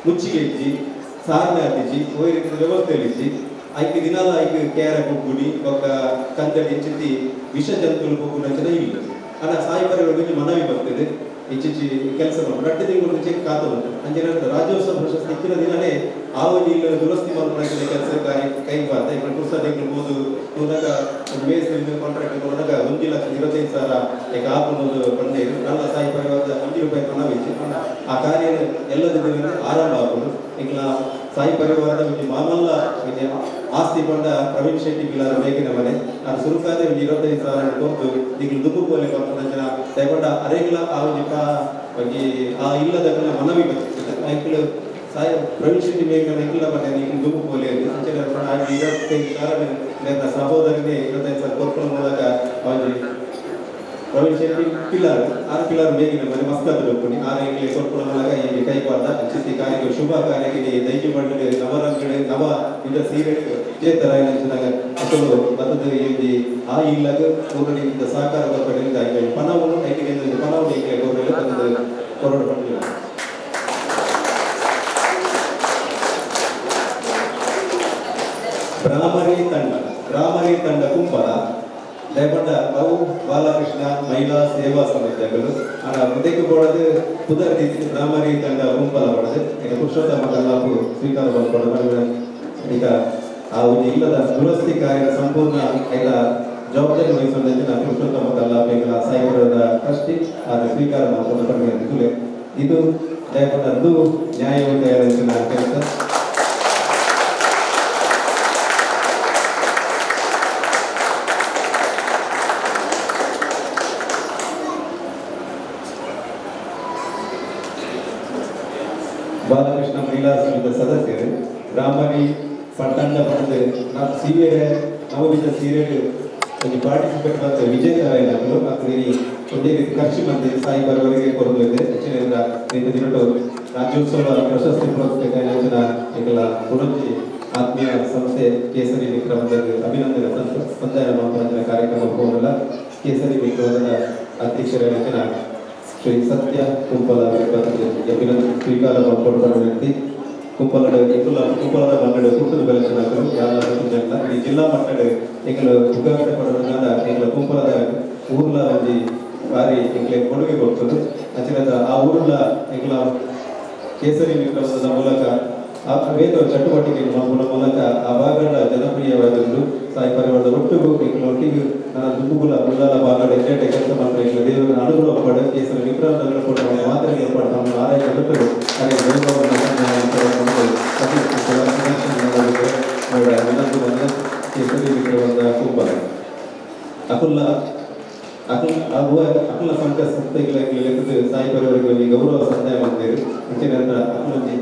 ಮುಚ್ಚಿಗೆ ಇಜ್ಜಿ ಸಾರನೆ ಆತಿಜ್ಜಿ ಒಯ್ ರೀತಿಯ ವ್ಯವಸ್ಥೆ ಇಜ್ಜಿ ಐಕ್ ದಿನಾಲ ಐಕ್ ಕೇರ ಬೊಗ್ಗುಡಿ ಬೊಕ್ಕ ಕಂದಡಿ ಇಂಚಿತ್ತಿ ವಿಷ ಜಂತುಲು ಬೊಗ್ಗುನಂಚಿನ ಇಲ್ಲ ಆಂಡ ಸಾಯಿ ಪರಿವಾರ ಒಂಜಿ ಮನವಿ ಬರ್ತದೆ ಇಂಚಿಂಚಿ ಕೆಲಸ ಮಲ್ಪುಂಡು ರಡ್ಡು ತಿಂಗಳು ಚೆಕ್ ಕಾತು ಬಂತು ಅಂಚನೆ ರಾಜ್ಯೋತ್ಸವ ಪ್ರಶಸ್ತಿ ಇಕ್ಕಿನ ದಿನನೇ ಆ ಒಂಜಿ ಇಲ್ಲ ದುರಸ್ತಿ ಮಲ್ಪುನಂಚಿನ ಕೆಲಸ ಕಾರ್ಯ ಕೈ ಬಾರ್ದ ಇನ್ನು ಪುರ್ಸ ತಿಂಗಳು ಪೋದು ತೂನಗ ಒಂದು ಮೇಸ್ತ್ರಿ ಕಾಂಟ್ರಾಕ್ಟ್ ಕೊನಗ 1,25,000 ಈಗ ಆಪುನೊಂದು ಪಂಡೇರು ನನ್ನ ಸಾಯಿ ಪರಿವಾರದ 1 ರೂಪಾಯಿ ಪಣವಿಜ್ಜಿ ಆ ಕಾರ್ಯ ಎಲ್ಲದ ದಿನ ಆರಂಭ ಆಪುಂಡು ಎಂಕ್ಲ ಸಾಯಿ ಪರಿವಾರದ ಒಂಜಿ ಮಾಮಲ್ಲ ಒಂಜಿ ಆಸ್ತಿ ಪಂಡ ಪ್ರವೀಣ್ ಶೆಟ್ಟಿ ಪಿಲಾರ ಮೇಗಿನ ಮನೆ ಆ ಸುರುಕಾದೆ ಒಂಜಿ 25,000 ಕೊರ್ದು ನಿಕ್ಲು ದುಂಬು ಪೋಲೆ ಪನ್ಪುನಂಚಿನ ದಯಪಂಡ ಅರೆಗ್ಲ ಆ ಒಂಜಿ ಒಂಜಿ ಆ ಇಲ್ಲದಕಲ್ನ ಮನವಿ ಬತ್ತಿತ್ತು ಐಕ್ಲು ಸಾಯಿ ಪ್ರವೀಣ್ ಶೆಟ್ಟಿ ಮೇಗಿನ ಎಂಕ್ಲ ಮನೆ ನಿಕ್ಲು ದುಂಬು ಪೋಲೆ ಅಂಚನೆ 25,000 ನನ್ನ ಸಹೋದರನೇ 25,000 ಕೊರ್ಪುನ ಮೂಲಕ ಒಂಜಿ ಪ್ರವೀಣ್ ಶೆಟ್ಟಿ ಪಿಲಾರ್ ಆರು ಪಿಲಾರ್ ಮೇಗಿನ ಮನೆ ಮಸ್ತ್ ಆದ ಆರು ಎಂಕ್ಲೆ ಕೊರ್ಪುನ ಮೂಲಕ ಈ ಕೈಪಾದ ಅಂಚಿತ್ತಿ ಕಾರ್ಯಕ್ಕೆ ಶುಭ ಕಾರ್ಯಕ್ಕೆ ದೈಜಿ ಮಂಡಳಿ ನವರಂಗಡೆ ನವ ವಿಧ ಸೀರೆ ವಿಜೇತರಾಯಿನಂಚಿನ ಅಕುಲು ಬತ್ತದ ಈ ಆ ಇಲ್ಲಗ ಪೂರ್ಣ ಸಹಕಾರ ಕೊರಪಡೆಯಿಂದ ಪಣವನ್ನು ಐಟಿಗೆ ಪಣವನ್ನು ಎಂಕ್ಲೆ ಕೊರಲು ಬತ್ತದ ಕೊರಡು ಪಡೆದಿಲ್ಲ. ಬ್ರಾಹ್ಮರಿ ತಂಡ ಕುಂಬಳ ದಯಪಂಡ ಅವು ಬಾಲಕೃಷ್ಣ ಮಹಿಳಾ ಸೇವಾ ಸಮಿತಿಗಳು ಆಂಡ ಮುಂದಕ್ಕೆ ಬೋಡದು ಪುದರ್ ದೀತಿ ಬ್ರಾಹ್ಮರಿ ತಂಡ ಕುಂಬಲ ಪಡದು ಈಗ ಪುರುಷೋತ್ತಮ ಕಲ್ಲಾಪು ಸ್ವೀಕಾರ ಮಲ್ಪೊಡು ಈಗ ಆ ಒಂಜಿ ಇಲ್ಲದ ದುರಸ್ತಿ ಕಾರ್ಯದ ಸಂಪೂರ್ಣ ಈಗ ಜವಾಬ್ದಾರಿ ವಹಿಸಿದ ಪುರುಷೋತ್ತಮ ಕಲ್ಲಾಪು ಎಂಕಲ ಸಾಯಿಪುರದ ಟ್ರಸ್ಟಿ ಅದು ಸ್ವೀಕಾರ ಮಲ್ಪೊಂದು ಪಂಡ ಇದು ದಯಪಂಡ ಅದು ನ್ಯಾಯಯುತ ಕೆಲಸ. ಬಾಲಕೃಷ್ಣ ಮಹಿಳಾ ಸಂಘದ ಸದಸ್ಯರು ಬ್ರಾಹ್ಮಣಿ ಪಟ್ಟಂಡ ಪಡೆದು ನಾವು ಸೀರೆ ನವವಿಧ ಸೀರೆಗೆ ಒಂಜಿ ಪಾರ್ಟಿಸಿಪೇಟ್ ಮಾಡ್ತಾರೆ ವಿಜೇತರಾಯಿನಕುಲು ಅಕ್ಲು ಒಂದೇ ರೀತಿ ಖರ್ಚು ಮಂದಿ ಸಾಯಿ ಬರುವವರೆಗೆ ಕೊರದು ಇದೆ. ಹೆಚ್ಚಿನ ದಿನಟು ರಾಜ್ಯೋತ್ಸವ ಪ್ರಶಸ್ತಿ ಪುರಸ್ಕೃತ ಎಂಕಲ ಕುಡೊಂಜಿ ಆತ್ಮೀಯ ಸಂಸ್ಥೆ ಕೇಸರಿ ವಿಕ್ರಮದ ಅಭಿನಂದನೆ ಸಂದಾಯ ಮಾಪನ ಕಾರ್ಯಕ್ರಮ ಹೋಗಲ್ಲ. ಕೇಸರಿ ವಿಕ್ರಮದ ಅಧ್ಯಕ್ಷರಾದ ಶ್ರೀ ಸತ್ಯ ಕುಂಪಲ ಅಭಿನಂದನೆ ಸ್ವೀಕಾರ ಮಾಡಿಕೊಡ್ತಾರೆ ವ್ಯಕ್ತಿ. ಕುಂಪಲದ ಕುಂಪಲದ ಮನ್ನಡು ಕುಟ್ಟದ ಬೆಲೆಚನಕರು ಯಾರ ಈ ಜಿಲ್ಲಾ ಮಟ್ಟದ ಎಂಕಲು ಉದ್ಘಾಟನೆ ಪಡೋದ್ರಿಂದ ಎಂಕಲ ಕುಂಪಲದ ಊರ್ಲ ಒಂಜಿ ಬಾರಿ ಎಂಕಲೆ ಕೊಡುಗೆ ಕೊಡ್ತದೆ. ಅಂಚಿನ ಆ ಊರ್ಲ ಎಂಕಲ ಕೇಸರಿ ವಿಕ್ರಮದ ಮೂಲಕ ಆ ವೇದ ಚಟುವಟಿಕೆ ಮೂಲಕ ಆ ಭಾಗದ ಜನಪ್ರಿಯವಾದದ್ದು ಸಾಯಿ ಪರಿವಾರದ ಒಟ್ಟಿಗೂ ಎಂಕಲ ಒಟ್ಟಿಗೆ ನನ್ನ ದುಂಬುಗುಲ ಮುಲ್ಲಾಲ ಭಾಗದ ಎಡ್ಡೆ ಕೆಲಸ ಮಾಡ್ತಾರೆ. ಎಂಕಲ ದೇವರ ಅನುಗ್ರಹ ಪಡ ಕೇಸರಿ ವಿಕ್ರಮದ ಕೊಟ್ಟು ಮಾತ್ರ ಏರ್ಪಾಡು ಆರೈಕೆ ಕೊಟ್ಟರು. ಹಾಗೆ ಕೇಸರಿ ವಿಕ್ರಮದ ಕುಂಪಲ ಅಕುಲ್ಲ ಅಕುಲ್ ಅಕುಲ ಸಂಘ ಸಂಸ್ಥೆಗಳ ಸಾಯಿ ಪರಿವಾರಗಳಿಗೆ ಗೌರವ ಸಂದಾಯ ಮಾಡ್ತೇವೆ. ಅಂಚಿನ ಅಕುಲೊಂಜಿ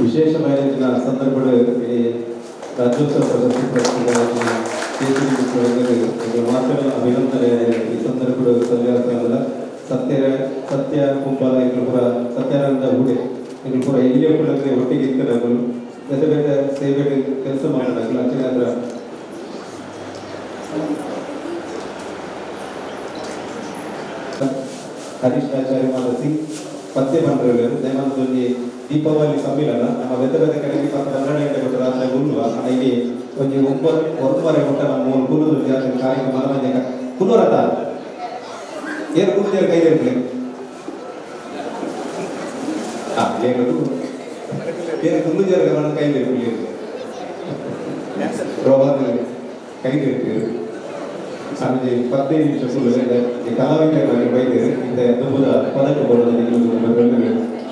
ವಿಶೇಷವಾದ ಸಂದರ್ಭ ರಾಜ್ಯೋತ್ಸವ ಪ್ರಶಸ್ತಿ ಪುರಸ್ಕೃತ ಮಾತ್ರ ಅಭಿನಂದನೆ ಈ ಸಂದರ್ಭ ಸಲ್ಲಿಸಲ್ಲ. ಸತ್ಯ ಸತ್ಯ ಕುಂಪಾಲ ಎಂಕುಲು ಸತ್ಯಾನಂದ ಹೂಡೆ ಎಂಕುಲು ಪೂರ ಎಲ್ಲಿಯೂ ಕೂಡ ಒಟ್ಟಿಗೆ ಇತ್ತು. ಬೇತೆ ಬೇತೆ ಸೇವೆ ಕೆಲಸ ಮಾಡೋಣ. ಅಂಚಿನ ಹರೀಶ್ ಆಚಾರ್ಯ ಮಾತ ಸಿಂಗ್ ಪತ್ತೆ ಬಂದರು. ದಯಮಾನದಲ್ಲಿ ದೀಪಾವಳಿ ಸಮ್ಮೇಳನ ನಮ್ಮ ಬೇತೆ ಬೇತೆ ಕಡೆಗೆ 12 ಗಂಟೆ ಕೊಟ್ಟು ರಾತ್ರಿ ಗುಲ್ವ ಇಲ್ಲಿ ಒಂಜಿ 9:15 ಮುಟ್ಟ ನಮ್ಮ ಮೂರು ಕುಲ್ಲುದು ಕಾರ್ಯಕ್ರಮ ಮನರಂಜಕ ಕುಲ್ಲುರತ ಏನು ಕುಲ್ಲುದೇರು ಕೈ ಇರ್ಲಿ ಏನು ಕುಲ್ಲುಜೇರು ಕೈ ಇರ್ಲಿ ರೋಹನ್ ಕೈ ಇರ್ತೀವಿ. ಸ್ವಾಮೀಜಿ 15 ನಿಮಿಷ ಕುಲ್ಲು ಕಲಾವಿದರಾಗಿ ಬೈದೇರು ಇಂಥ ದುಂಬುದ ಪದಕ ಬೋರ್ಡ್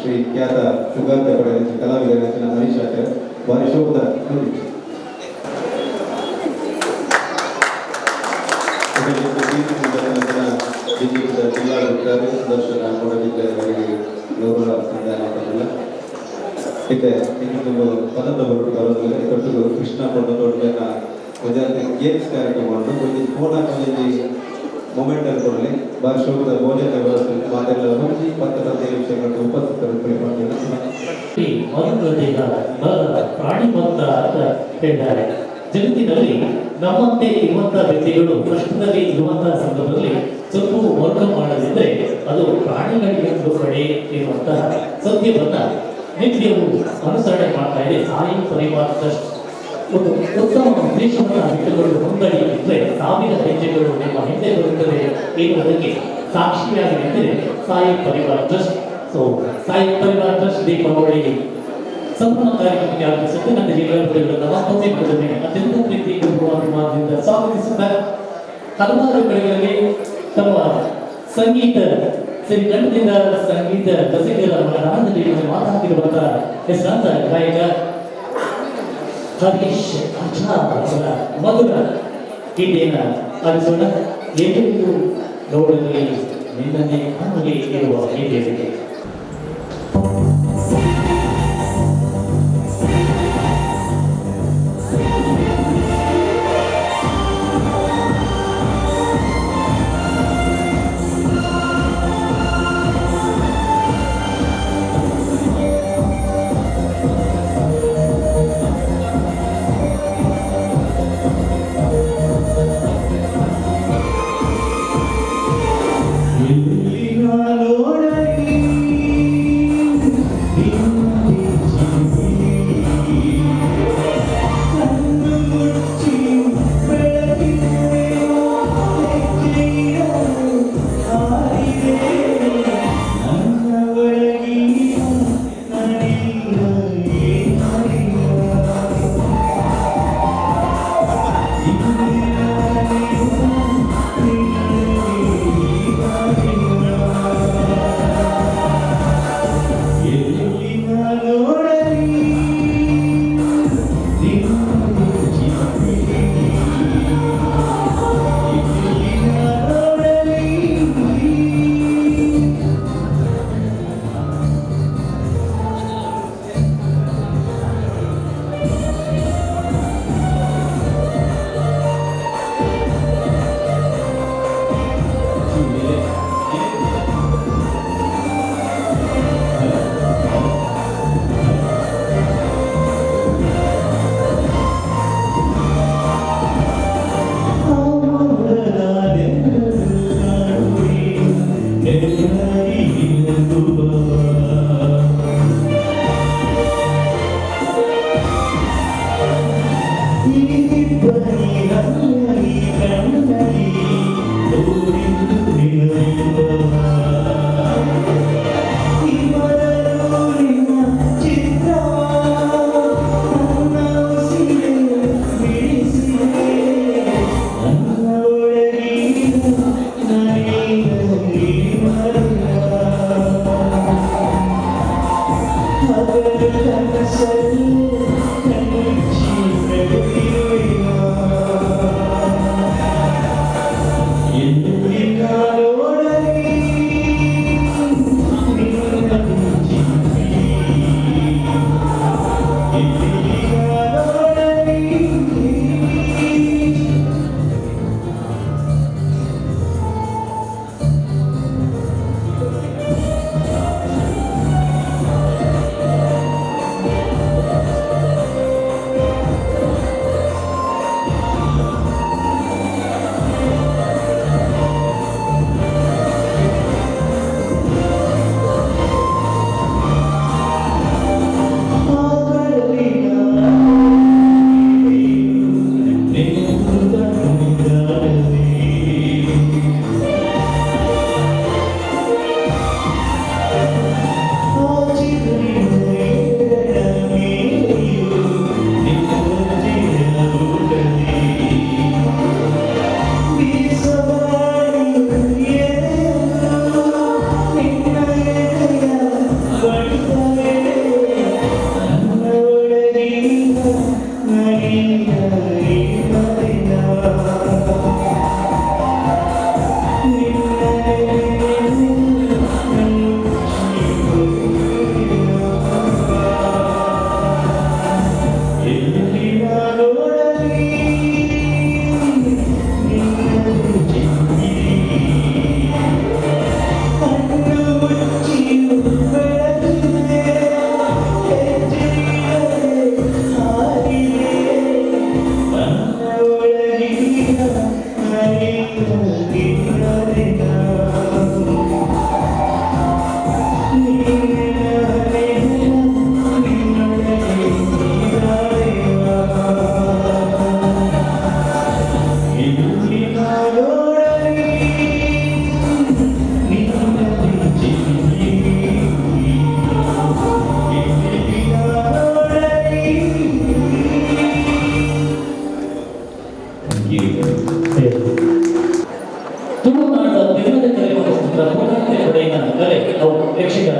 ಶ್ರೀ ಖ್ಯಾತ ಸುಗಾಂತ ಪಡೆದ ಕಲಾವಿದರ ಹರೀಶ್ ಆಚಾರ್ಯ ಭಾರಿ ಶೋಭದ ಬಿಜೆಪಿದ ಜಿಲ್ಲಾ ವಕ್ತಾರೆ ಸುದರ್ಶನ ಮೂಡಬಿದ್ರೆಯವರಿಗೆ ಗೌರವ ಸಂದಾಯ ಮಾತಲ್ಲ. ಇತ್ತೆ ಇನ್ನೊಂದು ಪದದ ಬರುಟ್ಟು ಬರೋದಿಲ್ಲ. ತೊಟ್ಟು ಕೃಷ್ಣ ಕೊಂಡ ಒಂಜಾತಿ ಗೇಮ್ಸ್ ಕಾರ್ಯಕ್ರಮ ಉಂಟು. ಒಂಜಿ ಫೋನ್ ಒಂಜಿ ಮೊಮೆಂಟ್ ಅನ್ಕೊಳ್ಳಿ ಬಾರಿ ಶೋಭದ ಭೋಜನ ವ್ಯವಸ್ಥೆ ಮಾತೆಲ್ಲ ಒಂಜಿ 10-15 ನಿಮಿಷಗಳು ಉಪಸ್ಥಿತರು. ಪ್ರಾಣಿ ಭಕ್ತ ಅಂತ ಹೇಳಿದ್ದಾರೆ. ಜಗತ್ತಿನಲ್ಲಿ ನಮ್ಮಂತೆ ಇರುವಂತಹ ವ್ಯಕ್ತಿಗಳು ಕಷ್ಟದಲ್ಲಿ ಇರುವಂತಹ ಸಂದರ್ಭದಲ್ಲಿ ಸ್ವಲ್ಪ ವರ್ಗ ಮಾಡದಿದ್ದರೆ ಅದು ಪ್ರಾಣಿಗಳಿಗೆ ಒಂದು ಕಡೆ ಇರುವಂತಹ ಸತ್ಯವನ್ನ ನಿತ್ಯವೂ ಅನುಸರಣೆ ಮಾಡ್ತಾ ಇದೆ ಸಾಯಿ ಪರಿವಾರ ಟ್ರಸ್ಟ್. ಒಂದು ಉತ್ತಮ ಉದ್ದೇಶವನ್ನು ಇಟ್ಟುಕೊಂಡು ಮುಂದಡಿ ಇಟ್ಟರೆ 1000 ಹೆಜ್ಜೆಗಳು ನಿಮ್ಮ ಹಿಂದೆ ಬರುತ್ತದೆ ಎನ್ನುವುದಕ್ಕೆ ಸಾಕ್ಷಿಯಾಗಿ ನಿಂತಿದೆ ಸಾಯಿ ಪರಿವಾರ ಟ್ರಸ್ಟ್. ಸೊ ಸಾಯಿ ಪರಿವಾರ ಟ್ರಸ್ಟ್ ದೀಪಾವಳಿ ಸಂಪೂರ್ಣ ಕಾರ್ಯಕ್ರಮಕ್ಕೆ ಆಗಮಿಸುತ್ತೆ. ನನ್ನ ಜೀವನಗಳನ್ನು ಮತ್ತೊಮ್ಮೆ ಮತ್ತೊಮ್ಮೆ ಅತ್ಯಂತ ಪ್ರೀತಿ ಗೌರವಾಭಿಮಾನದಿಂದ ಸ್ವಾಗತಿಸುತ್ತಾ ಹಲವಾರು ಕಡೆಗಳಲ್ಲಿ ತಮ್ಮ ಸಂಗೀತ ಸಿರಿಕಂಠದಿಂದ ಸಂಗೀತ ರಸಿಕರ ಮನದಾನದಲ್ಲಿ ಮಾತಾಡಿರುವಂತಹ ಹೆಸರಾಂತ ಗಾಯಕ ಹರೀಶ್ ಆಚಾರ್ ಅವರ ಮಧುರ ಗೀತೆಯನ್ನು ಆಲಿಸೋಣ. ಎಲ್ಲರಿಗೂ ನೋಡಲಿ ನಿನ್ನನ್ನೇ ಕಾಣಲಿ ಇರುವ ಗೀತೆಯಲ್ಲಿ. ನೋಡಲಿ.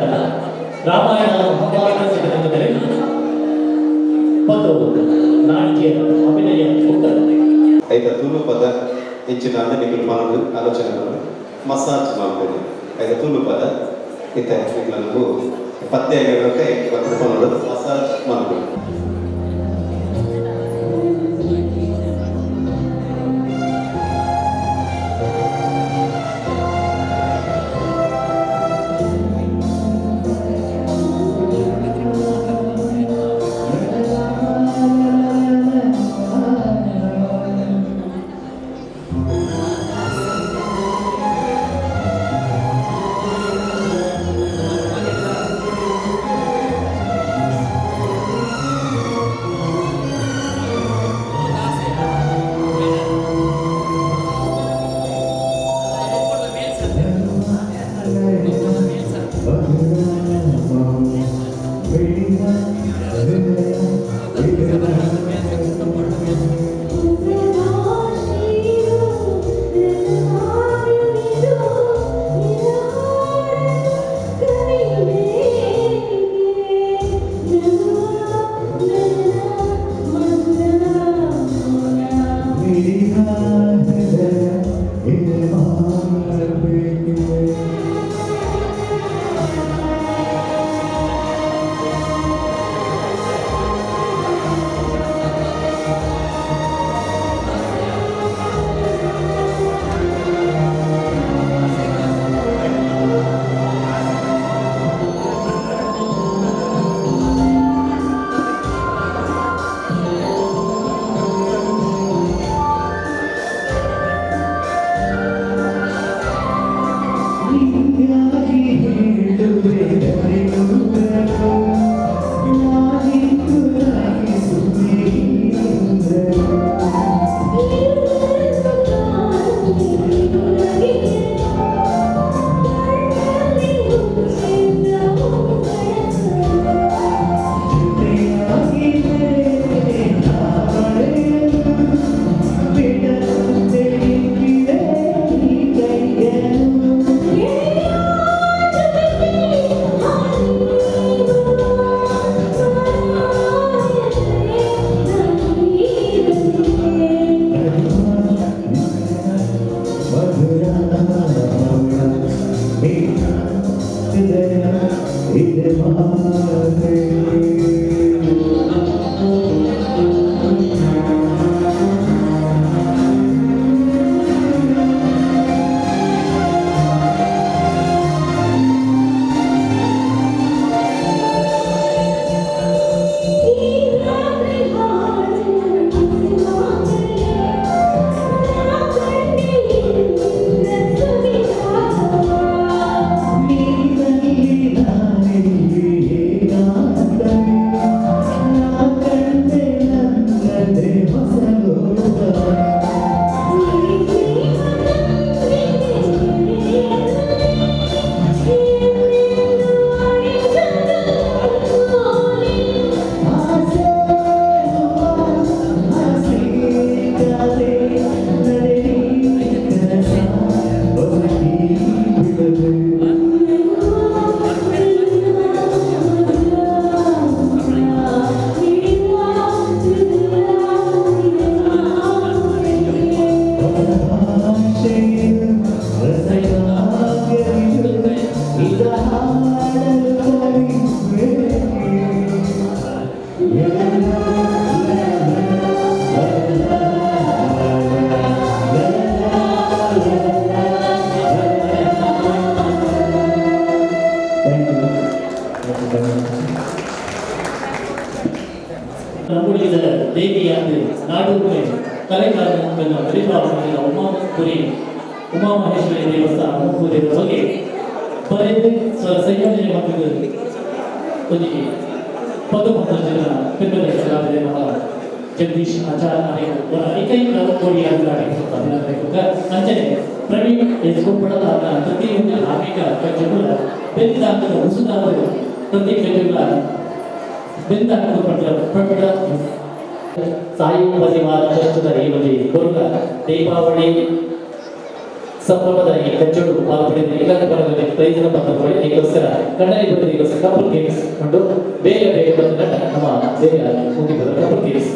Ramayana Mahabharata ಸಿದ್ಧತೆ ಪದವು ನಾಟ್ಯ ಅಭಿನಯ ಐತ ತುಳು ಪದ ಹೆಚ್ಚಿನ ನಿಕುಲು ಮನದು ಆಲೋಚನೆ ಮಸಾಜ್ ಮಾಡ್ಬೋದು. ಐತ ತುಳು ಪದ ಇತ್ತ ನಿಕುಲು ಪತ್ತೆ ಆಗಿರೋಕೆ ಮಸಾಜ್ ಮಾಡ್ಬೋದು. Uma Maheshwari ದೇವಸ್ಥಾನ ಮುಪ್ಪುದೇವರ ಬಗ್ಗೆ ಬರೆದು ಸಂಯೋಜನೆ ಮತ್ತು ಒಂದಿಗೆ ಪದಪತ್ರ ಬೆಂಬಲಿಸಲಾಗಿದೆ. ಜಗದೀಶ್ ಆಚಾರ್ಯ ಅವರ ಏಕೈಕ ಅಂಚನೆ ಪ್ರವೀಣ್ ಎಸ್ ಕೊಪ್ಪಳದ ಪ್ರತಿಯೊಂದು ಧಾರ್ಮಿಕ ಕಜ್ಜಗಳ ಬೆಂದಾಂಕದ ಉಸುದಾದ ಪ್ರತಿ ಕಜ್ಜಗಳ ಬೆಂದಾಂಕದ ಪ್ರಕಟ ಸಾಯಿ ಪರಿವಾರ ಪ್ರಸ್ತುತ ಈ ಒಂದು ಬರುವ ದೀಪಾವಳಿ ಸಂಭ್ರಮದ ಈ ಕಚ್ಚೋಡು ಪಾಲ್ಪಡೆದ ಇಲ್ಲದ ಪರದಲ್ಲಿ ಪ್ರೈಸ್ನ ಬಂದ ಈಗೋಸ್ಕರ ಕಣ್ಣಲ್ಲಿ ಬರೆದ ಈಗೋಸ್ಕರ ಕಪಲ್ ಗೇಮ್ಸ್ ಉಂಟು. ಬೇಗ ಬೇಗ ಬಂದ ನಮ್ಮ ಬೇಗ ಮುಗಿಬೋದು ಕಪಲ್ ಗೇಮ್ಸ್.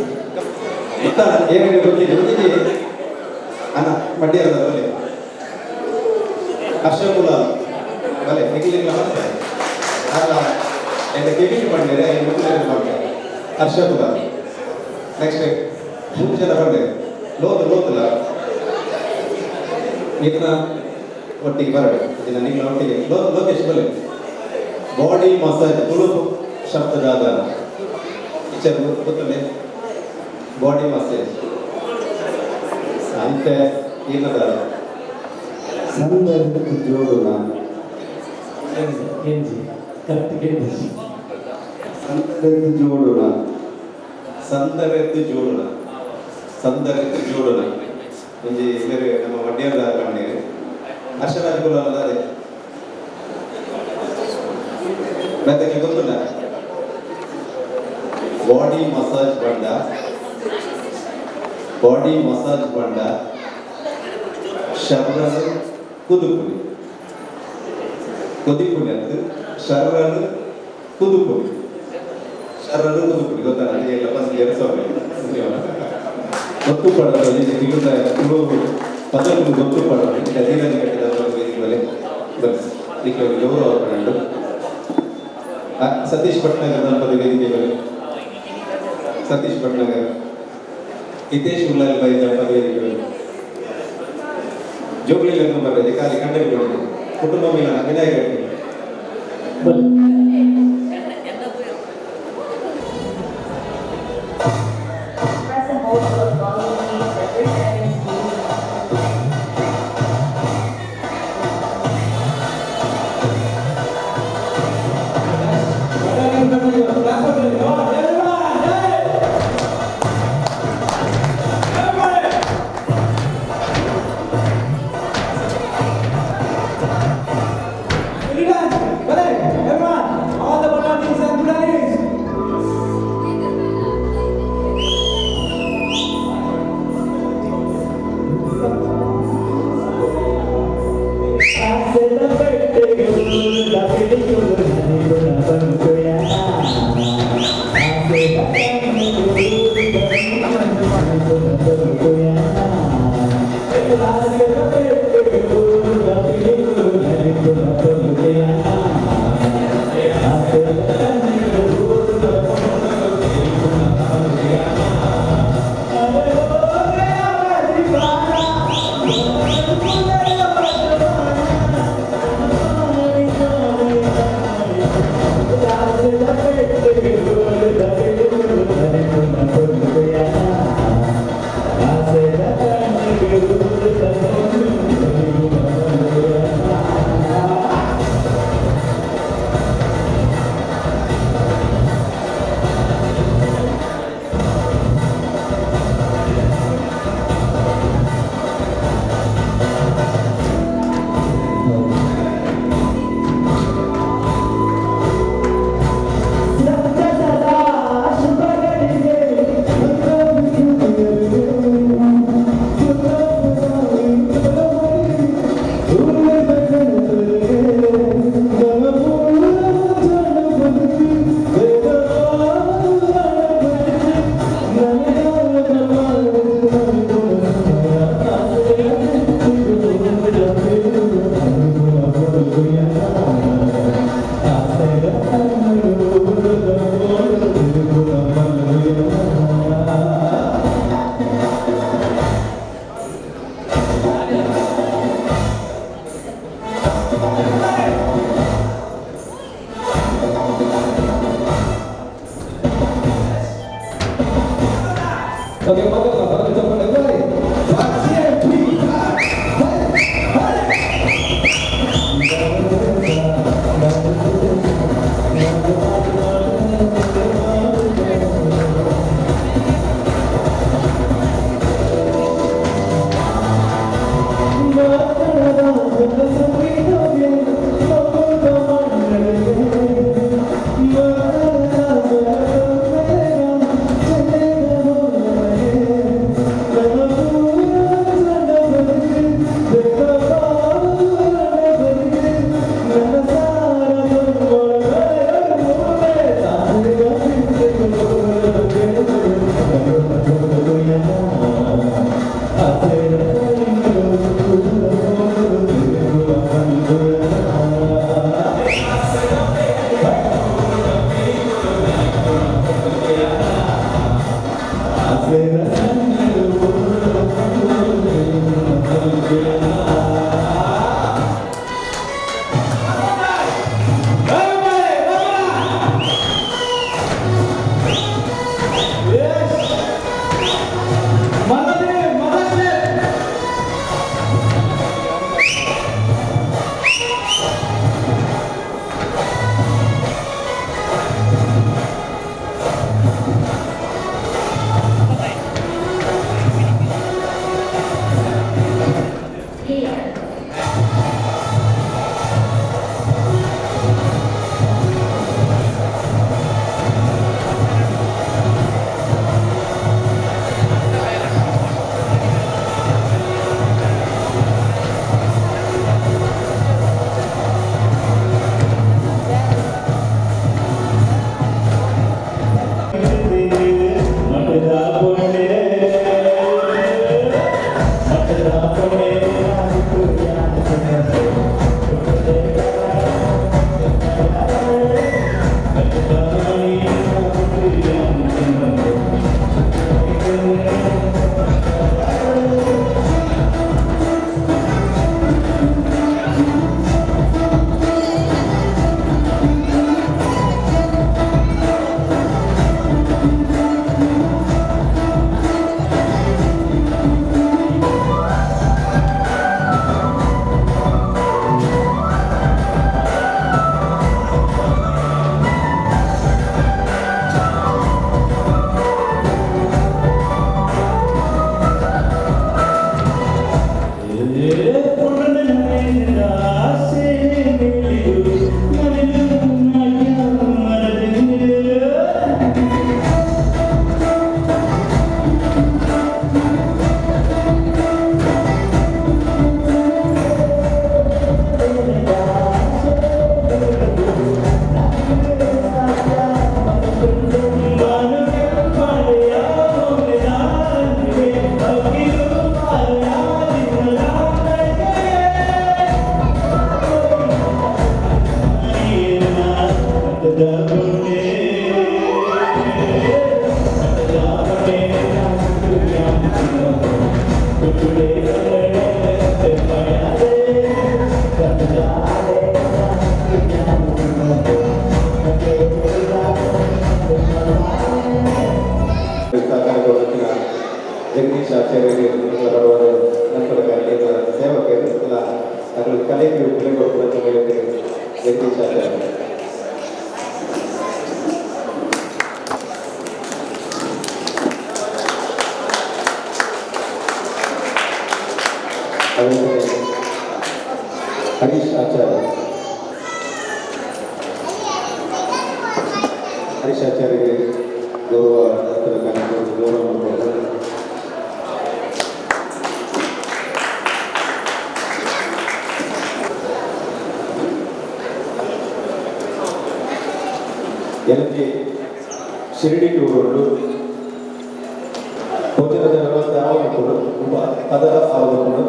ಏನೇನು ಗೊತ್ತಿದೆ ಅಣ್ಣ ಮಡ್ಡಿಯರದ ಬಲೆ ಹರ್ಷಕುಲ ಬಲೆ ನಿಖಿಲಿಂಗ್ಲ ಮತ್ತೆ ಅಲ್ಲ ಎಂತ ಕೆಬಿಟ್ ಮಾಡಿದರೆ ಮಾಡ್ತಾರೆ ಹರ್ಷಕುಲ. ನೆಕ್ಸ್ಟ್ ಮೂರು ಜನ ಬಂದೆ ಲೋತು ಲೋತುಲ ನಿನ್ನ ಒಟ್ಟಿಗೆ ಬರಬೇಕು ಇದನ್ನ ನಿನ್ನ ಒಟ್ಟಿಗೆ ಲೋಕೇಶ್ ಬಲೆ. ಬಾಡಿ ಮಸಾಜ್ ತುಳು ಶಬ್ದದಾದ ಟೀಚರ್ ಗೊತ್ತುಂಡೆ ಬಾಡಿ ಮಸಾಜ್ ಅಂತೆ ಏನದ ಸಂದರ್ಭ ಜೋಡುನ ಕೆಂಜಿ ಕರೆಕ್ಟ್ ಕೆಂಜಿ ಸಂದರ್ಭ ಜೋಡುನ ಸಂದರೆದ್ದು ಜೋಡುನ ಸಂದರೆದ್ದು ಜೋಡುನ ಒಂಜಿ ಬೇರೆ ನಮ್ಮ ವಡ್ಡಿಯರ ಕಣ್ಣೀರು ಹರ್ಷರಾಜ್ ಕುಲ ಅದೇ ಬೇತಕ್ಕೆ ಗೊತ್ತುಂಡ ಬಾಡಿ ಮಸಾಜ್ ಬಂಡ ಬಾಡಿ ಮಸಾಜ್ ಬಂಡ ಶರ್ರನು ಕುದುಪುಲಿ ಕುದಿಪುಲಿ ಅಂತ ಶರ್ರನು ಕುದುಪುಲಿ ಶರ್ರನು ಕುದುಪುಲಿ ಗೊತ್ತಾ ಅದೇ ಎಲ್ಲ ಫಸ್ಟ್ 2000 ಗೊತ್ತು ಪಡೋದು ತುಳು ಪದಗಳು ಗೊತ್ತು ಪಡೋದು ಧೀರಜ್ ಕಟ್ಟಿದ ಬಲೆ ಬಸ್ ಗೌರವ ಪಡೆದು ಸತೀಶ್ ಭಟ್ನಗರ್ ದಂಪತಿ ವೇದಿಕೆ ಬಲೆ ಸತೀಶ್ ಭಟ್ನಗರ್ ಹಿತೇಶ್ ಉಲ್ಲಾಲ್ ಬೈ ದಂಪತಿ ವೇದಿಕೆ ಬಲೆ ಜೋಗ್ಲಿ ಬರದೆ ಖಾಲಿ ಕಂಡಲಿ ಕುಟುಂಬ ಮಿಲನ ವಿನಾಯಕ Thank you. ಜಗದೀಶ್ ಆಚಾರ್ಯರಿಗೆ ಬಡವರು ನಂತರ ಸೇವಕರು ಅದ್ರ ಕಲೆಗೆ ಬೆಲೆ ಕೊಡ್ತಾರೆ ಜಗದೀಶ್ ಆಚಾರ್ಯ. ಹರೀಶ್ ಆಚಾರ್ಯ, ಹರೀಶ್ ಆಚಾರ್ಯರಿಗೆ ಗೌರವ ಗೌರವ ಮಾಡ್ತಾರೆ. ಎಲ್ಲಿ ಶಿರಡಿ ಟೂರು ಭೋಜನದ ವ್ಯವಸ್ಥೆ ಆವರಣಗಳು ಉಪ ಪದರ ಆವರಣಗಳು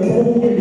Thank you.